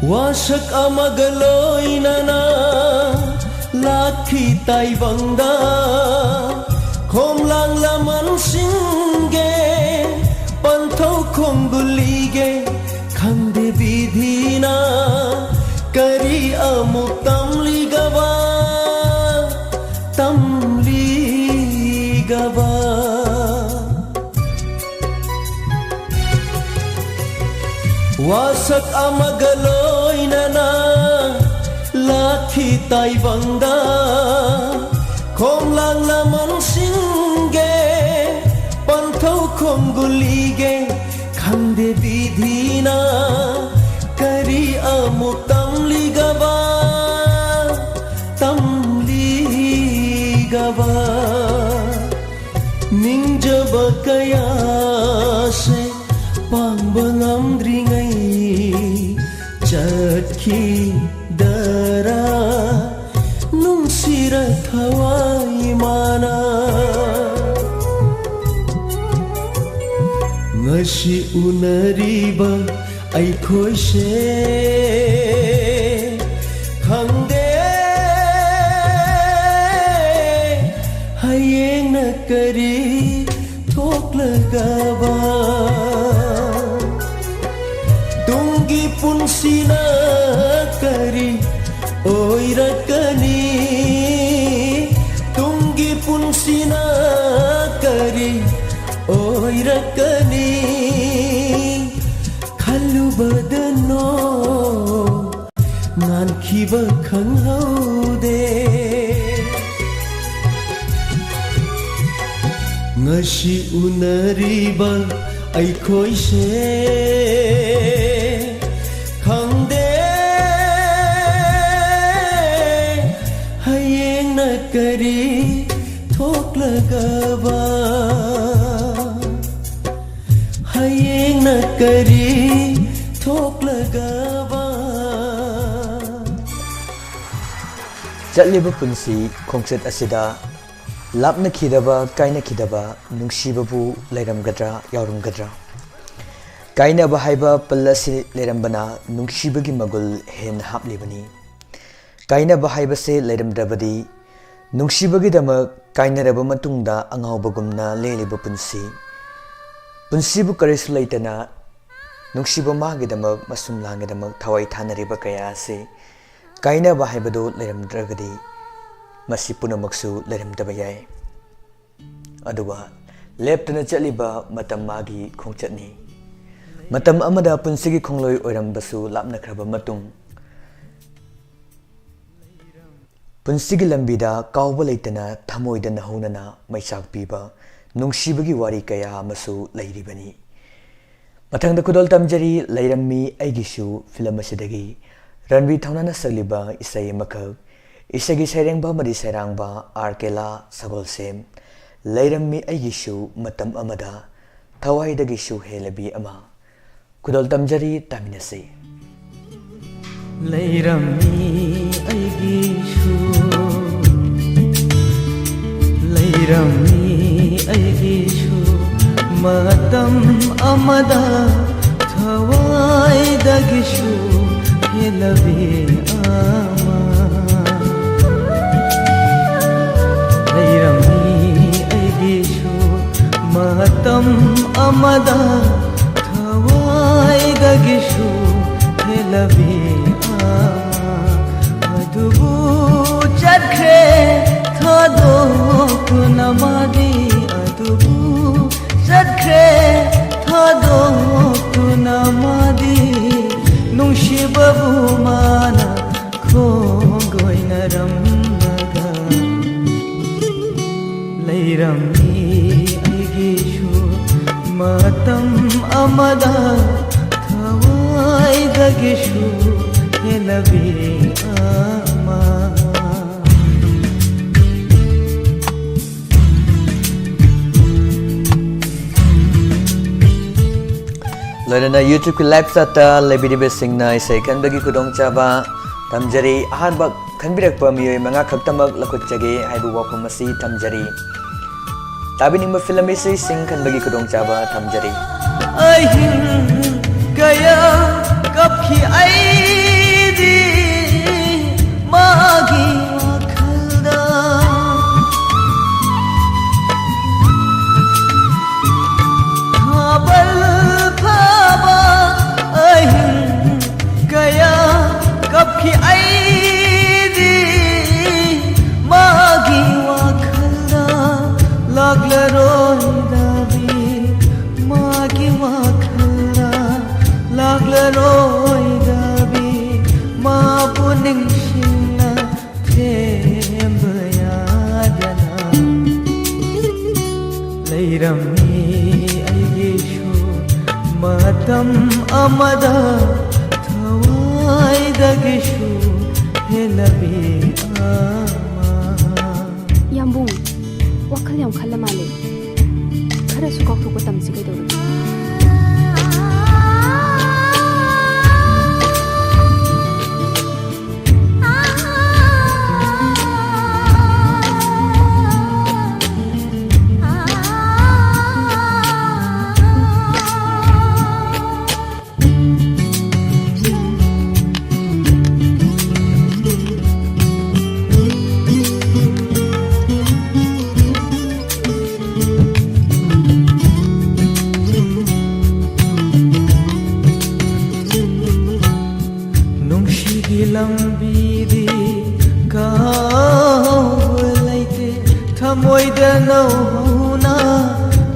ꯋꯥꯁꯛ ꯑꯃꯒ ꯂꯣꯏꯅꯅ ꯂꯥꯛꯈꯤ ꯇꯥꯏꯕꯪꯗ, ꯈꯣꯝꯂꯥꯡ ꯂꯃꯟꯁꯤꯡꯒꯦ, ꯄꯟꯊꯧ ꯈꯣꯡꯒꯨꯜꯂꯤꯒꯦ, ꯈꯪꯗꯦ ꯕꯤꯙꯤꯅ ꯀꯔꯤ ꯑꯃꯨꯛ ꯇꯝꯂꯤꯒꯕ, ꯇꯝꯂꯤꯒꯕ꯫ ꯋꯥꯁꯛ ꯑꯃꯒ ꯂꯣꯏꯅꯅ ꯂꯥꯛꯈꯤ ꯇꯥꯏꯕꯪꯗ, ꯈꯣꯝꯂꯥꯡ ꯂꯃꯟꯁꯤꯡꯒꯦ, ꯄꯟꯊꯧ ꯈꯣꯡꯒꯨꯜꯂꯤꯒꯦ, ꯈꯪꯗꯦ ꯕꯤꯙꯤꯅ ꯀꯔꯤ ꯑꯃꯨꯛ ꯇꯝꯂꯤꯒꯕ, ꯇꯝꯂꯤꯒꯕ꯫ ꯅꯤꯡꯖꯕ ꯀꯌꯥꯁꯦ ꯄꯥꯡꯕ ꯉꯝꯗ꯭ꯔꯤꯉꯩ ꯆꯠꯈꯤꯗꯔꯥ, ꯅꯨꯡꯁꯤꯔ ꯊꯋꯥꯏ ꯃꯥꯅ꯫ ꯉꯁꯤ ꯎꯅꯔꯤꯕ ꯑꯩꯈꯣꯏꯁꯦ, ꯈꯪꯗꯦ ꯍꯌꯦꯡꯅ ꯀꯔꯤ ꯊꯣꯛꯂꯒꯕ꯫ ꯇꯨꯡꯒꯤ ꯄꯨꯟꯁꯤꯅ ꯀꯔꯤ ꯑꯣꯏꯔꯛꯀꯅꯤ? ꯇꯨꯡꯒꯤ ꯄꯨꯟꯁꯤꯅ ꯀꯔꯤ ꯑꯣꯏꯔꯛꯀꯅꯤ? ꯈꯜꯂꯨꯕꯗ ꯅꯣꯡ ꯉꯥꯟꯈꯤꯕ ꯈꯪꯍꯧꯗꯦ꯫ ꯉꯁꯤ ꯎꯅꯔꯤꯕ ꯑꯩꯈꯣꯏꯁꯦ, ꯈꯪꯗꯦ ꯍꯌꯦꯡꯅ ꯀꯔꯤ ꯊꯣꯛꯂꯒꯕ, ꯍꯌꯦꯡꯅ ꯀꯔꯤ ꯊꯣꯛꯂꯒꯕ꯫ ꯆꯠꯂꯤꯕ ꯄꯨꯟꯁꯤ ꯈꯣꯡꯆꯠ ꯑꯁꯤꯗ ꯂꯥꯞꯅꯈꯤꯗꯕ, ꯀꯥꯏꯅꯈꯤꯗꯕ ꯅꯨꯡꯁꯤꯕꯕꯨ ꯂꯩꯔꯝꯒꯗ꯭ꯔꯥ, ꯌꯥꯎꯔꯝꯒꯗ꯭ꯔꯥ? ꯀꯥꯏꯅꯕ ꯍꯥꯏꯕ ꯄꯜ ꯑꯁꯤ ꯂꯩꯔꯝꯕꯅ ꯅꯨꯡꯁꯤꯕꯒꯤ ꯃꯒꯨꯜ ꯍꯦꯟꯅ ꯍꯥꯞꯂꯤꯕꯅꯤ꯫ ꯀꯥꯏꯅꯕ ꯍꯥꯏꯕꯁꯦ ꯂꯩꯔꯝꯗ꯭ꯔꯕꯗꯤ ꯅꯨꯡꯁꯤꯕꯒꯤꯗꯃꯛ ꯀꯥꯏꯅꯔꯕ ꯃꯇꯨꯡꯗ ꯑꯉꯥꯎꯕꯒꯨꯝꯅ ꯂꯦꯜꯂꯤꯕ ꯄꯨꯟꯁꯤ, ꯄꯨꯟꯁꯤꯕꯨ ꯀꯔꯤꯁꯨ ꯂꯩꯇꯅ ꯅꯨꯡꯁꯤꯕ ꯃꯥꯒꯤꯗꯃꯛ, ꯃꯁꯨꯝꯂꯥꯡꯒꯤꯗꯃꯛ ꯊꯋꯥꯏ ꯊꯥꯅꯔꯤꯕ ꯀꯌꯥ ꯑꯁꯤ ꯀꯥꯏꯅꯕ ꯍꯥꯏꯕꯗꯨ ꯂꯩꯔꯝꯗ꯭ꯔꯒꯗꯤ ꯃꯁꯤ ꯄꯨꯝꯅꯃꯛꯁꯨ ꯂꯩꯔꯝꯗꯕ ꯌꯥꯏ꯫ ꯑꯗꯨꯒ ꯂꯦꯞꯇꯅ ꯆꯠꯂꯤꯕ ꯃꯇꯝ ꯃꯥꯒꯤ ꯈꯣꯡꯆꯠꯅꯤ꯫ ꯃꯇꯝ ꯑꯃꯗ ꯄꯨꯟꯁꯤꯒꯤ ꯈꯣꯡꯂꯣꯏ ꯑꯣꯏꯔꯝꯕꯁꯨ ꯂꯥꯞꯅꯈ꯭ꯔꯕ ꯃꯇꯨꯡ, ꯄꯨꯟꯁꯤꯒꯤ ꯂꯝꯕꯤꯗ ꯀꯥꯎꯕ ꯂꯩꯇꯅ ꯊꯃꯣꯏꯗ ꯅꯧꯍꯧꯅꯅ ꯃꯩꯆꯥꯛ ꯄꯤꯕ ꯅꯨꯡꯁꯤꯕꯒꯤ ꯋꯥꯔꯤ ꯀꯌꯥ ꯑꯃꯁꯨ ꯂꯩꯔꯤꯕꯅꯤ꯫ ꯃꯊꯪꯗ ꯈꯨꯗꯣꯜ ꯇꯝꯖꯔꯤ ꯂꯩꯔꯝꯃꯤ ꯑꯩꯒꯤꯁꯨ ꯐꯤꯂꯝ ꯑꯁꯤꯗꯒꯤ ꯔꯟꯕꯤꯔ ꯊꯧꯅꯥꯅ ꯁꯛꯂꯤꯕ ꯏꯁꯩ ꯑꯃꯈꯛ, ꯏꯁꯩꯒꯤ ꯁꯩꯔꯦꯡꯕ ꯑꯃꯗꯤ ꯁꯩꯔꯥꯡꯕ ꯑꯥꯔ ꯀꯦꯂꯥ ꯁꯒꯣꯜꯁꯦꯝ꯫ ꯂꯩꯔꯝꯃꯤ ꯑꯩꯒꯤꯁꯨ ꯃꯇꯝ ꯑꯃꯗ ꯊꯋꯥꯏꯗꯒꯤꯁꯨ ꯍꯦꯜꯂꯕꯤ ꯑꯃ꯫ ꯈꯨꯗꯣꯜ ꯇꯝꯖꯔꯤ, ꯇꯥꯃꯤꯟꯅꯁꯤ꯫ ꯂꯩꯔꯝꯃꯤ ꯑꯩꯒꯤꯁꯨ, ꯂꯩꯔꯝꯃꯤ ꯑꯩꯒꯤꯁꯨ ꯃꯇꯝ ꯑꯃꯗ ꯊꯋꯥꯏꯗꯒꯤꯁꯨ ꯍꯦꯜꯂꯕꯤ ꯑꯃ꯫ ꯂꯩꯔꯝꯃꯤ ꯑꯩꯒꯤꯁꯨ ꯃꯇꯝ ꯑꯃꯗ ꯊꯋꯥꯏꯗꯒꯤꯁꯨ ꯍꯦꯜꯂꯕꯤ ꯑꯃ꯫ ꯑꯗꯨꯕꯨ ꯆꯠꯈ꯭ꯔꯦ ꯊꯥꯗꯣꯛꯇꯨꯅ ꯃꯥꯗꯤ, ꯑꯗꯨꯕꯨ ꯆꯠꯈ꯭ꯔꯦ ꯊꯥꯗꯣꯛꯇꯨꯅ ꯃꯥꯗꯤ, ꯅꯨꯡꯁꯤꯕꯕꯨ ꯃꯥꯅ ꯈꯣꯡꯒꯣꯏꯅꯔꯝꯂꯒ꯫ ꯂꯩꯔꯝꯃꯤ ꯑꯩꯒꯤꯁꯨ ꯃꯇꯝ ꯑꯃꯗ ꯊꯋꯥꯏꯗꯒꯤꯁꯨ ꯍꯦꯜꯂꯕꯤ ꯑꯃ꯫ ꯂꯣꯏꯅꯅ YouTube-ꯀꯤ live chat-ꯇ ꯂꯩꯕꯤꯔꯤꯕꯁꯤꯡꯅ ꯏꯁꯩ ꯈꯟꯕꯒꯤ ꯈꯨꯗꯣꯡꯆꯥꯕ ꯊꯝꯖꯔꯤ꯫ ꯑꯍꯥꯟꯕ ꯈꯟꯕꯤꯔꯛꯄ ꯃꯤꯑꯣꯏ ꯃꯉꯥ ꯈꯛꯇꯃꯛ ꯂꯧꯈꯠꯆꯒꯦ ꯍꯥꯏꯕ ꯋꯥꯐꯝ ꯑꯁꯤ ꯊꯝꯖꯔꯤ꯫ ꯑꯕꯤꯅꯤꯡꯕ ꯐꯤꯂꯝ ꯏꯁꯩꯁꯤꯡ ꯈꯟꯕꯒꯤ ꯈꯨꯗꯣꯡꯆꯥꯕ ꯊꯝꯖꯔꯤ꯫ ꯑꯍꯤꯡ ꯀꯌꯥ ꯀꯞꯈꯤ ꯑꯩꯗꯤ ꯃꯥꯒꯤ ꯋꯥꯈꯜꯗ꯫ ꯊꯥꯕꯜ ꯐꯥꯕ ꯑꯍꯤꯡ ꯀꯌꯥ ꯀꯞꯈꯤ ꯑꯩꯗꯤ ꯃꯥꯒꯤ ꯋꯥꯈꯜꯗ꯫ ꯂꯥꯛꯂꯔꯣꯏꯗꯕꯤ ꯃꯥꯒꯤ ꯋꯥꯈꯜꯗ꯫ ꯂꯥꯛꯂꯔꯣꯏꯗꯕꯤ ꯃꯥꯕꯨ ꯅꯤꯡꯁꯤꯡꯅ ꯊꯦꯝꯕ ꯌꯥꯗꯅ ꯂꯩꯔꯝꯃꯤ ꯑꯩꯒꯤꯁꯨ ꯃꯇꯝ ꯑꯃꯗ ꯊꯋꯥꯏꯗꯒꯤꯁꯨ ꯍꯦꯟꯅꯕꯤ ꯑꯃ꯫ ꯌꯥꯝꯕꯨꯡ, ꯋꯥꯈꯜ ꯌꯥꯝ ꯈꯜꯂ ꯃꯥꯜꯂꯦ꯫ ꯈꯔꯁꯨ ꯀꯥꯎꯊꯣꯛꯄ ꯇꯝꯁꯤ ꯀꯩꯗꯧꯔꯒꯦ? ꯅꯨꯡꯁꯤꯒꯤ ꯂꯝꯕꯤꯗꯤ ꯀꯥꯎꯕ ꯂꯩꯇꯦ, ꯊꯃꯣꯏꯗ ꯅꯧꯍꯧꯅ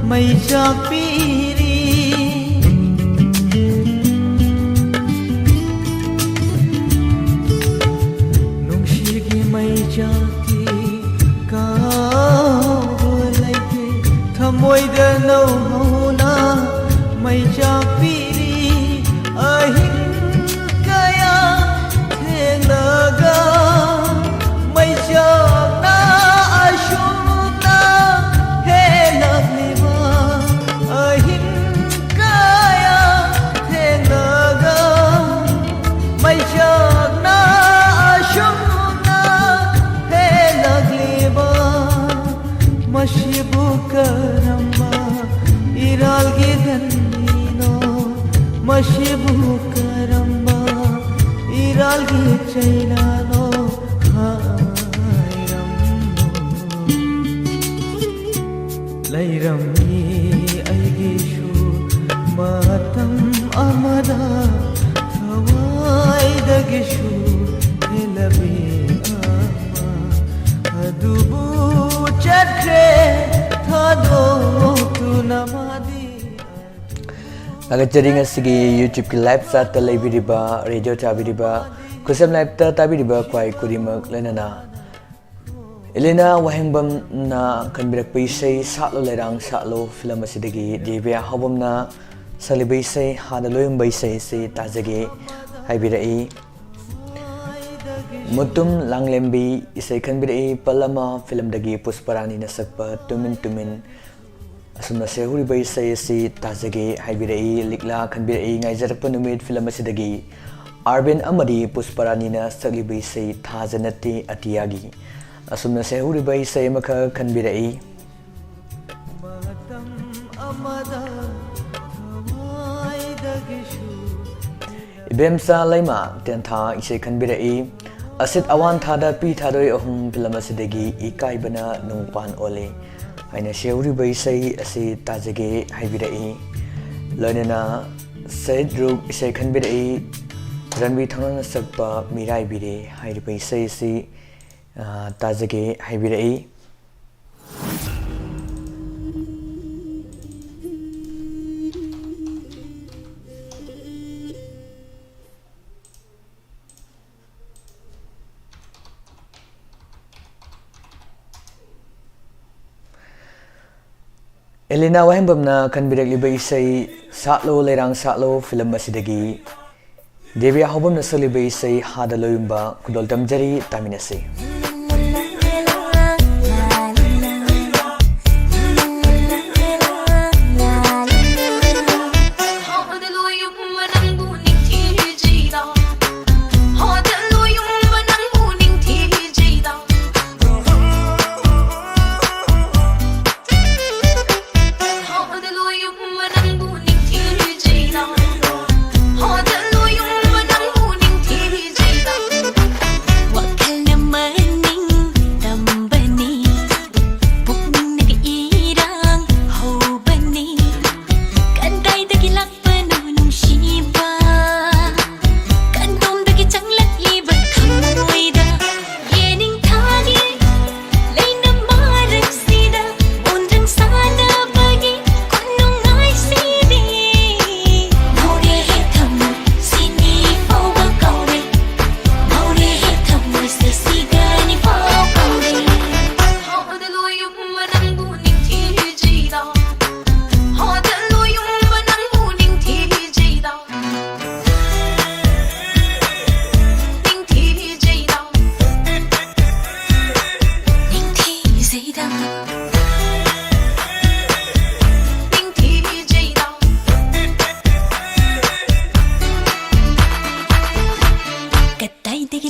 ꯃꯩ ꯆꯥꯛꯄꯤꯔꯤ꯫ ꯅꯨꯡꯁꯤꯒꯤ ꯃꯩ ꯆꯥꯛꯇꯤ ꯀꯥꯎꯕ ꯂꯩꯇꯦ, ꯊꯃꯣꯏꯗ ꯅꯧꯍꯧꯅ ꯃꯩ ꯆꯥꯛꯄꯤꯔꯤ꯫ ꯑꯍꯤꯡ ꯀꯌꯥ ꯊꯦꯡꯂꯒ ꯃꯩꯆꯥꯛꯅ ꯑꯁꯨꯝꯅ ꯍꯦꯜꯂꯛꯂꯤꯕ꯫ ꯑꯍꯤꯡ ꯀꯌꯥ ꯊꯦꯡꯂꯒ ꯃꯩꯆꯥꯛꯅ ꯑꯁꯨꯝꯅ ꯍꯦꯜꯂꯛꯂꯤꯕ꯫ ꯃꯁꯤꯕꯨ ꯆꯩꯅꯥꯅꯣ ꯍꯥꯏꯔꯝꯃꯣ꯫ ꯂꯩꯔꯝꯃꯤ ꯑꯩꯒꯤꯁꯨ ꯃꯇꯝ ꯑꯃꯗ ꯊꯋꯥꯏꯗꯒꯤꯁꯨ ꯍꯦꯜꯂꯕꯤ ꯑꯃ꯫ ꯑꯗꯨꯕꯨ ꯆꯠꯈ꯭ꯔꯦ ꯊꯥꯗꯣꯛꯇꯨꯅ ꯃꯥꯗꯤ꯫ ꯊꯥꯒꯠꯆꯔꯤ ꯉꯁꯤꯒꯤ YouTube-ꯀꯤ live chat-ꯇ ꯂꯩꯕꯤꯔꯤꯕ, radio ꯇꯥꯕꯤꯔꯤꯕ ꯈꯨꯠꯁꯦꯝ live-ꯇ ꯇꯥꯕꯤꯔꯤꯕ ꯈ꯭ꯋꯥꯏ ꯈꯨꯗꯤꯡꯃꯛ, ꯂꯣꯏꯅꯅ ꯏꯂꯤꯅꯥ ꯋꯥꯍꯦꯡꯕꯝꯅ ꯈꯟꯕꯤꯔꯛꯄ ꯏꯁꯩ ꯁꯥꯠꯂꯣ ꯂꯩꯔꯥꯡ ꯁꯥꯠꯂꯣ film ꯑꯁꯤꯗꯒꯤ ꯗꯦꯕꯤꯌꯥ ꯍꯥꯎꯕꯝꯅ ꯁꯛꯂꯤꯕ ꯏꯁꯩ ꯍꯥꯟꯅ ꯂꯣꯏꯔꯝꯕ ꯏꯁꯩ ꯑꯁꯤ ꯇꯥꯖꯒꯦ ꯍꯥꯏꯕꯤꯔꯛꯏ꯫ ꯃꯨꯇꯨꯝ ꯂꯥꯡꯂꯦꯝꯕꯤ ꯏꯁꯩ ꯈꯟꯕꯤꯔꯛꯏ, ꯄꯜ ꯑꯃ film-ꯗꯒꯤ ꯄꯨꯁꯄꯔꯥꯅꯤꯅ ꯁꯛꯄ ꯇꯨꯃꯤꯟ ꯇꯨꯃꯤꯟ꯫ ꯑꯁꯨꯝꯅ ꯁꯦꯍꯨꯔꯤꯕ ꯏꯁꯩ ꯑꯁꯤ ꯇꯥꯖꯒꯦ ꯍꯥꯏꯕꯤꯔꯛꯏ꯫ ꯂꯤꯛꯂꯥ ꯈꯟꯕꯤꯔꯛꯏ, ꯉꯥꯏꯖꯔꯛꯄ ꯅꯨꯃꯤꯠ film ꯑꯁꯤꯗꯒꯤ ꯑꯥꯔꯕꯤꯟ ꯑꯃꯗꯤ ꯄꯨꯁꯄꯔꯥꯅꯤꯅ ꯁꯛꯂꯤꯕ ꯏꯁꯩ ꯊꯥꯖ ꯅꯠꯇꯦ ꯑꯇꯤꯌꯥꯒꯤ꯫ ꯑꯁꯨꯝꯅ ꯁꯦꯍꯨꯔꯤꯕ ꯏꯁꯩ ꯑꯃꯈꯛ ꯈꯟꯕꯤꯔꯛꯏ꯫ ꯏꯕꯦꯝꯆꯥ ꯂꯩꯃ ꯇꯦꯟꯊꯥ ꯏꯁꯩ ꯈꯟꯕꯤꯔꯛꯏ꯫ ꯑꯁꯤꯠ ꯑꯋꯥꯟ ꯊꯥꯗ ꯄꯤ ꯊꯥꯗꯣꯏ ꯑꯍꯨꯝ film ꯑꯁꯤꯗꯒꯤ ꯏꯀꯥꯏꯕꯅ ꯅꯨꯡꯄꯥꯟ ꯑꯣꯜꯂꯤ ꯍꯥꯏꯅ ꯁꯦꯍꯨꯔꯤꯕ ꯏꯁꯩ ꯑꯁꯤ ꯇꯥꯖꯒꯦ ꯍꯥꯏꯕꯤꯔꯛꯏ꯫ ꯂꯣꯏꯅꯅ ꯁꯍꯤꯠ ꯔꯨꯛ ꯏꯁꯩ ꯈꯟꯕꯤꯔꯛꯏ꯫ ꯔꯟꯕꯤꯔ ꯊꯧꯅꯥꯅ ꯁꯛꯄ ꯃꯤꯔꯥꯏꯕꯤꯔꯦ ꯍꯥꯏꯔꯤꯕ ꯏꯁꯩ ꯑꯁꯤ, ꯑ, ꯇꯥꯖꯒꯦ ꯍꯥꯏꯕꯤꯔꯛꯏ꯫ ꯑꯦꯂꯤꯅꯥ ꯋꯥꯍꯦꯡꯕꯝꯅ ꯈꯟꯕꯤꯔꯛꯂꯤꯕ ꯏꯁꯩ ꯁꯥꯠꯂꯣ ꯂꯩꯔꯥꯡ ꯁꯥꯠꯂꯣ film ꯑꯁꯤꯗꯒꯤ ꯗꯦꯕꯤꯌꯥ ꯍꯥꯎꯕꯝꯅ ꯁꯛꯂꯤꯕ ꯏꯁꯩ ꯍꯥꯗ ꯂꯣꯌꯨꯝꯕ ꯈꯨꯗꯣꯜ ꯇꯝꯖꯔꯤ, ꯇꯥꯃꯤꯟꯅꯁꯤ꯫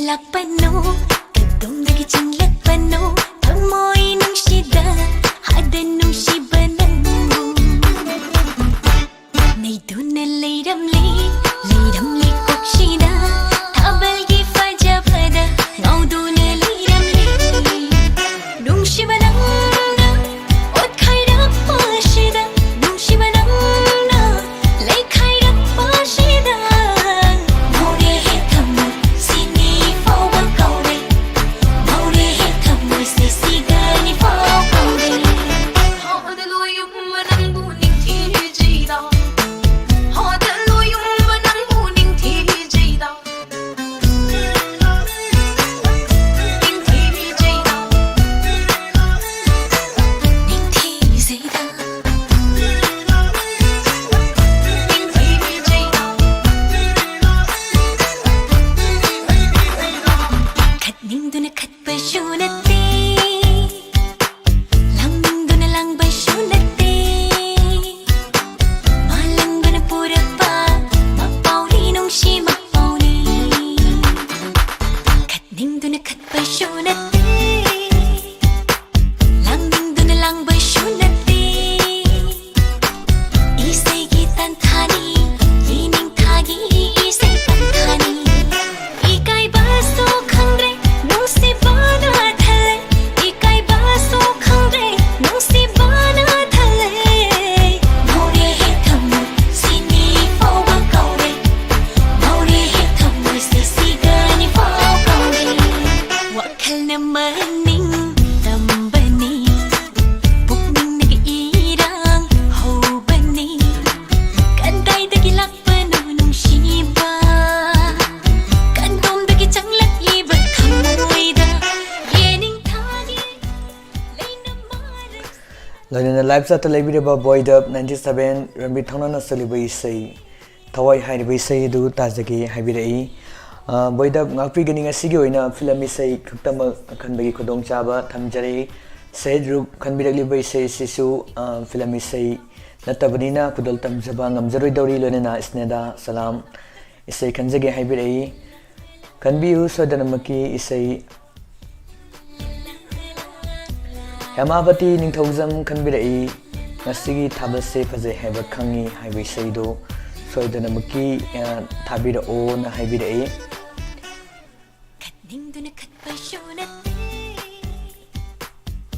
ꯂꯥꯛꯄꯅꯣ, ꯀꯗꯣꯝꯗꯒꯤ ꯆꯪꯂꯛꯄꯅꯣ? ꯊꯃꯣꯏ ꯅꯨꯡꯁꯤꯗ, ꯍꯥꯗ ꯅꯨꯡꯁꯤꯕ ꯅꯪꯕꯨ꯫ ꯅꯩꯗꯨꯅ ꯂꯩꯔꯝꯂꯦ, ꯂꯩꯔꯝꯂꯦ ꯀꯣꯛꯁꯤꯗ, ꯊꯥꯕꯜꯒꯤ ꯐꯖꯕꯗ ꯉꯥꯎꯗꯨꯅ ꯂꯩꯔꯝꯂꯦ꯫ ꯅꯨꯡꯁꯤꯕ ꯅꯪꯅ ꯑꯣꯠꯈꯥꯏꯔꯛꯄꯁꯤꯗ, ꯅꯨꯡꯁꯤꯕ ꯅꯪꯅ ꯂꯩꯈꯥꯏꯔꯛꯄꯁꯤꯗ, ꯉꯥꯎꯔꯦꯍꯦ ꯊꯃꯣꯏ, ꯁꯤꯅꯤ ꯐꯥꯎꯕ ꯀꯥꯎꯔꯦ꯫ ꯉꯥꯎꯔꯦꯍꯦ ꯊꯃꯣꯏꯁꯦ, ꯁꯤꯒꯅꯤ ꯐꯥꯎ ꯀꯥꯎꯔꯦ꯫ ꯍꯥꯗ ꯂꯣꯏꯌꯨꯝꯕ ꯅꯪꯕꯨ ꯅꯤꯡꯊꯤꯖꯩꯗ, ꯍꯥꯗ ꯂꯣꯏꯌꯨꯝꯕ ꯅꯪꯕꯨ ꯅꯤꯡꯊꯤꯖꯩꯗ꯫ ꯅꯤꯡꯊꯤꯖꯩꯗ, ꯅꯤꯡꯊꯤꯖꯩꯗ, ꯅꯤꯡꯊꯤꯖꯩꯗ꯫ ꯈꯠꯅꯤꯡꯗꯨꯅ ꯈꯠꯄꯁꯨ ꯅꯠꯇꯦ, ꯂꯥꯡꯅꯤꯡꯗꯨꯅ ꯂꯥꯡꯕꯁꯨ ꯅꯠꯇꯦ, ꯃꯥꯂꯪꯕꯅ ꯄꯨꯔꯛꯄ ꯃꯄꯥꯎꯅꯤ, ꯅꯨꯡꯁꯤ ꯃꯄꯥꯎꯅꯤ꯫ ꯈꯠꯅꯤꯡꯗꯨꯅ ꯈꯠꯄꯁꯨ ꯅꯠꯇꯦ, ꯂꯥꯡꯅꯤꯡꯗꯨꯅ ꯂꯥꯡꯕꯁꯨ ꯅꯠꯇꯦ꯫ ꯏꯁꯩꯒꯤ ꯇꯥꯟꯊꯥꯅꯤ, ꯌꯦꯅꯤꯡꯊꯥꯒꯤ ꯏꯁꯩ ꯇꯥꯟꯊꯥꯅꯤ꯫ ꯏꯀꯥꯏꯕꯁꯨ ꯈꯪꯗ꯭ꯔꯦ, ꯅꯨꯡꯁꯤꯕꯅ ꯊꯜꯂꯦ꯫ ꯏꯀꯥꯏꯕꯁꯨ ꯈꯪꯗ꯭ꯔꯦ, ꯅꯨꯡꯁꯤꯕꯅ ꯊꯜꯂꯦ꯫ ꯉꯥꯎꯔꯦꯍꯦ ꯊꯃꯣꯏ, ꯁꯤꯅꯤ ꯐꯥꯎꯕ ꯀꯥꯎꯔꯦ꯫ ꯉꯥꯎꯔꯦꯍꯦ ꯊꯃꯣꯏꯁꯦ, ꯁꯤꯒꯅꯤ ꯐꯥꯎ ꯀꯥꯎꯔꯦ꯫ ꯋꯥꯈꯜꯅ ꯃꯅꯤꯡ ꯇꯝꯕꯅꯤ, ꯄꯨꯛꯅꯤꯡꯅꯒ ꯏꯔꯥꯡ ꯍꯧꯕꯅꯤ꯫ ꯀꯗꯥꯏꯗꯒꯤ ꯂꯥꯛꯄꯅꯣ ꯅꯨꯡꯁꯤꯕ? ꯀꯗꯣꯝꯗꯒꯤ ꯆꯪꯂꯛꯂꯤꯕ ꯊꯃꯣꯏꯗ? ꯌꯦꯅꯤꯡꯊꯥꯒꯤ ꯂꯩꯅ ꯃꯥꯔꯦ꯫ ꯂꯣꯏꯅꯅ live chat ꯇ ꯂꯩꯕꯤꯔꯕ ꯕꯣꯏꯗꯞ ninety seven ꯔꯟꯕꯤꯔ ꯊꯧꯅꯥꯅ ꯁꯛꯂꯤꯕ ꯏꯁꯩ ꯊꯋꯥꯏ ꯍꯥꯏꯔꯤꯕ ꯏꯁꯩ ꯑꯗꯨ ꯇꯥꯖꯒꯦ ꯍꯥꯏꯕꯤꯔꯛꯏ꯫ ꯑ, ꯕꯣꯏꯗꯞ ꯉꯥꯛꯄꯤꯒꯅꯤ, ꯉꯁꯤꯒꯤ ꯑꯣꯏꯅ ꯐꯤꯂꯝ ꯏꯁꯩ ꯈꯛꯇꯃꯛ ꯈꯟꯕꯒꯤ ꯈꯨꯗꯣꯡꯆꯥꯕ ꯊꯝꯖꯔꯤ꯫ ꯁꯍꯦꯗ ꯔꯨꯞ ꯈꯟꯕꯤꯔꯛꯂꯤꯕ ꯏꯁꯩ ꯑꯁꯤꯁꯨ, ꯑ, ꯐꯤꯂꯝ ꯏꯁꯩ ꯅꯠꯇꯕꯅꯤꯅ ꯈꯨꯗꯣꯜ ꯇꯝꯖꯕ ꯉꯝꯖꯔꯣꯏꯗꯧꯔꯤ꯫ ꯂꯣꯏꯅꯅ ꯏꯁꯅꯦꯗꯥ ꯁꯂꯥꯝ ꯏꯁꯩ ꯈꯟꯖꯒꯦ ꯍꯥꯏꯕꯤꯔꯛꯏ꯫ ꯈꯟꯕꯤꯌꯨ ꯁꯣꯏꯗꯅꯃꯛꯀꯤ ꯏꯁꯩ꯫ ꯍꯦꯃꯥꯕꯇꯤ ꯅꯤꯡꯊꯧꯖꯝ ꯈꯟꯕꯤꯔꯛꯏ, "ꯉꯁꯤꯒꯤ ꯊꯥꯕꯜꯁꯦ ꯐꯖꯩ ꯍꯥꯏꯕ ꯈꯪꯉꯤ" ꯍꯥꯏꯕ ꯏꯁꯩꯗꯣ ꯁꯣꯏꯗꯅꯃꯛꯀꯤ, ꯑ, ꯊꯥꯕꯤꯔꯛꯑꯣꯅ ꯍꯥꯏꯕꯤꯔꯛꯏ꯫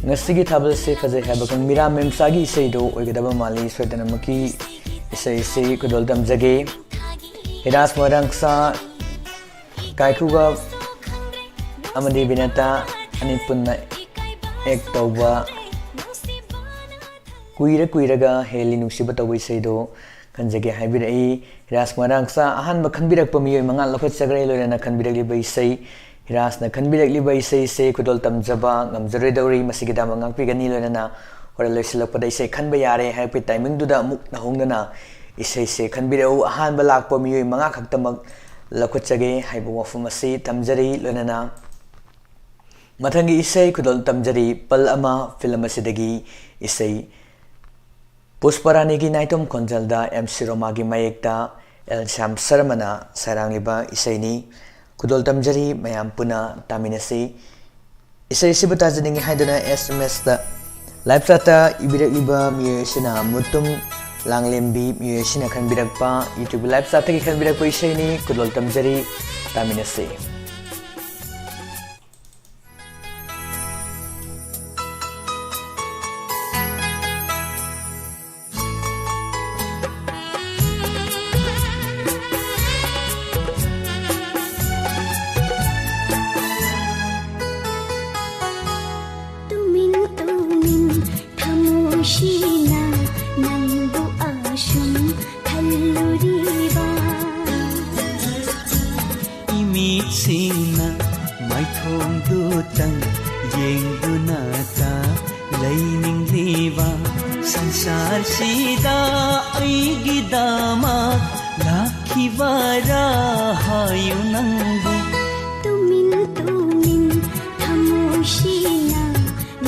ꯉꯁꯤꯒꯤ ꯊꯥꯕꯜꯁꯦ ꯐꯖꯩ ꯍꯥꯏꯕ ꯈꯪ-, ꯃꯤꯔꯥ ꯃꯦꯝꯆꯥꯒꯤ ꯏꯁꯩꯗꯣ ꯑꯣꯏꯒꯗꯕ ꯃꯥꯜꯂꯤ꯫ ꯁꯣꯏꯗꯅꯃꯛꯀꯤ ꯏꯁꯩꯁꯤ ꯈꯨꯗꯣꯜ ꯇꯝꯖꯒꯦ꯫ ꯍꯤꯔꯥꯖ ꯃꯣꯏꯔꯥꯡꯆꯥ, ꯀꯥꯏꯀꯨꯒ ꯑꯃꯗꯤ ꯕꯤꯅꯦꯇꯥ ꯑꯅꯤ ꯄꯨꯟꯅ act ꯇꯧꯕ "ꯀꯨꯏꯔ ꯀꯨꯏꯔꯒ ꯍꯦꯜꯂꯤ ꯅꯨꯡꯁꯤꯕ" ꯇꯧꯕ ꯏꯁꯩꯗꯣ ꯈꯟꯖꯒꯦ ꯍꯥꯏꯕꯤꯔꯛꯏ꯫ ꯍꯤꯔꯥꯖ ꯃꯣꯏꯔꯥꯡꯆꯥ ꯑꯍꯥꯟꯕ ꯈꯟꯕꯤꯔꯛꯄ ꯃꯤꯑꯣꯏ ꯃꯉꯥ ꯂꯧꯈꯠꯆꯈ꯭ꯔꯦ, ꯂꯣꯏꯅꯅ ꯈꯟꯕꯤꯔꯛꯂꯤꯕ ꯏꯁꯩ꯫ ꯍꯤꯔꯥꯖꯅ ꯈꯟꯕꯤꯔꯛꯂꯤꯕ ꯏꯁꯩꯁꯦ ꯈꯨꯗꯣꯜ ꯇꯝꯖꯕ ꯉꯝꯖꯔꯣꯏꯗꯧꯔꯤ꯫ ꯃꯁꯤꯒꯤꯗꯃꯛ ꯉꯥꯛꯄꯤꯒꯅꯤ, ꯂꯣꯏꯅꯅ ꯍꯣꯔꯦꯟ ꯂꯣꯏꯁꯤꯜꯂꯛꯄꯗ ꯏꯁꯩ ꯈꯟꯕ ꯌꯥꯔꯦ ꯍꯥꯏꯔꯛꯄꯒꯤ timingꯗꯨꯗ ꯑꯃꯨꯛ ꯅꯧꯍꯧꯅꯅ ꯏꯁꯩꯁꯦ ꯈꯟꯕꯤꯔꯛꯎ꯫ ꯑꯍꯥꯟꯕ ꯂꯥꯛꯄ ꯃꯤꯑꯣꯏ ꯃꯉꯥ ꯈꯛꯇꯃꯛ ꯂꯧꯈꯠꯆꯒꯦ ꯍꯥꯏꯕ ꯋꯥꯐꯝ ꯑꯁꯤ ꯊꯝꯖꯔꯤ꯫ ꯂꯣꯏꯅꯅ ꯃꯊꯪꯒꯤ ꯏꯁꯩ ꯈꯨꯗꯣꯜ ꯇꯝꯖꯔꯤ, ꯄꯜ ꯑꯃ ꯐꯤꯂꯝ ꯑꯁꯤꯗꯒꯤ ꯏꯁꯩ꯫ ꯄꯨꯁꯄꯔꯥꯅꯤꯒꯤ ꯅꯥꯏꯇꯣꯝ ꯈꯣꯟꯖꯦꯜꯗ ꯑꯦꯝ ꯁꯤ ꯔꯣꯃꯥꯒꯤ ꯃꯌꯦꯛꯇ ꯑꯦꯜ ꯁ꯭ꯌꯥꯝ ꯁꯔꯃꯅ ꯁꯩꯔꯥꯡꯂꯤꯕ ꯏꯁꯩꯅꯤ꯫ ꯈꯨꯗꯣꯜ ꯇꯝꯖꯔꯤ, ꯃꯌꯥꯝ ꯄꯨꯟꯅ ꯇꯥꯃꯤꯟꯅꯁꯤ꯫ ꯏꯁꯩ ꯑꯁꯤꯕꯨ ꯇꯥꯖꯅꯤꯡꯉꯤ ꯍꯥꯏꯗꯨꯅ S M S ꯇ live chat ꯇ ꯏꯕꯤꯔꯛꯂꯤꯕ ꯃꯤꯑꯣꯏ ꯑꯁꯤꯅ ꯃꯨꯇꯨꯝ ꯂꯥꯡꯂꯦꯝꯕꯤ ꯃꯤꯑꯣꯏ ꯑꯁꯤꯅ ꯈꯟꯕꯤꯔꯛꯄ, YouTube live chat ꯇꯒꯤ ꯈꯟꯕꯤꯔꯛꯄ ꯏꯁꯩꯅꯤ꯫ ꯈꯨꯗꯣꯜ ꯇꯝꯖꯔꯤ, ꯇꯥꯃꯤꯟꯅꯁꯤ꯫ ꯇꯨꯃꯤꯟ ꯇꯨꯃꯤꯟ ꯊꯃꯣꯏꯁꯤꯅ ꯅꯪꯕꯨ ꯑꯁꯨꯝ ꯈꯜꯂꯨꯔꯤꯕ꯫ ꯏꯃꯤꯠꯁꯤꯅ ꯃꯥꯏꯊꯣꯡꯗꯨꯇꯪ ꯌꯦꯡꯗꯨꯅꯇ ꯂꯩꯅꯤꯡꯂꯤꯕ꯫ ꯁꯪꯁꯥꯔꯁꯤꯗ ꯑꯩꯒꯤꯗꯃꯛ ꯂꯥꯛꯈꯤꯕꯔꯥ ꯍꯥꯏꯌꯨ ꯅꯪꯕꯨ꯫ ꯇꯨꯃꯤꯟ ꯇꯨꯃꯤꯟ ꯊꯃꯣꯏꯁꯤꯅ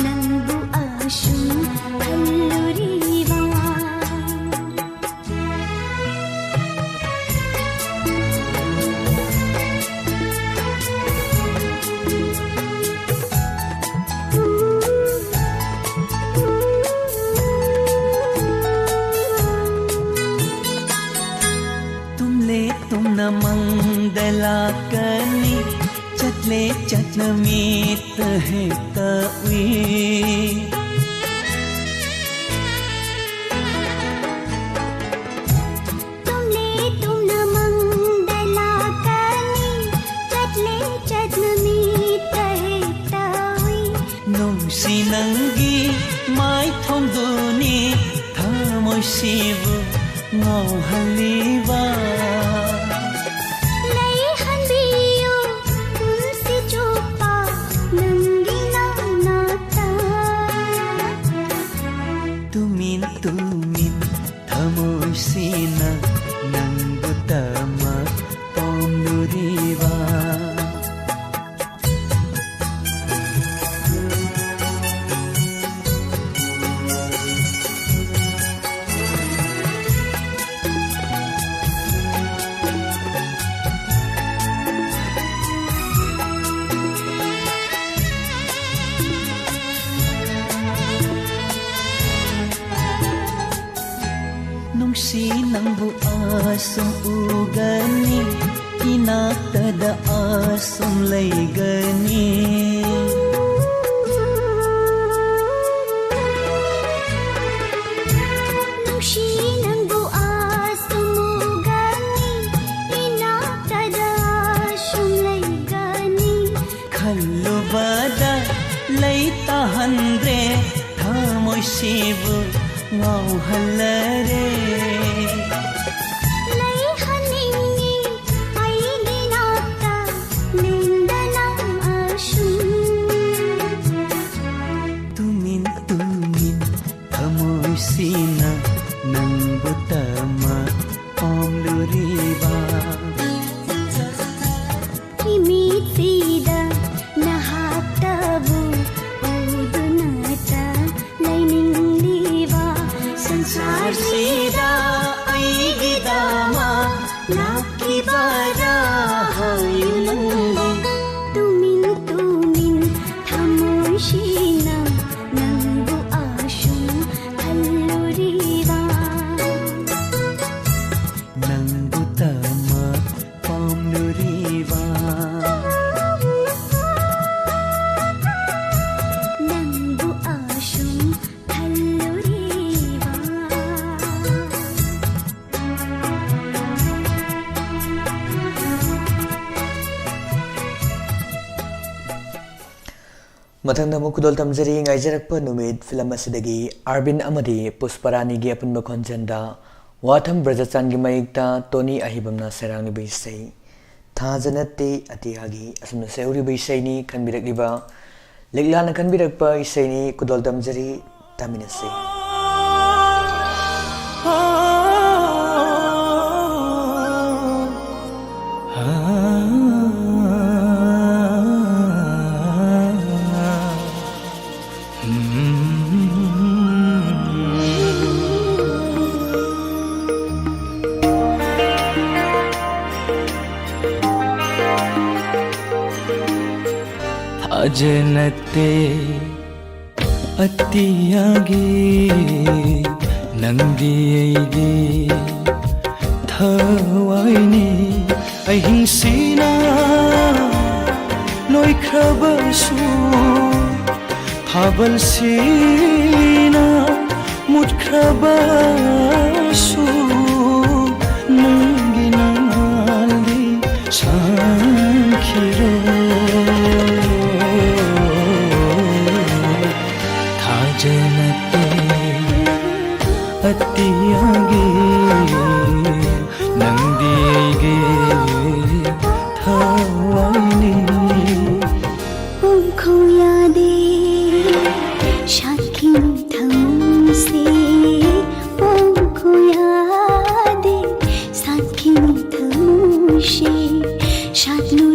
ꯅꯪꯕꯨ ꯑꯁꯨꯝ ꯈꯜꯂꯨꯔꯤꯕ꯫ ꯂꯥꯛꯀꯅꯤ, ꯆꯠꯂꯦ ꯆꯠꯅ ꯃꯤꯠꯇ ꯍꯦꯛꯇ ꯎꯏ꯫ ꯇꯨꯝꯂꯦ ꯇꯨꯝꯅ ꯃꯪꯗ ꯂꯥꯛꯀꯅꯤ, ꯆꯠꯂꯦ ꯆꯠꯅ ꯃꯤꯠꯇ ꯍꯦꯛꯇ ꯎꯏ꯫ ꯅꯨꯡꯁꯤ ꯅꯪꯒꯤ ꯃꯥꯏꯊꯣꯡꯗꯨꯅꯤ ꯊꯃꯣꯏꯁꯤꯕꯨ ꯉꯥꯎꯍꯜꯂꯤꯕ꯫ ꯂꯩꯍꯟꯕꯤꯌꯨ ꯄꯨꯟꯁꯤ ꯆꯨꯞꯄ ꯅꯪꯒꯤ ꯅꯥꯛꯇ꯫ ꯇꯨꯃꯤꯟ ꯇꯨꯃꯤꯟ ꯊꯃꯣꯏꯁꯤꯅ ꯅꯪꯕꯨ ꯇꯃꯛ ꯄꯥꯝꯂꯨꯔꯤꯕ꯫ ꯅꯨꯡꯁꯤ ꯅꯪꯕꯨ ꯑꯁꯨꯝ ꯎꯒꯅꯤ, ꯏꯅꯥꯛꯇꯗ ꯑꯁꯨꯝ ꯂꯩꯒꯅꯤ꯫ ꯅꯨꯡꯁꯤ ꯅꯪꯕꯨ ꯑꯁꯨꯝ ꯎꯒꯅꯤ, ꯏꯅꯥꯛꯇꯗ ꯑꯁꯨꯝ ꯂꯩꯒꯅꯤ꯫ ꯈꯜꯂꯨꯕꯗ ꯂꯩ ꯇꯥꯍꯟꯗ꯭ꯔꯦ, ꯊꯃꯣꯏꯁꯤꯕꯨ ꯉꯥꯎꯍꯜꯂꯔꯦ꯫ ꯂꯩꯍꯟꯅꯤꯡꯉꯤ ꯑꯩꯒꯤ ꯅꯥꯛꯇ ꯂꯦꯡꯗꯅ ꯑꯁꯨꯝ꯫ ꯇꯨꯃꯤꯟ ꯇꯨꯃꯤꯟ ꯊꯃꯣꯏꯁꯤꯅ ꯅꯪꯕꯨ ꯇꯃꯛ ꯄꯥꯝꯂꯨꯔꯤꯕ꯫ ꯏꯃꯤꯠꯁꯤꯗ ꯅꯍꯥꯛꯇꯕꯨ ꯎꯗꯨꯅꯇ ꯂꯩꯅꯤꯡꯂꯤꯕ꯫ ꯁꯪꯁꯥꯔꯁꯤꯗ ꯑꯩꯒꯤꯗꯃꯛ ꯂꯥꯛꯈꯤꯕꯔꯥ ꯍꯥꯏꯌꯨ ꯅꯪꯕꯨ꯫ ꯇꯨꯃꯤꯟ ꯇꯨꯃꯤꯟ ꯊꯃꯣꯏꯁꯤꯅ ꯅꯪꯕꯨ ꯑꯁꯨꯝ ꯈꯜꯂꯨꯔꯤꯕ꯫ ꯅꯪꯕꯨ ꯇꯃꯛ ꯄꯥꯝ ꯅꯪꯕꯨ ꯑꯁꯨꯝ ꯈꯜꯂꯨꯔꯤꯕ꯫ ꯃꯊꯪꯗ ꯑꯃꯨꯛ ꯈꯨꯗꯣꯜ ꯇꯝꯖꯔꯤ꯫ ꯉꯥꯏꯖꯔꯛꯄ ꯅꯨꯃꯤꯠ ꯐꯤꯂꯝ ꯑꯁꯤꯗꯒꯤ ꯑꯥꯔꯕꯤꯟ ꯑꯃꯗꯤ ꯄꯨꯁꯄꯔꯥꯅꯤꯒꯤ ꯑꯄꯨꯟꯕ ꯈꯣꯟꯖꯦꯜꯗ ꯋꯥꯊꯝ ꯕ꯭ꯔꯖꯆꯥꯟꯒꯤ ꯃꯌꯦꯛꯇ ꯇꯣꯅꯤ ꯑꯍꯤꯕꯝꯅ ꯁꯩꯔꯥꯡꯂꯤꯕ ꯏꯁꯩ ꯊꯥꯖ ꯅꯠꯇꯦ ꯑꯇꯤꯌꯥꯒꯤ꯫ ꯑꯁꯨꯝꯅ ꯁꯩꯍꯧꯔꯤꯕ ꯏꯁꯩꯅꯤ, ꯈꯟꯕꯤꯔꯛꯂꯤꯕ ꯂꯤꯛꯂꯥꯅ ꯈꯟꯕꯤꯔꯛꯄ ꯏꯁꯩꯅꯤ꯫ ꯈꯨꯗꯣꯜ ꯇꯝꯖꯔꯤ, ꯇꯥꯃꯤꯟꯅꯁꯤ꯫ ꯊꯥꯖ ꯅꯠꯇꯦ ꯑꯇꯤꯌꯥꯒꯤ ꯅꯪꯗꯤ ꯑꯩꯒꯤ ꯊꯋꯥꯏꯅꯤ꯫ ꯑꯍꯤꯡꯁꯤꯅ ꯂꯣꯏꯈ꯭ꯔꯕꯁꯨ, ꯊꯥꯕꯜꯁꯤꯅ ꯃꯨꯠꯈ꯭ꯔꯕꯁꯨ, ꯅꯪꯒꯤ ꯅꯉꯥꯜꯗꯤ ꯁꯪꯈꯤꯔꯣꯏ꯫ ꯊꯥꯖ ꯅꯠꯇꯦ ꯑꯇꯤꯌꯥꯒꯤ ꯅꯪꯗꯤ ꯑꯩꯒꯤ ꯊꯋꯥꯏꯅꯤ꯫ ꯄꯣꯡꯈꯣ ꯌꯥꯗꯦ ꯁꯥꯠꯈꯤꯅꯤ ꯊꯃꯣꯏꯁꯦ, ꯄꯣꯡꯈꯣ ꯌꯥꯗꯦ ꯁꯥꯠꯈꯤꯅꯤ ꯊꯃꯣꯏꯁꯦ, ꯁꯥꯠꯂꯨ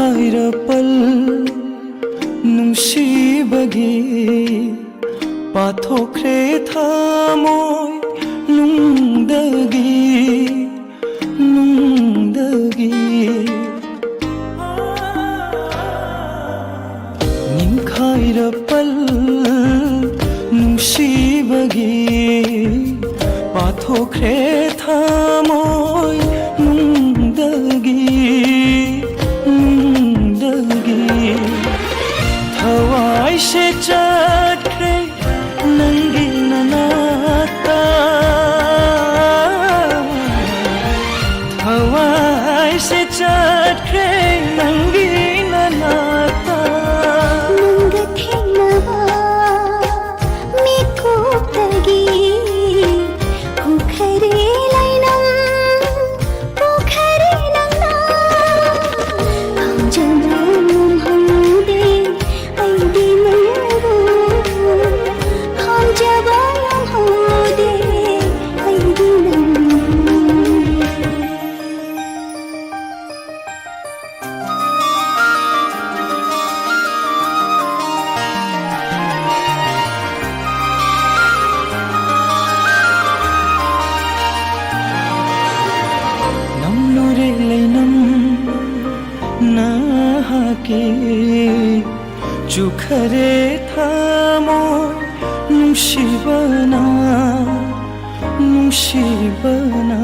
ꯍꯥꯏꯔꯄꯜ ꯅꯨꯡꯁꯤꯕꯒꯤ ꯄꯥꯊꯣꯛꯈ꯭ꯔꯦ ꯊꯃꯣꯏ ꯅꯨꯡꯗꯒꯤ, ꯅꯨꯡꯗꯒꯤ꯫ ꯅꯤꯡꯈꯥꯏꯔꯄꯜ ꯅꯨꯡꯁꯤꯕꯒꯤ ꯄꯥꯊꯣꯛꯈ꯭ꯔꯦ ꯊꯃꯣꯏ ꯅꯨꯡꯗꯒꯤ, ꯅꯨꯡꯗꯒꯤ꯫ ꯊꯋꯥꯏꯁꯦ ꯆꯠꯈ꯭ꯔꯦ ꯅꯪꯒꯤ ꯅꯅꯥꯛꯇ, ꯊꯋꯥꯏꯁꯦ ꯆꯠꯈ꯭ꯔꯦ ꯅꯪꯒꯤ ꯅꯅꯥꯛꯇ꯫ ꯅꯪꯒ ꯊꯦꯡꯅꯕ ꯃꯤꯀꯨꯞꯇꯒꯤ ꯄꯨꯈꯔꯦ ꯂꯩꯅꯝ, ꯄꯨꯈꯔꯦ ꯅꯪꯅ꯫ ꯈꯪꯖꯕ ꯉꯝꯍꯧꯗꯦ ꯑꯩꯗꯤ ꯅꯪꯕꯨ, ꯈꯪꯖꯕ ꯉꯝꯍꯧꯗꯦ ꯑꯩꯗꯤ ꯅꯪꯕꯨ꯫ ꯅꯝꯂꯨꯔꯦ ꯂꯩꯅꯝ ꯅꯍꯥꯛꯀꯤ, ꯆꯨꯈꯔꯦ ꯊꯃꯣꯏ ꯅꯨꯡꯁꯤꯕꯅ, ꯅꯨꯡꯁꯤꯕꯅ꯫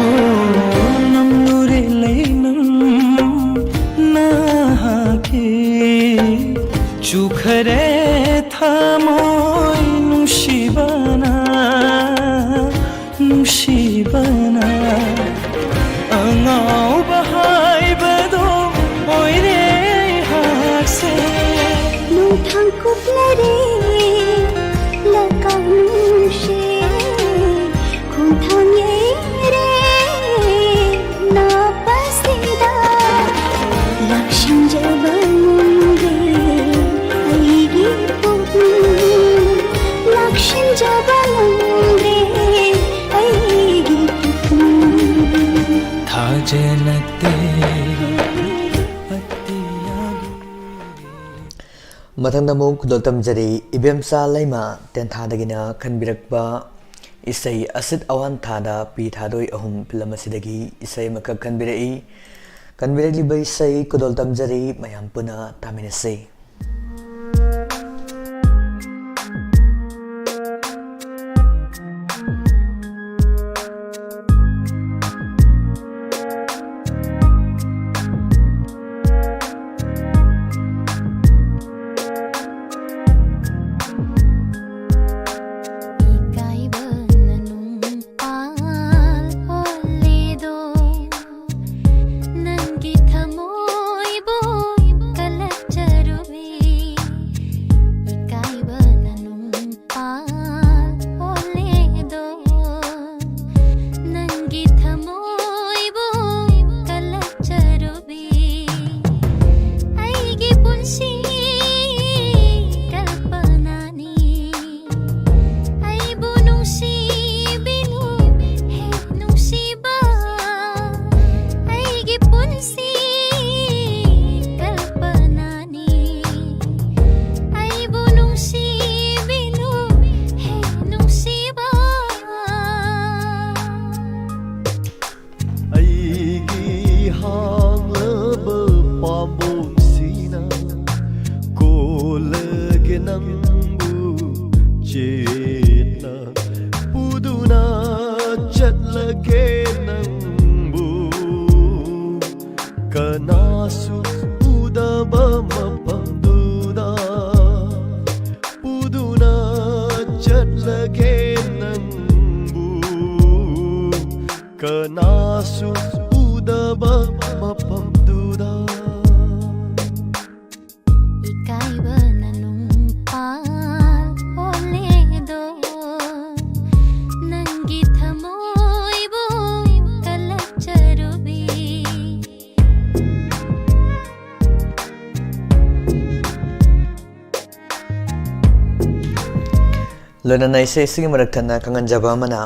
ꯑꯣ, ꯅꯝꯂꯨꯔꯦ ꯂꯩꯅꯝ ꯅꯍꯥꯛꯀꯤ, ꯆꯨꯈꯔꯦ ꯊꯃꯣꯏ ꯅꯨꯡꯁꯤꯕꯅ, ꯅꯨꯡꯁꯤꯕꯅ꯫ ꯑꯉꯥꯎꯕ ꯍꯥꯏꯕꯗꯣ ꯑꯣꯏꯔꯦ ꯑꯩꯍꯥꯛꯁꯦ꯫ ꯅꯨꯡꯊꯥꯡ ꯀꯨꯞꯂꯔꯦ ꯂꯀꯥꯡ ꯅꯨꯡꯁꯦ, ꯈꯣꯡꯊꯥꯡ ꯌꯩꯔꯦ ꯅꯥꯄꯁꯤꯗ꯫ ꯂꯥꯛꯁꯤꯟꯖꯕ ꯉꯝꯗꯦ ꯑꯩꯒꯤ ꯄꯨꯛꯅꯤꯡ, ꯂꯥꯛꯁꯤꯟꯖꯕ ꯉꯝꯗꯦ ꯑꯩꯒꯤ ꯄꯨꯛꯅꯤꯡ꯫ ꯊꯥ ꯃꯊꯪꯗ ꯑꯃꯨꯛ ꯈꯨꯗꯣꯜ ꯇꯝꯖꯔꯤ, ꯏꯕꯦꯝꯆꯥ ꯂꯩꯃ ꯇꯦꯟꯊꯥꯗꯒꯤꯅ ꯈꯟꯕꯤꯔꯛꯄ ꯏꯁꯩ ꯑꯁꯤꯠ ꯑꯋꯥꯟ ꯊꯥꯗ ꯄꯤ ꯊꯥꯗꯣꯏ ꯑꯍꯨꯝ ꯐꯤꯂꯝ ꯑꯁꯤꯗꯒꯤ ꯏꯁꯩ ꯑꯃꯈꯛ ꯈꯟꯕꯤꯔꯛꯏ꯫ ꯈꯟꯕꯤꯔꯛꯂꯤꯕ ꯏꯁꯩ ꯈꯨꯗꯣꯜ ꯇꯝꯖꯔꯤ, ꯃꯌꯥꯝ ꯄꯨꯟꯅ ꯇꯥꯃꯤꯟꯅꯁꯤ꯫ ꯏꯀꯥꯏꯕ ꯅꯅꯨꯡ ꯄꯥꯜ ꯍꯣꯜꯂꯦꯗꯣ, ꯅꯪꯒꯤ ꯊꯃꯣꯏꯕꯨ ꯀꯜꯂꯛꯆꯔꯨꯕꯤ꯫ ꯏꯀꯥꯏꯕ ꯅꯅꯨꯡ ꯄꯥꯜ ꯍꯣꯜꯂꯦꯗꯣ, ꯅꯪꯒꯤ ꯊꯃꯣꯏꯕꯨ ꯀꯜꯂꯛꯆꯔꯨꯕꯤ꯫ ꯑꯩꯒꯤ ꯄꯨꯟꯁꯤ ꯀꯜꯄꯅꯥꯅꯤ꯫ ꯑꯩꯕꯨ ꯅꯨꯡꯁꯤꯕꯤꯅꯨ ꯍꯦ ꯅꯨꯡꯁꯤꯕ, ꯑꯩꯒꯤ ꯄꯨꯟꯁꯤ ꯀꯜꯄꯅꯥꯅꯤ꯫ ꯑꯩꯕꯨ ꯅꯨꯡꯁꯤꯕꯤꯅꯨ ꯍꯦ ꯅꯨꯡꯁꯤꯕ꯫ ꯑꯩꯒꯤ ꯍꯥꯡꯂꯕ ꯄꯥꯝꯕꯣꯝꯁꯤꯅ ꯀꯣꯜꯂꯒꯦ ꯅꯪꯕꯨ ꯆꯦꯠꯅ ꯄꯨꯗꯨꯅ ꯆꯠꯂꯒꯦ ꯅꯪꯕꯨ ꯀꯅꯥꯁꯨ ꯎꯗꯕ ꯃꯐꯝꯗꯨꯗ ꯄꯨꯗꯨꯅ ꯆꯠꯂꯒꯦ ꯅꯪꯕꯨ ꯀꯅꯥꯁꯨ ꯎꯗꯕ ꯃꯐꯝꯗꯨꯗ꯫ ꯏꯀꯥꯏꯕꯅ ꯅꯨꯡ ꯄꯥꯜ ꯍꯣꯜꯂꯦꯗꯣ, ꯅꯪꯒꯤ ꯊꯃꯣꯏꯕꯨ ꯀꯜꯂꯛꯆꯔꯨꯕꯤ꯫ ꯂꯣꯏꯅꯅ ꯏꯁꯩ ꯑꯁꯤꯒꯤ ꯃꯔꯛ ꯊꯠꯅ ꯈꯪꯍꯟꯖꯕ ꯑꯃꯅ,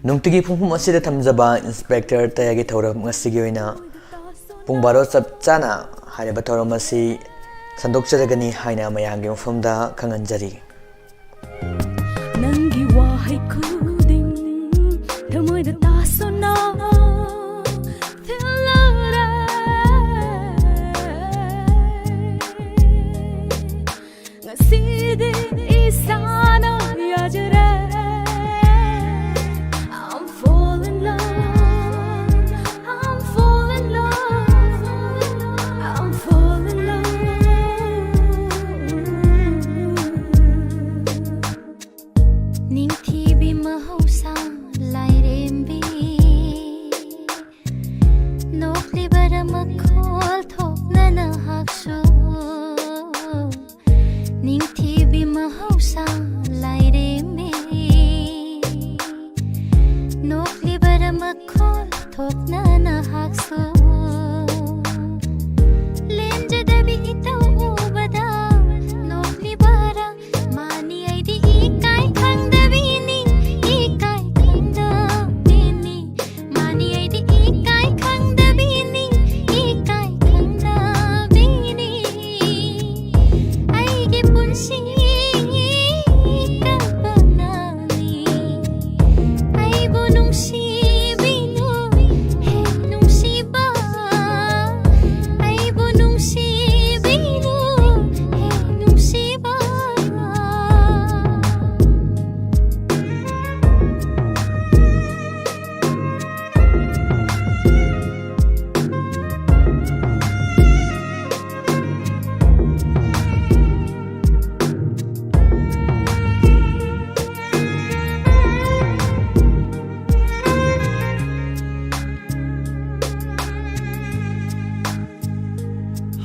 ꯅꯨꯡꯇꯤꯒꯤ ꯄꯨꯡꯐꯝ ꯑꯁꯤꯗ ꯊꯝꯖꯕ ꯏꯟꯁꯄꯦꯛꯇꯔ ꯇꯌꯥꯒꯤ ꯊꯧꯔꯝ ꯉꯁꯤꯒꯤ ꯑꯣꯏꯅ ꯄꯨꯡ ꯕꯥꯔꯣ ꯆꯞ ꯆꯥꯅ ꯍꯥꯏꯔꯤꯕ ꯊꯧꯔꯝ ꯑꯁꯤ ꯁꯟꯗꯣꯛꯆꯔꯒꯅꯤ ꯍꯥꯏꯅ ꯃꯌꯥꯝꯒꯤ ꯃꯐꯝꯗ ꯈꯪꯍꯟꯖꯔꯤ꯫ ꯅꯪꯒꯤ ꯋꯥꯍꯩ ꯈꯨꯗꯤꯡ ꯊꯃꯣꯏꯗ ꯇꯥꯁꯅ ꯊꯤꯜꯂꯔꯦ꯫ ꯉꯁꯤꯗꯤ ꯏꯁꯥꯅ ꯌꯥꯖꯔꯦ꯫ I'm falling in love, I'm falling in love, I'm falling in love. ꯅꯤꯡꯊꯤꯕꯤ ꯃꯍꯧꯁꯥ ꯂꯥꯏꯔꯦꯝꯕꯤ, ꯅꯣꯛꯂꯤꯕꯔ ꯃꯈꯣꯜ ꯊꯣꯛꯅ ꯅꯍꯥꯛꯁꯨ꯫ ꯅꯤꯡꯊꯤꯕꯤ ꯃꯍꯧꯁꯥ ꯂꯥꯏꯔꯦꯝꯕꯤ, ꯅꯣꯛꯂꯤꯕꯔ ꯃꯈꯣꯜ ꯊꯣꯛꯅ ꯅꯍꯥꯛꯁꯨ꯫ ꯂꯦꯟꯖꯗꯕꯤ ꯏꯇꯧ ꯎꯕꯗ ꯅꯣꯛꯂꯤꯕꯔ ꯃꯥꯅꯤ ꯑꯩꯗꯤ ꯏꯀꯥꯏ ꯈꯪꯗꯕꯤꯅꯤ, ꯏꯀꯥꯏ ꯈꯪꯗꯕꯤꯅꯤ꯫ ꯃꯥꯅꯤ ꯑꯩꯗꯤ ꯏꯀꯥꯏ ꯈꯪꯗꯕꯤꯅꯤ, ꯏꯀꯥꯏ ꯈꯪꯗꯕꯤꯅꯤ꯫ ꯑꯩꯒꯤ ꯄꯨꯟꯁꯤ ꯀꯜꯄꯅꯥꯅꯤ꯫ ꯑꯩꯕꯨ ꯅꯨꯡꯁꯤꯕꯤꯅꯨ ꯍꯦ ꯅꯨꯡꯁꯤꯕ, ꯑꯩꯕꯨ ꯅꯨꯡꯁꯤꯕꯤꯅꯨ ꯍꯦ ꯅꯨꯡꯁꯤꯕ꯫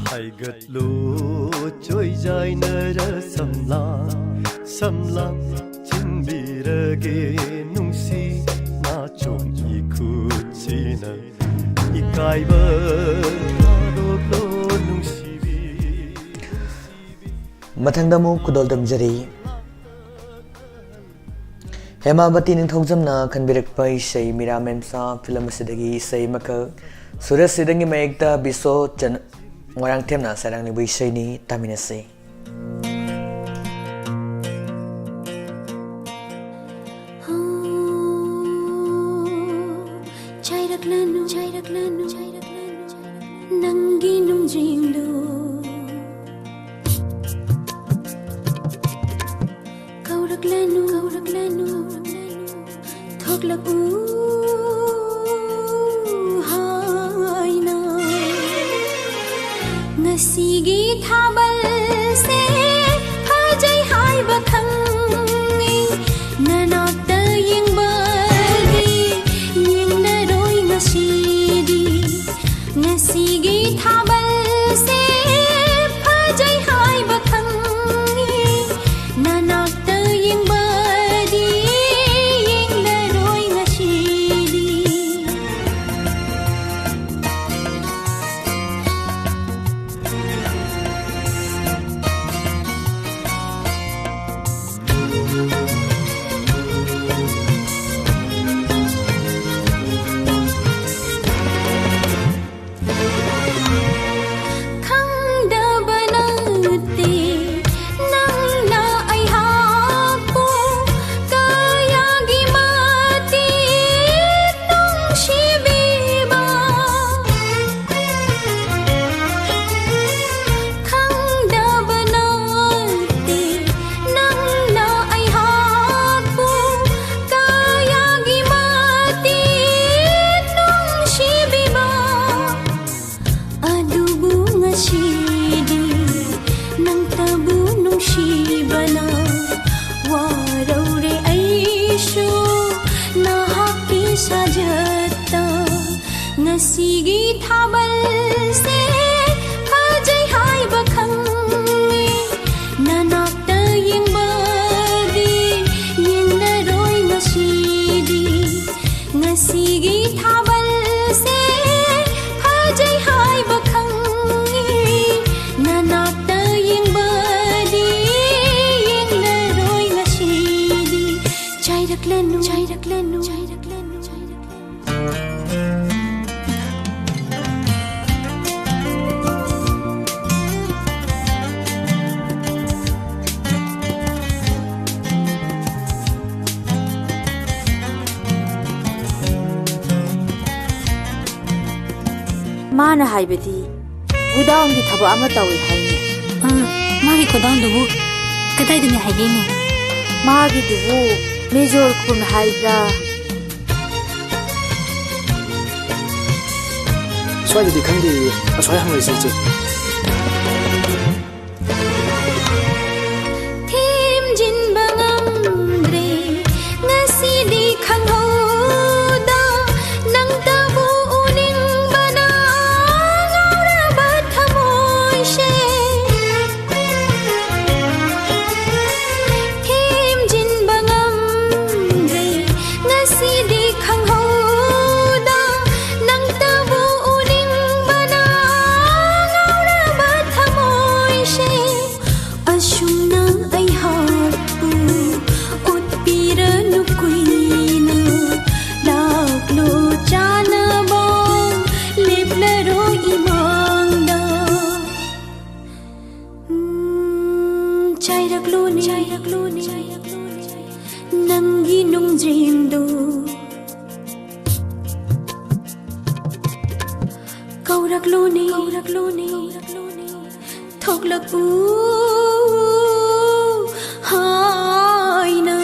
ꯍꯥꯏꯒꯠꯂꯨ ꯆꯣꯏꯖꯥꯏꯅꯔ ꯁꯝꯂꯥꯡ, ꯁꯝꯂꯥꯡ ꯆꯤꯟꯕꯤꯔꯒꯦ ꯅꯨꯡꯁꯤ ꯅꯥꯆꯣꯝ ꯏꯈꯨꯠꯁꯤꯅ ꯏꯀꯥꯏꯕ ꯊꯥꯗꯣꯛꯂꯣ ꯅꯨꯡꯁꯤꯕꯤ꯫ ꯃꯊꯪꯗ ꯑꯃꯨꯛ ꯈꯨꯗꯣꯜ ꯇꯝꯖꯔꯤ꯫ ꯑꯦꯃꯥꯕꯇꯤ ꯅꯤꯡꯊꯧꯖꯝꯅ ꯈꯟꯕꯤꯔꯛꯄ ꯏꯁꯩ ꯃꯤꯔꯥ ꯃꯦꯝꯁꯥ ꯐꯤꯂꯝ ꯑꯁꯤꯗꯒꯤ ꯏꯁꯩ ꯑꯃꯈꯛ, ꯁꯨꯔꯖ ꯁꯤꯗꯪꯒꯤ ꯃꯌꯦꯛꯇ ꯕꯤꯁꯣ ꯆꯟ-, ꯃꯣꯏꯔꯥꯡꯊꯦꯝꯅ ꯁꯩꯔꯥꯡꯂꯤꯕ ꯏꯁꯩꯅꯤ, ꯇꯥꯃꯤꯟꯅꯁꯤ꯫ ꯍꯣ, ꯆꯥꯏꯔꯛꯂꯅꯨ, ꯆꯥꯏꯔꯛꯂꯅꯨ, ꯆꯥꯏꯔꯛꯂꯅꯨ, ꯅꯪꯒꯤ ꯅꯨꯡꯖꯤꯡꯗꯨ꯫ ꯀꯧꯔꯛꯂꯅꯨ, ꯀꯧꯔꯛꯂꯅꯨ, ꯊꯣꯛꯂꯛꯎ ꯍꯥꯏꯅ꯫ ꯉꯁꯤꯒꯤ ꯊꯥꯕꯜꯁꯦ ꯐꯖꯩ ꯍꯥꯏꯕ ꯈꯪꯉꯤ, ꯅꯅꯥꯛꯇ ꯌꯦꯡꯕꯗꯤ ꯌꯦꯡꯂꯔꯣꯏ ꯉꯁꯤꯗꯤ꯫ ꯉꯁꯤꯒꯤ ꯊꯥꯕꯜꯁꯦ ꯐꯖꯩ ꯍꯥꯏꯕ ꯈꯪꯉꯤ, ꯅꯅꯥꯛꯇ ꯌꯦꯡꯕꯗꯤ ꯌꯦꯡꯂꯔꯣꯏ ꯉꯁꯤꯗꯤ꯫ ꯈꯪꯗꯕ ꯅꯠꯇꯦ ꯅꯪꯅ ꯑꯩꯍꯥꯛꯄꯨ ꯀꯌꯥꯒꯤ ꯃꯇꯤꯛ ꯅꯨꯡꯁꯤꯕꯤꯕ꯫ ꯈꯪꯗꯕ ꯅꯠꯇꯦ ꯅꯪꯅ ꯑꯩꯍꯥꯛꯄꯨ ꯀꯌꯥꯒꯤ ꯃꯇꯤꯛ ꯅꯨꯡꯁꯤꯕꯤꯕ꯫ ꯑꯗꯨꯕꯨ ꯉꯁꯤꯗꯤ ꯅꯪꯇꯕꯨ ꯅꯨꯡꯁꯤꯕꯅ ꯋꯥꯔꯧꯔꯦ ꯑꯩꯁꯨ ꯅꯍꯥꯛꯀꯤ ꯁꯥꯖꯠꯇ꯫ ꯉꯁꯤꯒꯤ ꯊꯥꯕꯜꯁꯦ ꯐꯖꯩ ꯍꯥꯏꯕ ꯈꯪꯉꯤ, ꯅꯅꯥꯛꯇ ꯌꯦꯡꯕꯗꯤ ꯌꯦꯡꯂꯔꯣꯏ ꯉꯁꯤꯗꯤ꯫ ꯉꯁꯤꯒꯤ ꯊꯥꯕꯜꯁꯦ ꯐꯖꯩ ꯍꯥꯏꯕ ꯈꯪꯉꯤ, ꯅꯅꯥꯛꯇ ꯌꯦꯡꯕꯗꯤ ꯌꯦꯡꯂꯔꯣꯏ ꯉꯁꯤꯗꯤ꯫ ꯆꯥꯏꯔꯛ ꯆꯥꯏꯔꯛꯂꯅꯨ, ꯆꯥꯏꯔꯛꯂꯅꯨ, ꯆꯥꯏꯔꯛꯂꯅꯨ꯫ ꯃꯥꯅ ꯍꯥꯏꯕꯗꯤ ꯒꯨꯗꯥꯎꯟꯒꯤ ꯊꯕꯛ ꯑꯃ ꯇꯧꯏ ꯍꯥꯏꯅꯦ꯫ ꯑꯥ, ꯃꯥꯒꯤ ꯒꯨꯗꯥꯎꯟꯗꯨꯕꯨ ꯀꯗꯥꯏꯗꯅꯤ ꯍꯥꯏꯒꯦꯅꯦ? ꯃꯥꯒꯤꯗꯨꯕꯨ ꯃꯦꯖꯣꯔ ꯈꯨꯟ ꯍꯥꯏꯕ꯭ꯔꯥ? ꯁ꯭ꯋꯥꯏꯗꯗꯤ ꯈꯪꯗꯦ, ꯑꯁ꯭ꯋꯥꯏ ꯍꯪꯂꯁꯤ ꯏꯆꯦ꯫ ꯊꯦꯝꯖꯤꯟꯕ ꯉꯝꯗ꯭ꯔꯦ ꯉꯁꯤꯗꯤ ꯈꯪꯍꯧꯗ, ꯅꯪꯇꯕꯨ ꯎꯅꯤꯡꯕꯅ ꯉꯥꯎꯔꯕ ꯊꯃꯣꯏꯁꯦ꯫ ꯊꯦꯝꯖꯤꯟꯕ ꯉꯝꯗ꯭ꯔꯦ ꯉꯁꯤꯗꯤ ꯈꯪꯍꯧꯗ, ꯅꯪꯇꯕꯨ ꯎꯅꯤꯡꯕꯅ ꯉꯥꯎꯔꯕ ꯊꯃꯣꯏꯁꯦ꯫ ꯑꯁꯨꯝꯅ ꯑꯩꯍꯥꯛꯄꯨ ꯎꯠꯄꯤꯔꯅꯨ ꯀꯨꯏꯅ, ꯂꯥꯛꯂꯣ ꯆꯥꯅꯕ ꯂꯦꯞꯂꯔꯣ ꯏꯃꯥꯡꯗ꯫ ꯎꯝ, ꯆꯥꯏꯔꯛꯂꯣꯅꯦ, ꯆꯥꯏꯔꯛꯂꯣꯅꯦ, ꯅꯪꯒꯤ ꯅꯨꯡꯖꯦꯡꯗꯣ꯫ ꯀꯧꯔꯛꯂꯣꯅꯦ, ꯀꯧꯔꯛꯂꯣꯅꯦ, ꯊꯣꯛꯂꯛꯎ ꯍꯥꯏꯅ꯫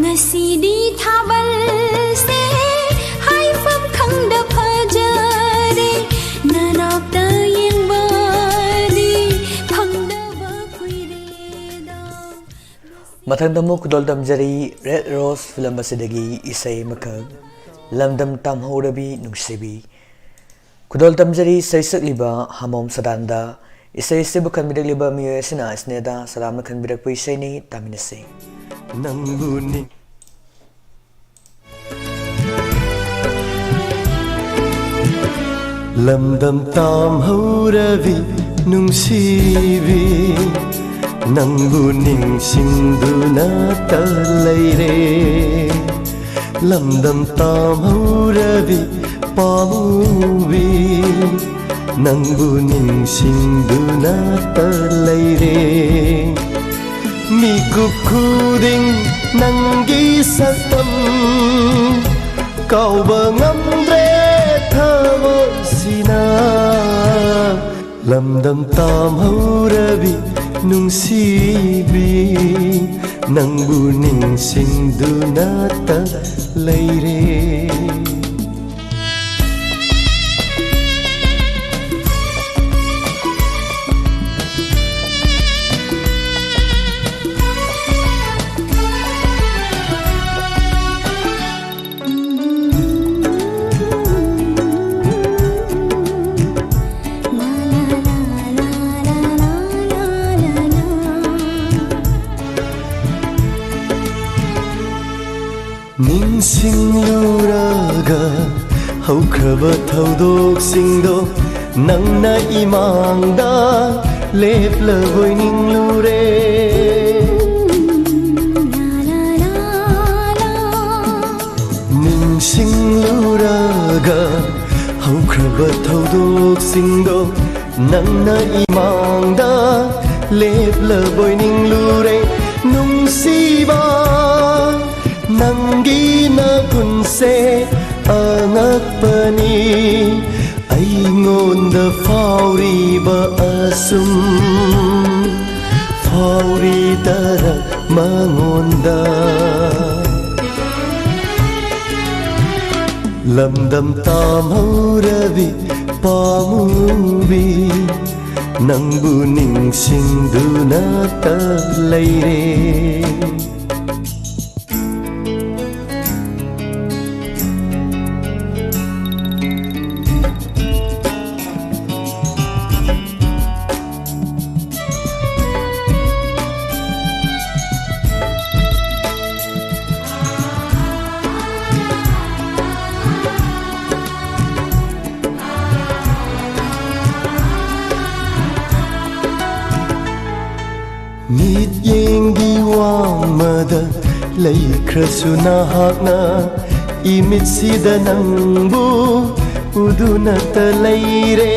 ꯉꯁꯤꯗꯤ ꯊꯥꯕꯜꯁꯦ ꯍꯥꯏꯐꯝ ꯈꯪꯗ ꯐꯖꯔꯦ, ꯅꯅꯥꯛꯇ ꯌꯦꯡꯕꯗꯤ ꯐꯪꯗꯕ ꯀꯨꯏꯔꯦꯗ꯫ ꯃꯊꯪꯗ ꯑꯃꯨꯛ ꯈꯨꯗꯣꯜ ꯇꯝꯖꯔꯤ ꯔꯦꯗ ꯔꯣꯁ ꯐꯤꯂꯝ ꯑꯁꯤꯗꯒꯤ ꯏꯁꯩ ꯑꯃꯈꯛ, ꯂꯝꯗꯝ ꯇꯥꯝꯍꯧꯔꯕꯤ ꯅꯨꯡꯁꯤꯕꯤ꯫ ꯈꯨꯗꯣꯜ ꯇꯝꯖꯔꯤ ꯁꯩꯁꯛꯂꯤꯕ ꯍꯃꯣꯝ ꯁꯗꯥꯟꯗ꯫ ꯏꯁꯩ ꯑꯁꯤꯕꯨ ꯈꯟꯕꯤꯔꯛꯂꯤꯕ ꯃꯤꯑꯣꯏ ꯑꯁꯤꯅ ꯁ꯭ꯅꯦꯍꯥ ꯁꯗꯥꯝꯅ ꯈꯟꯕꯤꯔꯛꯄ ꯏꯁꯩꯅꯤ, ꯇꯥꯃꯤꯟꯅꯁꯤ꯫ ꯅꯪꯕꯨ ꯅꯤꯡ- ꯂꯝꯗꯝ ꯇꯥꯝꯍꯧꯔꯕꯤ ꯅꯨꯡꯁꯤꯕꯤ, ꯅꯪꯕꯨ ꯅꯤꯡꯁꯤꯡꯗꯨꯅꯇ ꯂꯩꯔꯦ꯫ ꯂꯝꯗꯝ ꯇꯥꯝꯍꯧꯔꯕꯤ ꯄꯥꯝꯃꯨꯕꯤ, ꯅꯪꯕꯨ ꯅꯤꯡꯁꯤꯡꯗꯨꯅꯇ ꯂꯩꯔꯦ꯫ ꯃꯤꯀꯨꯞ ꯈꯨꯗꯤꯡ ꯅꯪꯒꯤ ꯁꯛꯇꯝ ꯀꯥꯎꯕ ꯉꯝꯗ꯭ꯔꯦ ꯊꯃꯣꯏꯁꯤꯅ꯫ ꯂꯝꯗꯝ ꯇꯥꯝꯍꯧꯔꯕꯤ ꯅꯨꯡꯁꯤꯕꯤ, ꯅꯪꯕꯨ ꯅꯤꯡꯁꯤꯡꯗꯨꯅꯇ ꯂꯩꯔꯦ꯫ ꯅꯤꯡꯁꯤꯡꯂꯨꯔꯒ ꯍꯧꯈ꯭ꯔꯕ ꯊꯧꯗꯣꯛꯁꯤꯡꯗꯣ ꯅꯪꯅ ꯏꯃꯥꯡꯗ ꯂꯦꯞꯂꯕꯣꯏ ꯅꯤꯡꯂꯨꯔꯦ꯫ ꯅꯤꯡꯁꯤꯡꯂꯨꯔꯒ ꯍꯧꯈ꯭ꯔꯕ ꯊꯧꯗꯣꯛꯁꯤꯡꯗꯣ ꯅꯪꯅ ꯏꯃꯥꯡꯗ ꯂꯦꯞꯂꯕꯣꯏ ꯅꯤꯡꯂꯨꯔꯦ꯫ ꯅꯨꯡꯁꯤꯕ, ꯅꯪꯒꯤ ꯅꯒꯨꯟꯁꯦ ꯑꯉꯛꯄꯅꯤ꯫ ꯑꯩꯉꯣꯟꯗ ꯐꯥꯎꯔꯤꯕ ꯑꯁꯨꯝ ꯐꯥꯎꯔꯤꯗꯔ ꯃꯉꯣꯟꯗ꯫ ꯂꯝꯗꯝ ꯇꯥꯝꯍꯧꯔꯕꯤ ꯄꯥꯝꯃꯨꯕꯤ, ꯅꯪꯕꯨ ꯅꯤꯡꯁꯤꯡꯗꯨꯅꯇ ꯂꯩꯔꯦ꯫ ꯑꯃꯗ ꯂꯩꯈ꯭ꯔꯁꯨ ꯅꯍꯥꯛꯅ ꯏꯃꯤꯠꯁꯤꯗ ꯅꯪꯕꯨ ꯎꯗꯨꯅꯇ ꯂꯩꯔꯦ꯫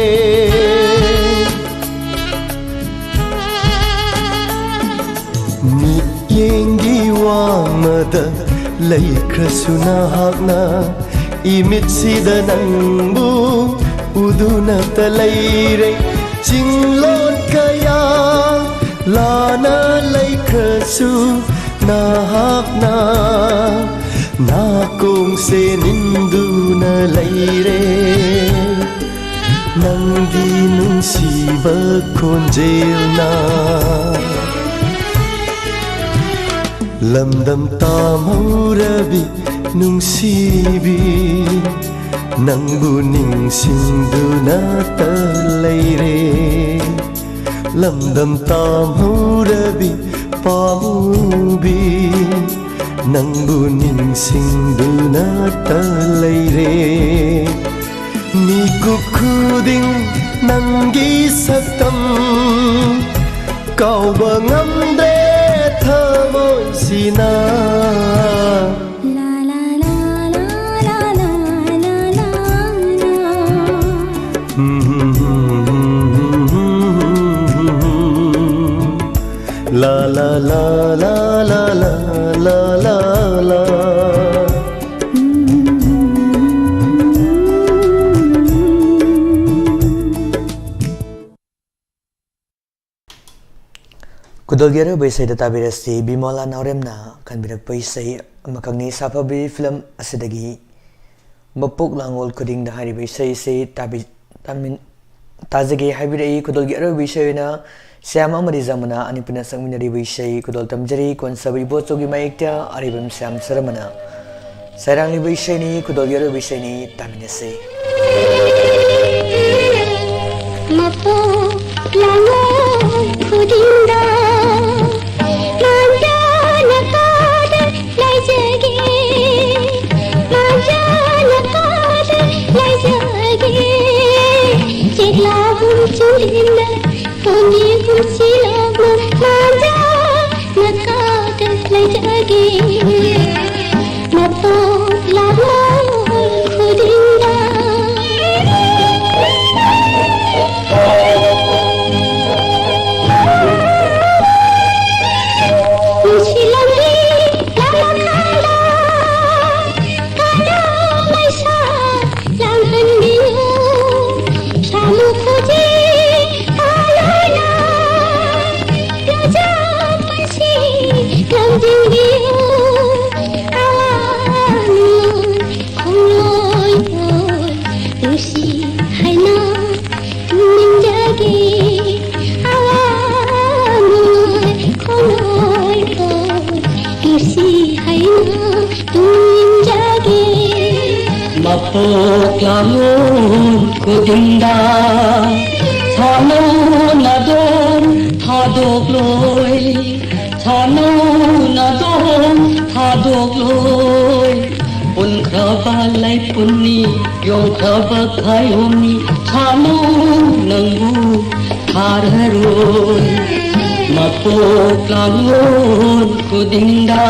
ꯃꯤꯠꯌꯦꯡꯒꯤ ꯋꯥꯡꯃꯗ ꯂꯩꯈ꯭ꯔꯁꯨ ꯅꯍꯥꯛꯅ ꯏꯃꯤꯠꯁꯤꯗ ꯅꯪꯕꯨ ꯎꯗꯨꯅꯇ ꯂꯩꯔꯦ꯫ ꯆꯤꯡꯂꯣꯟ ꯀꯌꯥ ꯂꯥꯟꯅ ꯂꯩꯈ꯭ꯔꯁꯨ ꯅꯍꯥꯛꯅ ꯅꯥꯀꯣꯡꯁꯦ ꯅꯤꯟꯗꯨꯅ ꯂꯩꯔꯦ꯫ ꯅꯪꯒꯤ ꯅꯨꯡꯁꯤꯕ ꯈꯣꯟꯖꯦꯜꯅ ꯂꯝꯗꯝ ꯇꯥꯝꯍꯧꯔꯕꯤ ꯅꯨꯡꯁꯤꯕꯤ, ꯅꯪꯕꯨ ꯅꯤꯡꯁꯤꯡꯗꯨꯅꯇ ꯂꯩꯔꯦ꯫ ꯂꯝꯗꯝ ꯇꯥꯝꯍꯧꯔꯕꯤ ꯄꯥꯝꯃꯨꯕꯤ, ꯅꯪꯕꯨ ꯅꯤꯡꯁꯤꯡꯗꯨꯅꯇ ꯂꯩꯔꯦ꯫ ꯃꯤꯀꯨꯞ ꯈꯨꯗꯤꯡ ꯅꯪꯒꯤ ꯁꯛꯇꯝ ꯀꯥꯎꯕ ꯉꯝꯗ꯭ꯔꯦ ꯊꯃꯣꯏꯁꯤꯅ꯫ La la la la la la la la la. ꯈꯨꯗꯣꯜꯒꯤ ꯑꯔꯣꯏꯕ ꯏꯁꯩꯗ ꯇꯥꯕꯤꯔꯁꯤ, ꯕꯤꯃꯣꯂꯥ ꯅꯥꯎꯔꯦꯝꯅ ꯈꯟꯕꯤꯔꯛꯄ ꯏꯁꯩ ꯑꯃꯈꯛꯅꯤ꯫ ꯁꯥꯐꯕꯤ ꯐꯤꯂꯝ ꯑꯁꯤꯗꯒꯤ ꯃꯄꯣꯛ ꯂꯥꯡꯒꯣꯜ ꯈꯨꯗꯤꯡꯗ ꯍꯥꯏꯔꯤꯕ ꯏꯁꯩ ꯑꯁꯤ ꯇꯥꯕꯤ-, ꯇꯥꯃꯤꯟ-, ꯇꯥꯖꯒꯦ ꯍꯥꯏꯕꯤꯔꯛꯏ꯫ ꯈꯨꯗꯣꯜꯒꯤ ꯑꯔꯣꯏꯕ ꯏꯁꯩ ꯑꯣꯏꯅ ꯁ꯭ꯌꯥꯝ ꯑꯃꯗꯤ ꯖꯃꯨꯅꯥ ꯑꯅꯤ ꯄꯨꯟꯅ ꯁꯛꯃꯤꯟꯅꯔꯤꯕ ꯏꯁꯩ ꯈꯨꯗꯣꯜ ꯇꯝꯖꯔꯤ ꯀꯣꯟꯁꯥꯕ ꯏꯕꯣꯆꯧꯒꯤ ꯃꯥꯌꯦꯛꯇ ꯑꯔꯤꯕꯝ ꯁ꯭ꯌꯥꯝ ꯁꯔꯃꯅ ꯁꯩꯔꯥꯡꯂꯤꯕ ꯏꯁꯩꯅꯤ, ꯈꯨꯗꯣꯜꯒꯤ ꯑꯔꯣꯏꯕ ꯏꯁꯩꯅꯤ, ꯇꯥꯃꯤꯟꯅꯁꯤ꯫ ꯃꯄꯣꯛ ꯂꯥꯡꯒꯣꯜ ꯈꯨꯗꯤꯡꯗ ꯃꯥꯟꯖꯅ ꯀꯥꯗ ꯂꯩꯖꯒꯦ, ꯃꯥꯟꯖꯅ ꯀꯥꯗ ꯂꯩꯖꯒꯦ꯫ ꯆꯦꯛꯂꯥꯕꯨꯝ ꯆꯨꯔꯤꯅ ꯈꯣꯡꯒꯤ ꯄꯨꯟꯁꯤ ꯂꯣꯛꯅ ꯃꯥꯟꯖꯅ ꯀꯥꯗ ꯅꯨꯡꯁꯤ ꯍꯥꯏꯅ ꯇꯨꯡꯏꯟꯖꯒꯦ, ꯑꯋꯥ ꯅꯨꯡꯉꯥꯏ ꯈꯣꯡꯂꯣꯏꯗꯣ ꯅꯨꯡꯁꯤ ꯍꯥꯏꯅ ꯇꯨꯡꯏꯟꯖꯒꯦ꯫ ꯃꯄꯣꯛ ꯂꯥꯡꯂꯣꯟ ꯈꯨꯗꯤꯡꯗ ꯁꯥꯟꯅꯧ ꯅꯥꯗꯣꯝ ꯊꯥꯗꯣꯛꯂꯣꯏ, ꯁꯥꯟꯅꯧ ꯅꯥꯗꯣꯝ ꯊꯥꯗꯣꯛꯂꯣꯏ꯫ ꯄꯨꯟꯈ꯭ꯔꯕ ꯂꯩꯄꯨꯟꯅꯤ, ꯌꯣꯡꯈ꯭ꯔꯕ ꯈꯥꯏꯌꯣꯝꯅꯤ, ꯁꯥꯟꯅꯧ ꯅꯪꯕꯨ ꯊꯥꯔꯔꯣꯏ꯫ ꯃꯄꯣꯛ ꯂꯥꯡꯂꯣꯟ ꯈꯨꯗꯤꯡꯗ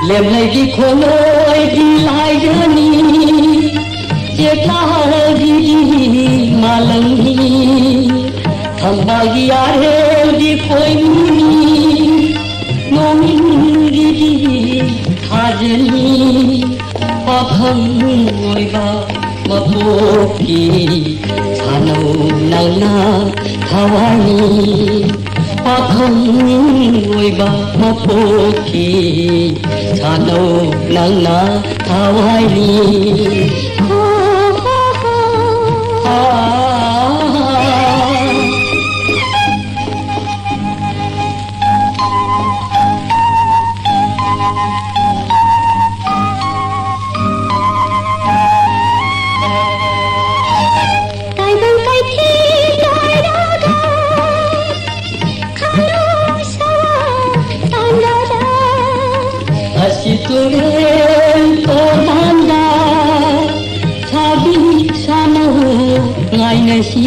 ꯂꯦꯝꯂꯩꯒꯤ ꯈꯣꯜꯂꯣꯏꯒꯤ ꯂꯥꯏꯖꯅꯤ, ꯆꯦꯛꯂꯥꯒꯤ ꯃꯥꯂꯪꯅꯤ, ꯊꯝꯕꯥꯜꯒꯤ ꯑꯔꯦꯜꯒꯤ ꯈꯣꯏꯃꯨꯅꯤ, ꯅꯣꯡꯏꯟꯒꯤ ꯊꯥꯖꯅꯤ, ꯄꯥꯈꯪ ꯑꯣꯏꯕ ꯃꯄꯣꯛꯀꯤ ꯁꯥꯟꯅꯧ ꯅꯪꯅ ꯊꯋꯥꯏꯅꯤ꯫ ꯄꯥꯈꯪ ꯑꯣꯏꯕ ꯃꯄꯣꯛꯀꯤ ꯁꯥꯟꯅꯧ ꯅꯪꯅ ꯊꯋꯥꯏꯅꯤ꯫ ꯍꯣ, ꯍꯣ, ꯍꯣ꯫ ꯑꯥ꯫ ꯇꯥꯏꯕꯪ ꯀꯩꯊꯦꯜ ꯂꯣꯏꯔꯒ ꯈꯥꯂꯨ ꯁꯋꯥ ꯇꯥꯟꯅꯔ꯫ ꯑꯁꯤ ꯇꯨꯔꯦꯜ ꯇꯣꯔꯕꯥꯟꯗ ꯁꯥꯕꯤ ꯁꯥꯅꯧ ꯉꯥꯏꯅꯁꯤ꯫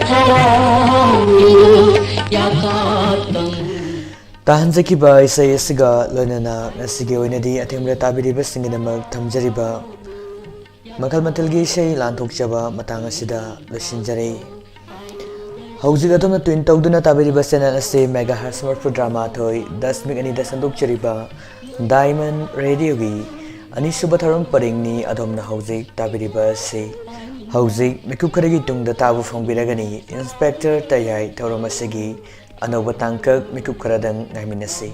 ꯍꯔꯥꯎ ꯃꯤꯅꯣꯛ ꯌꯥꯀꯥꯇꯪ꯫ ꯇꯥꯍꯟꯖꯈꯤꯕ ꯏꯁꯩ ꯑꯁꯤꯒ ꯂꯣꯏꯅꯅ ꯉꯁꯤꯒꯤ ꯑꯣꯏꯅꯗꯤ ꯑꯊꯦꯡꯕꯗ ꯇꯥꯕꯤꯔꯤꯕꯁꯤꯡꯒꯤꯗꯃꯛ ꯊꯝꯖꯔꯤꯕ ꯃꯈꯜ ꯃꯊꯦꯜꯒꯤ ꯏꯁꯩ ꯂꯥꯟꯊꯣꯛꯆꯕ ꯃꯇꯥꯡ ꯑꯁꯤꯗ ꯂꯣꯏꯁꯤꯟꯖꯔꯦ꯫ ꯍꯧꯖꯤꯛ ꯑꯗꯣꯝꯅ tune ꯇꯧꯗꯨꯅ ꯇꯥꯕꯤꯔꯤꯕ channel ꯑꯁꯤ megahertz ꯃꯔꯤꯐꯨꯇꯔꯥ ꯃꯥꯊꯣꯏ ꯗꯁꯃꯤꯛ ꯑꯅꯤꯗ ꯁꯟꯗꯣꯛꯆꯔꯤꯕ Diamond Radioꯒꯤ ꯑꯅꯤꯁꯨꯕ ꯊꯧꯔꯝ ꯄꯔꯤꯡꯅꯤ ꯑꯗꯣꯝꯅ ꯍꯧꯖꯤꯛ ꯇꯥꯕꯤꯔꯤꯕ ꯑꯁꯤ꯫ ꯍꯧꯖꯤꯛ ꯃꯤꯀꯨꯞ ꯈꯔꯒꯤ ꯇꯨꯡꯗ ꯇꯥꯕ ꯐꯣꯡꯕꯤꯔꯒꯅꯤ ꯏꯟꯁꯄꯦꯛꯇꯔ ꯇꯌꯥꯏ ꯊꯧꯔꯝ ꯑꯁꯤꯒꯤ ꯑꯅꯧꯕ ꯇꯥꯡꯀꯛ ꯃꯤꯀꯨꯞ ꯈꯔꯗꯪ ꯉꯥꯏꯃꯤꯟꯅꯁꯤ꯫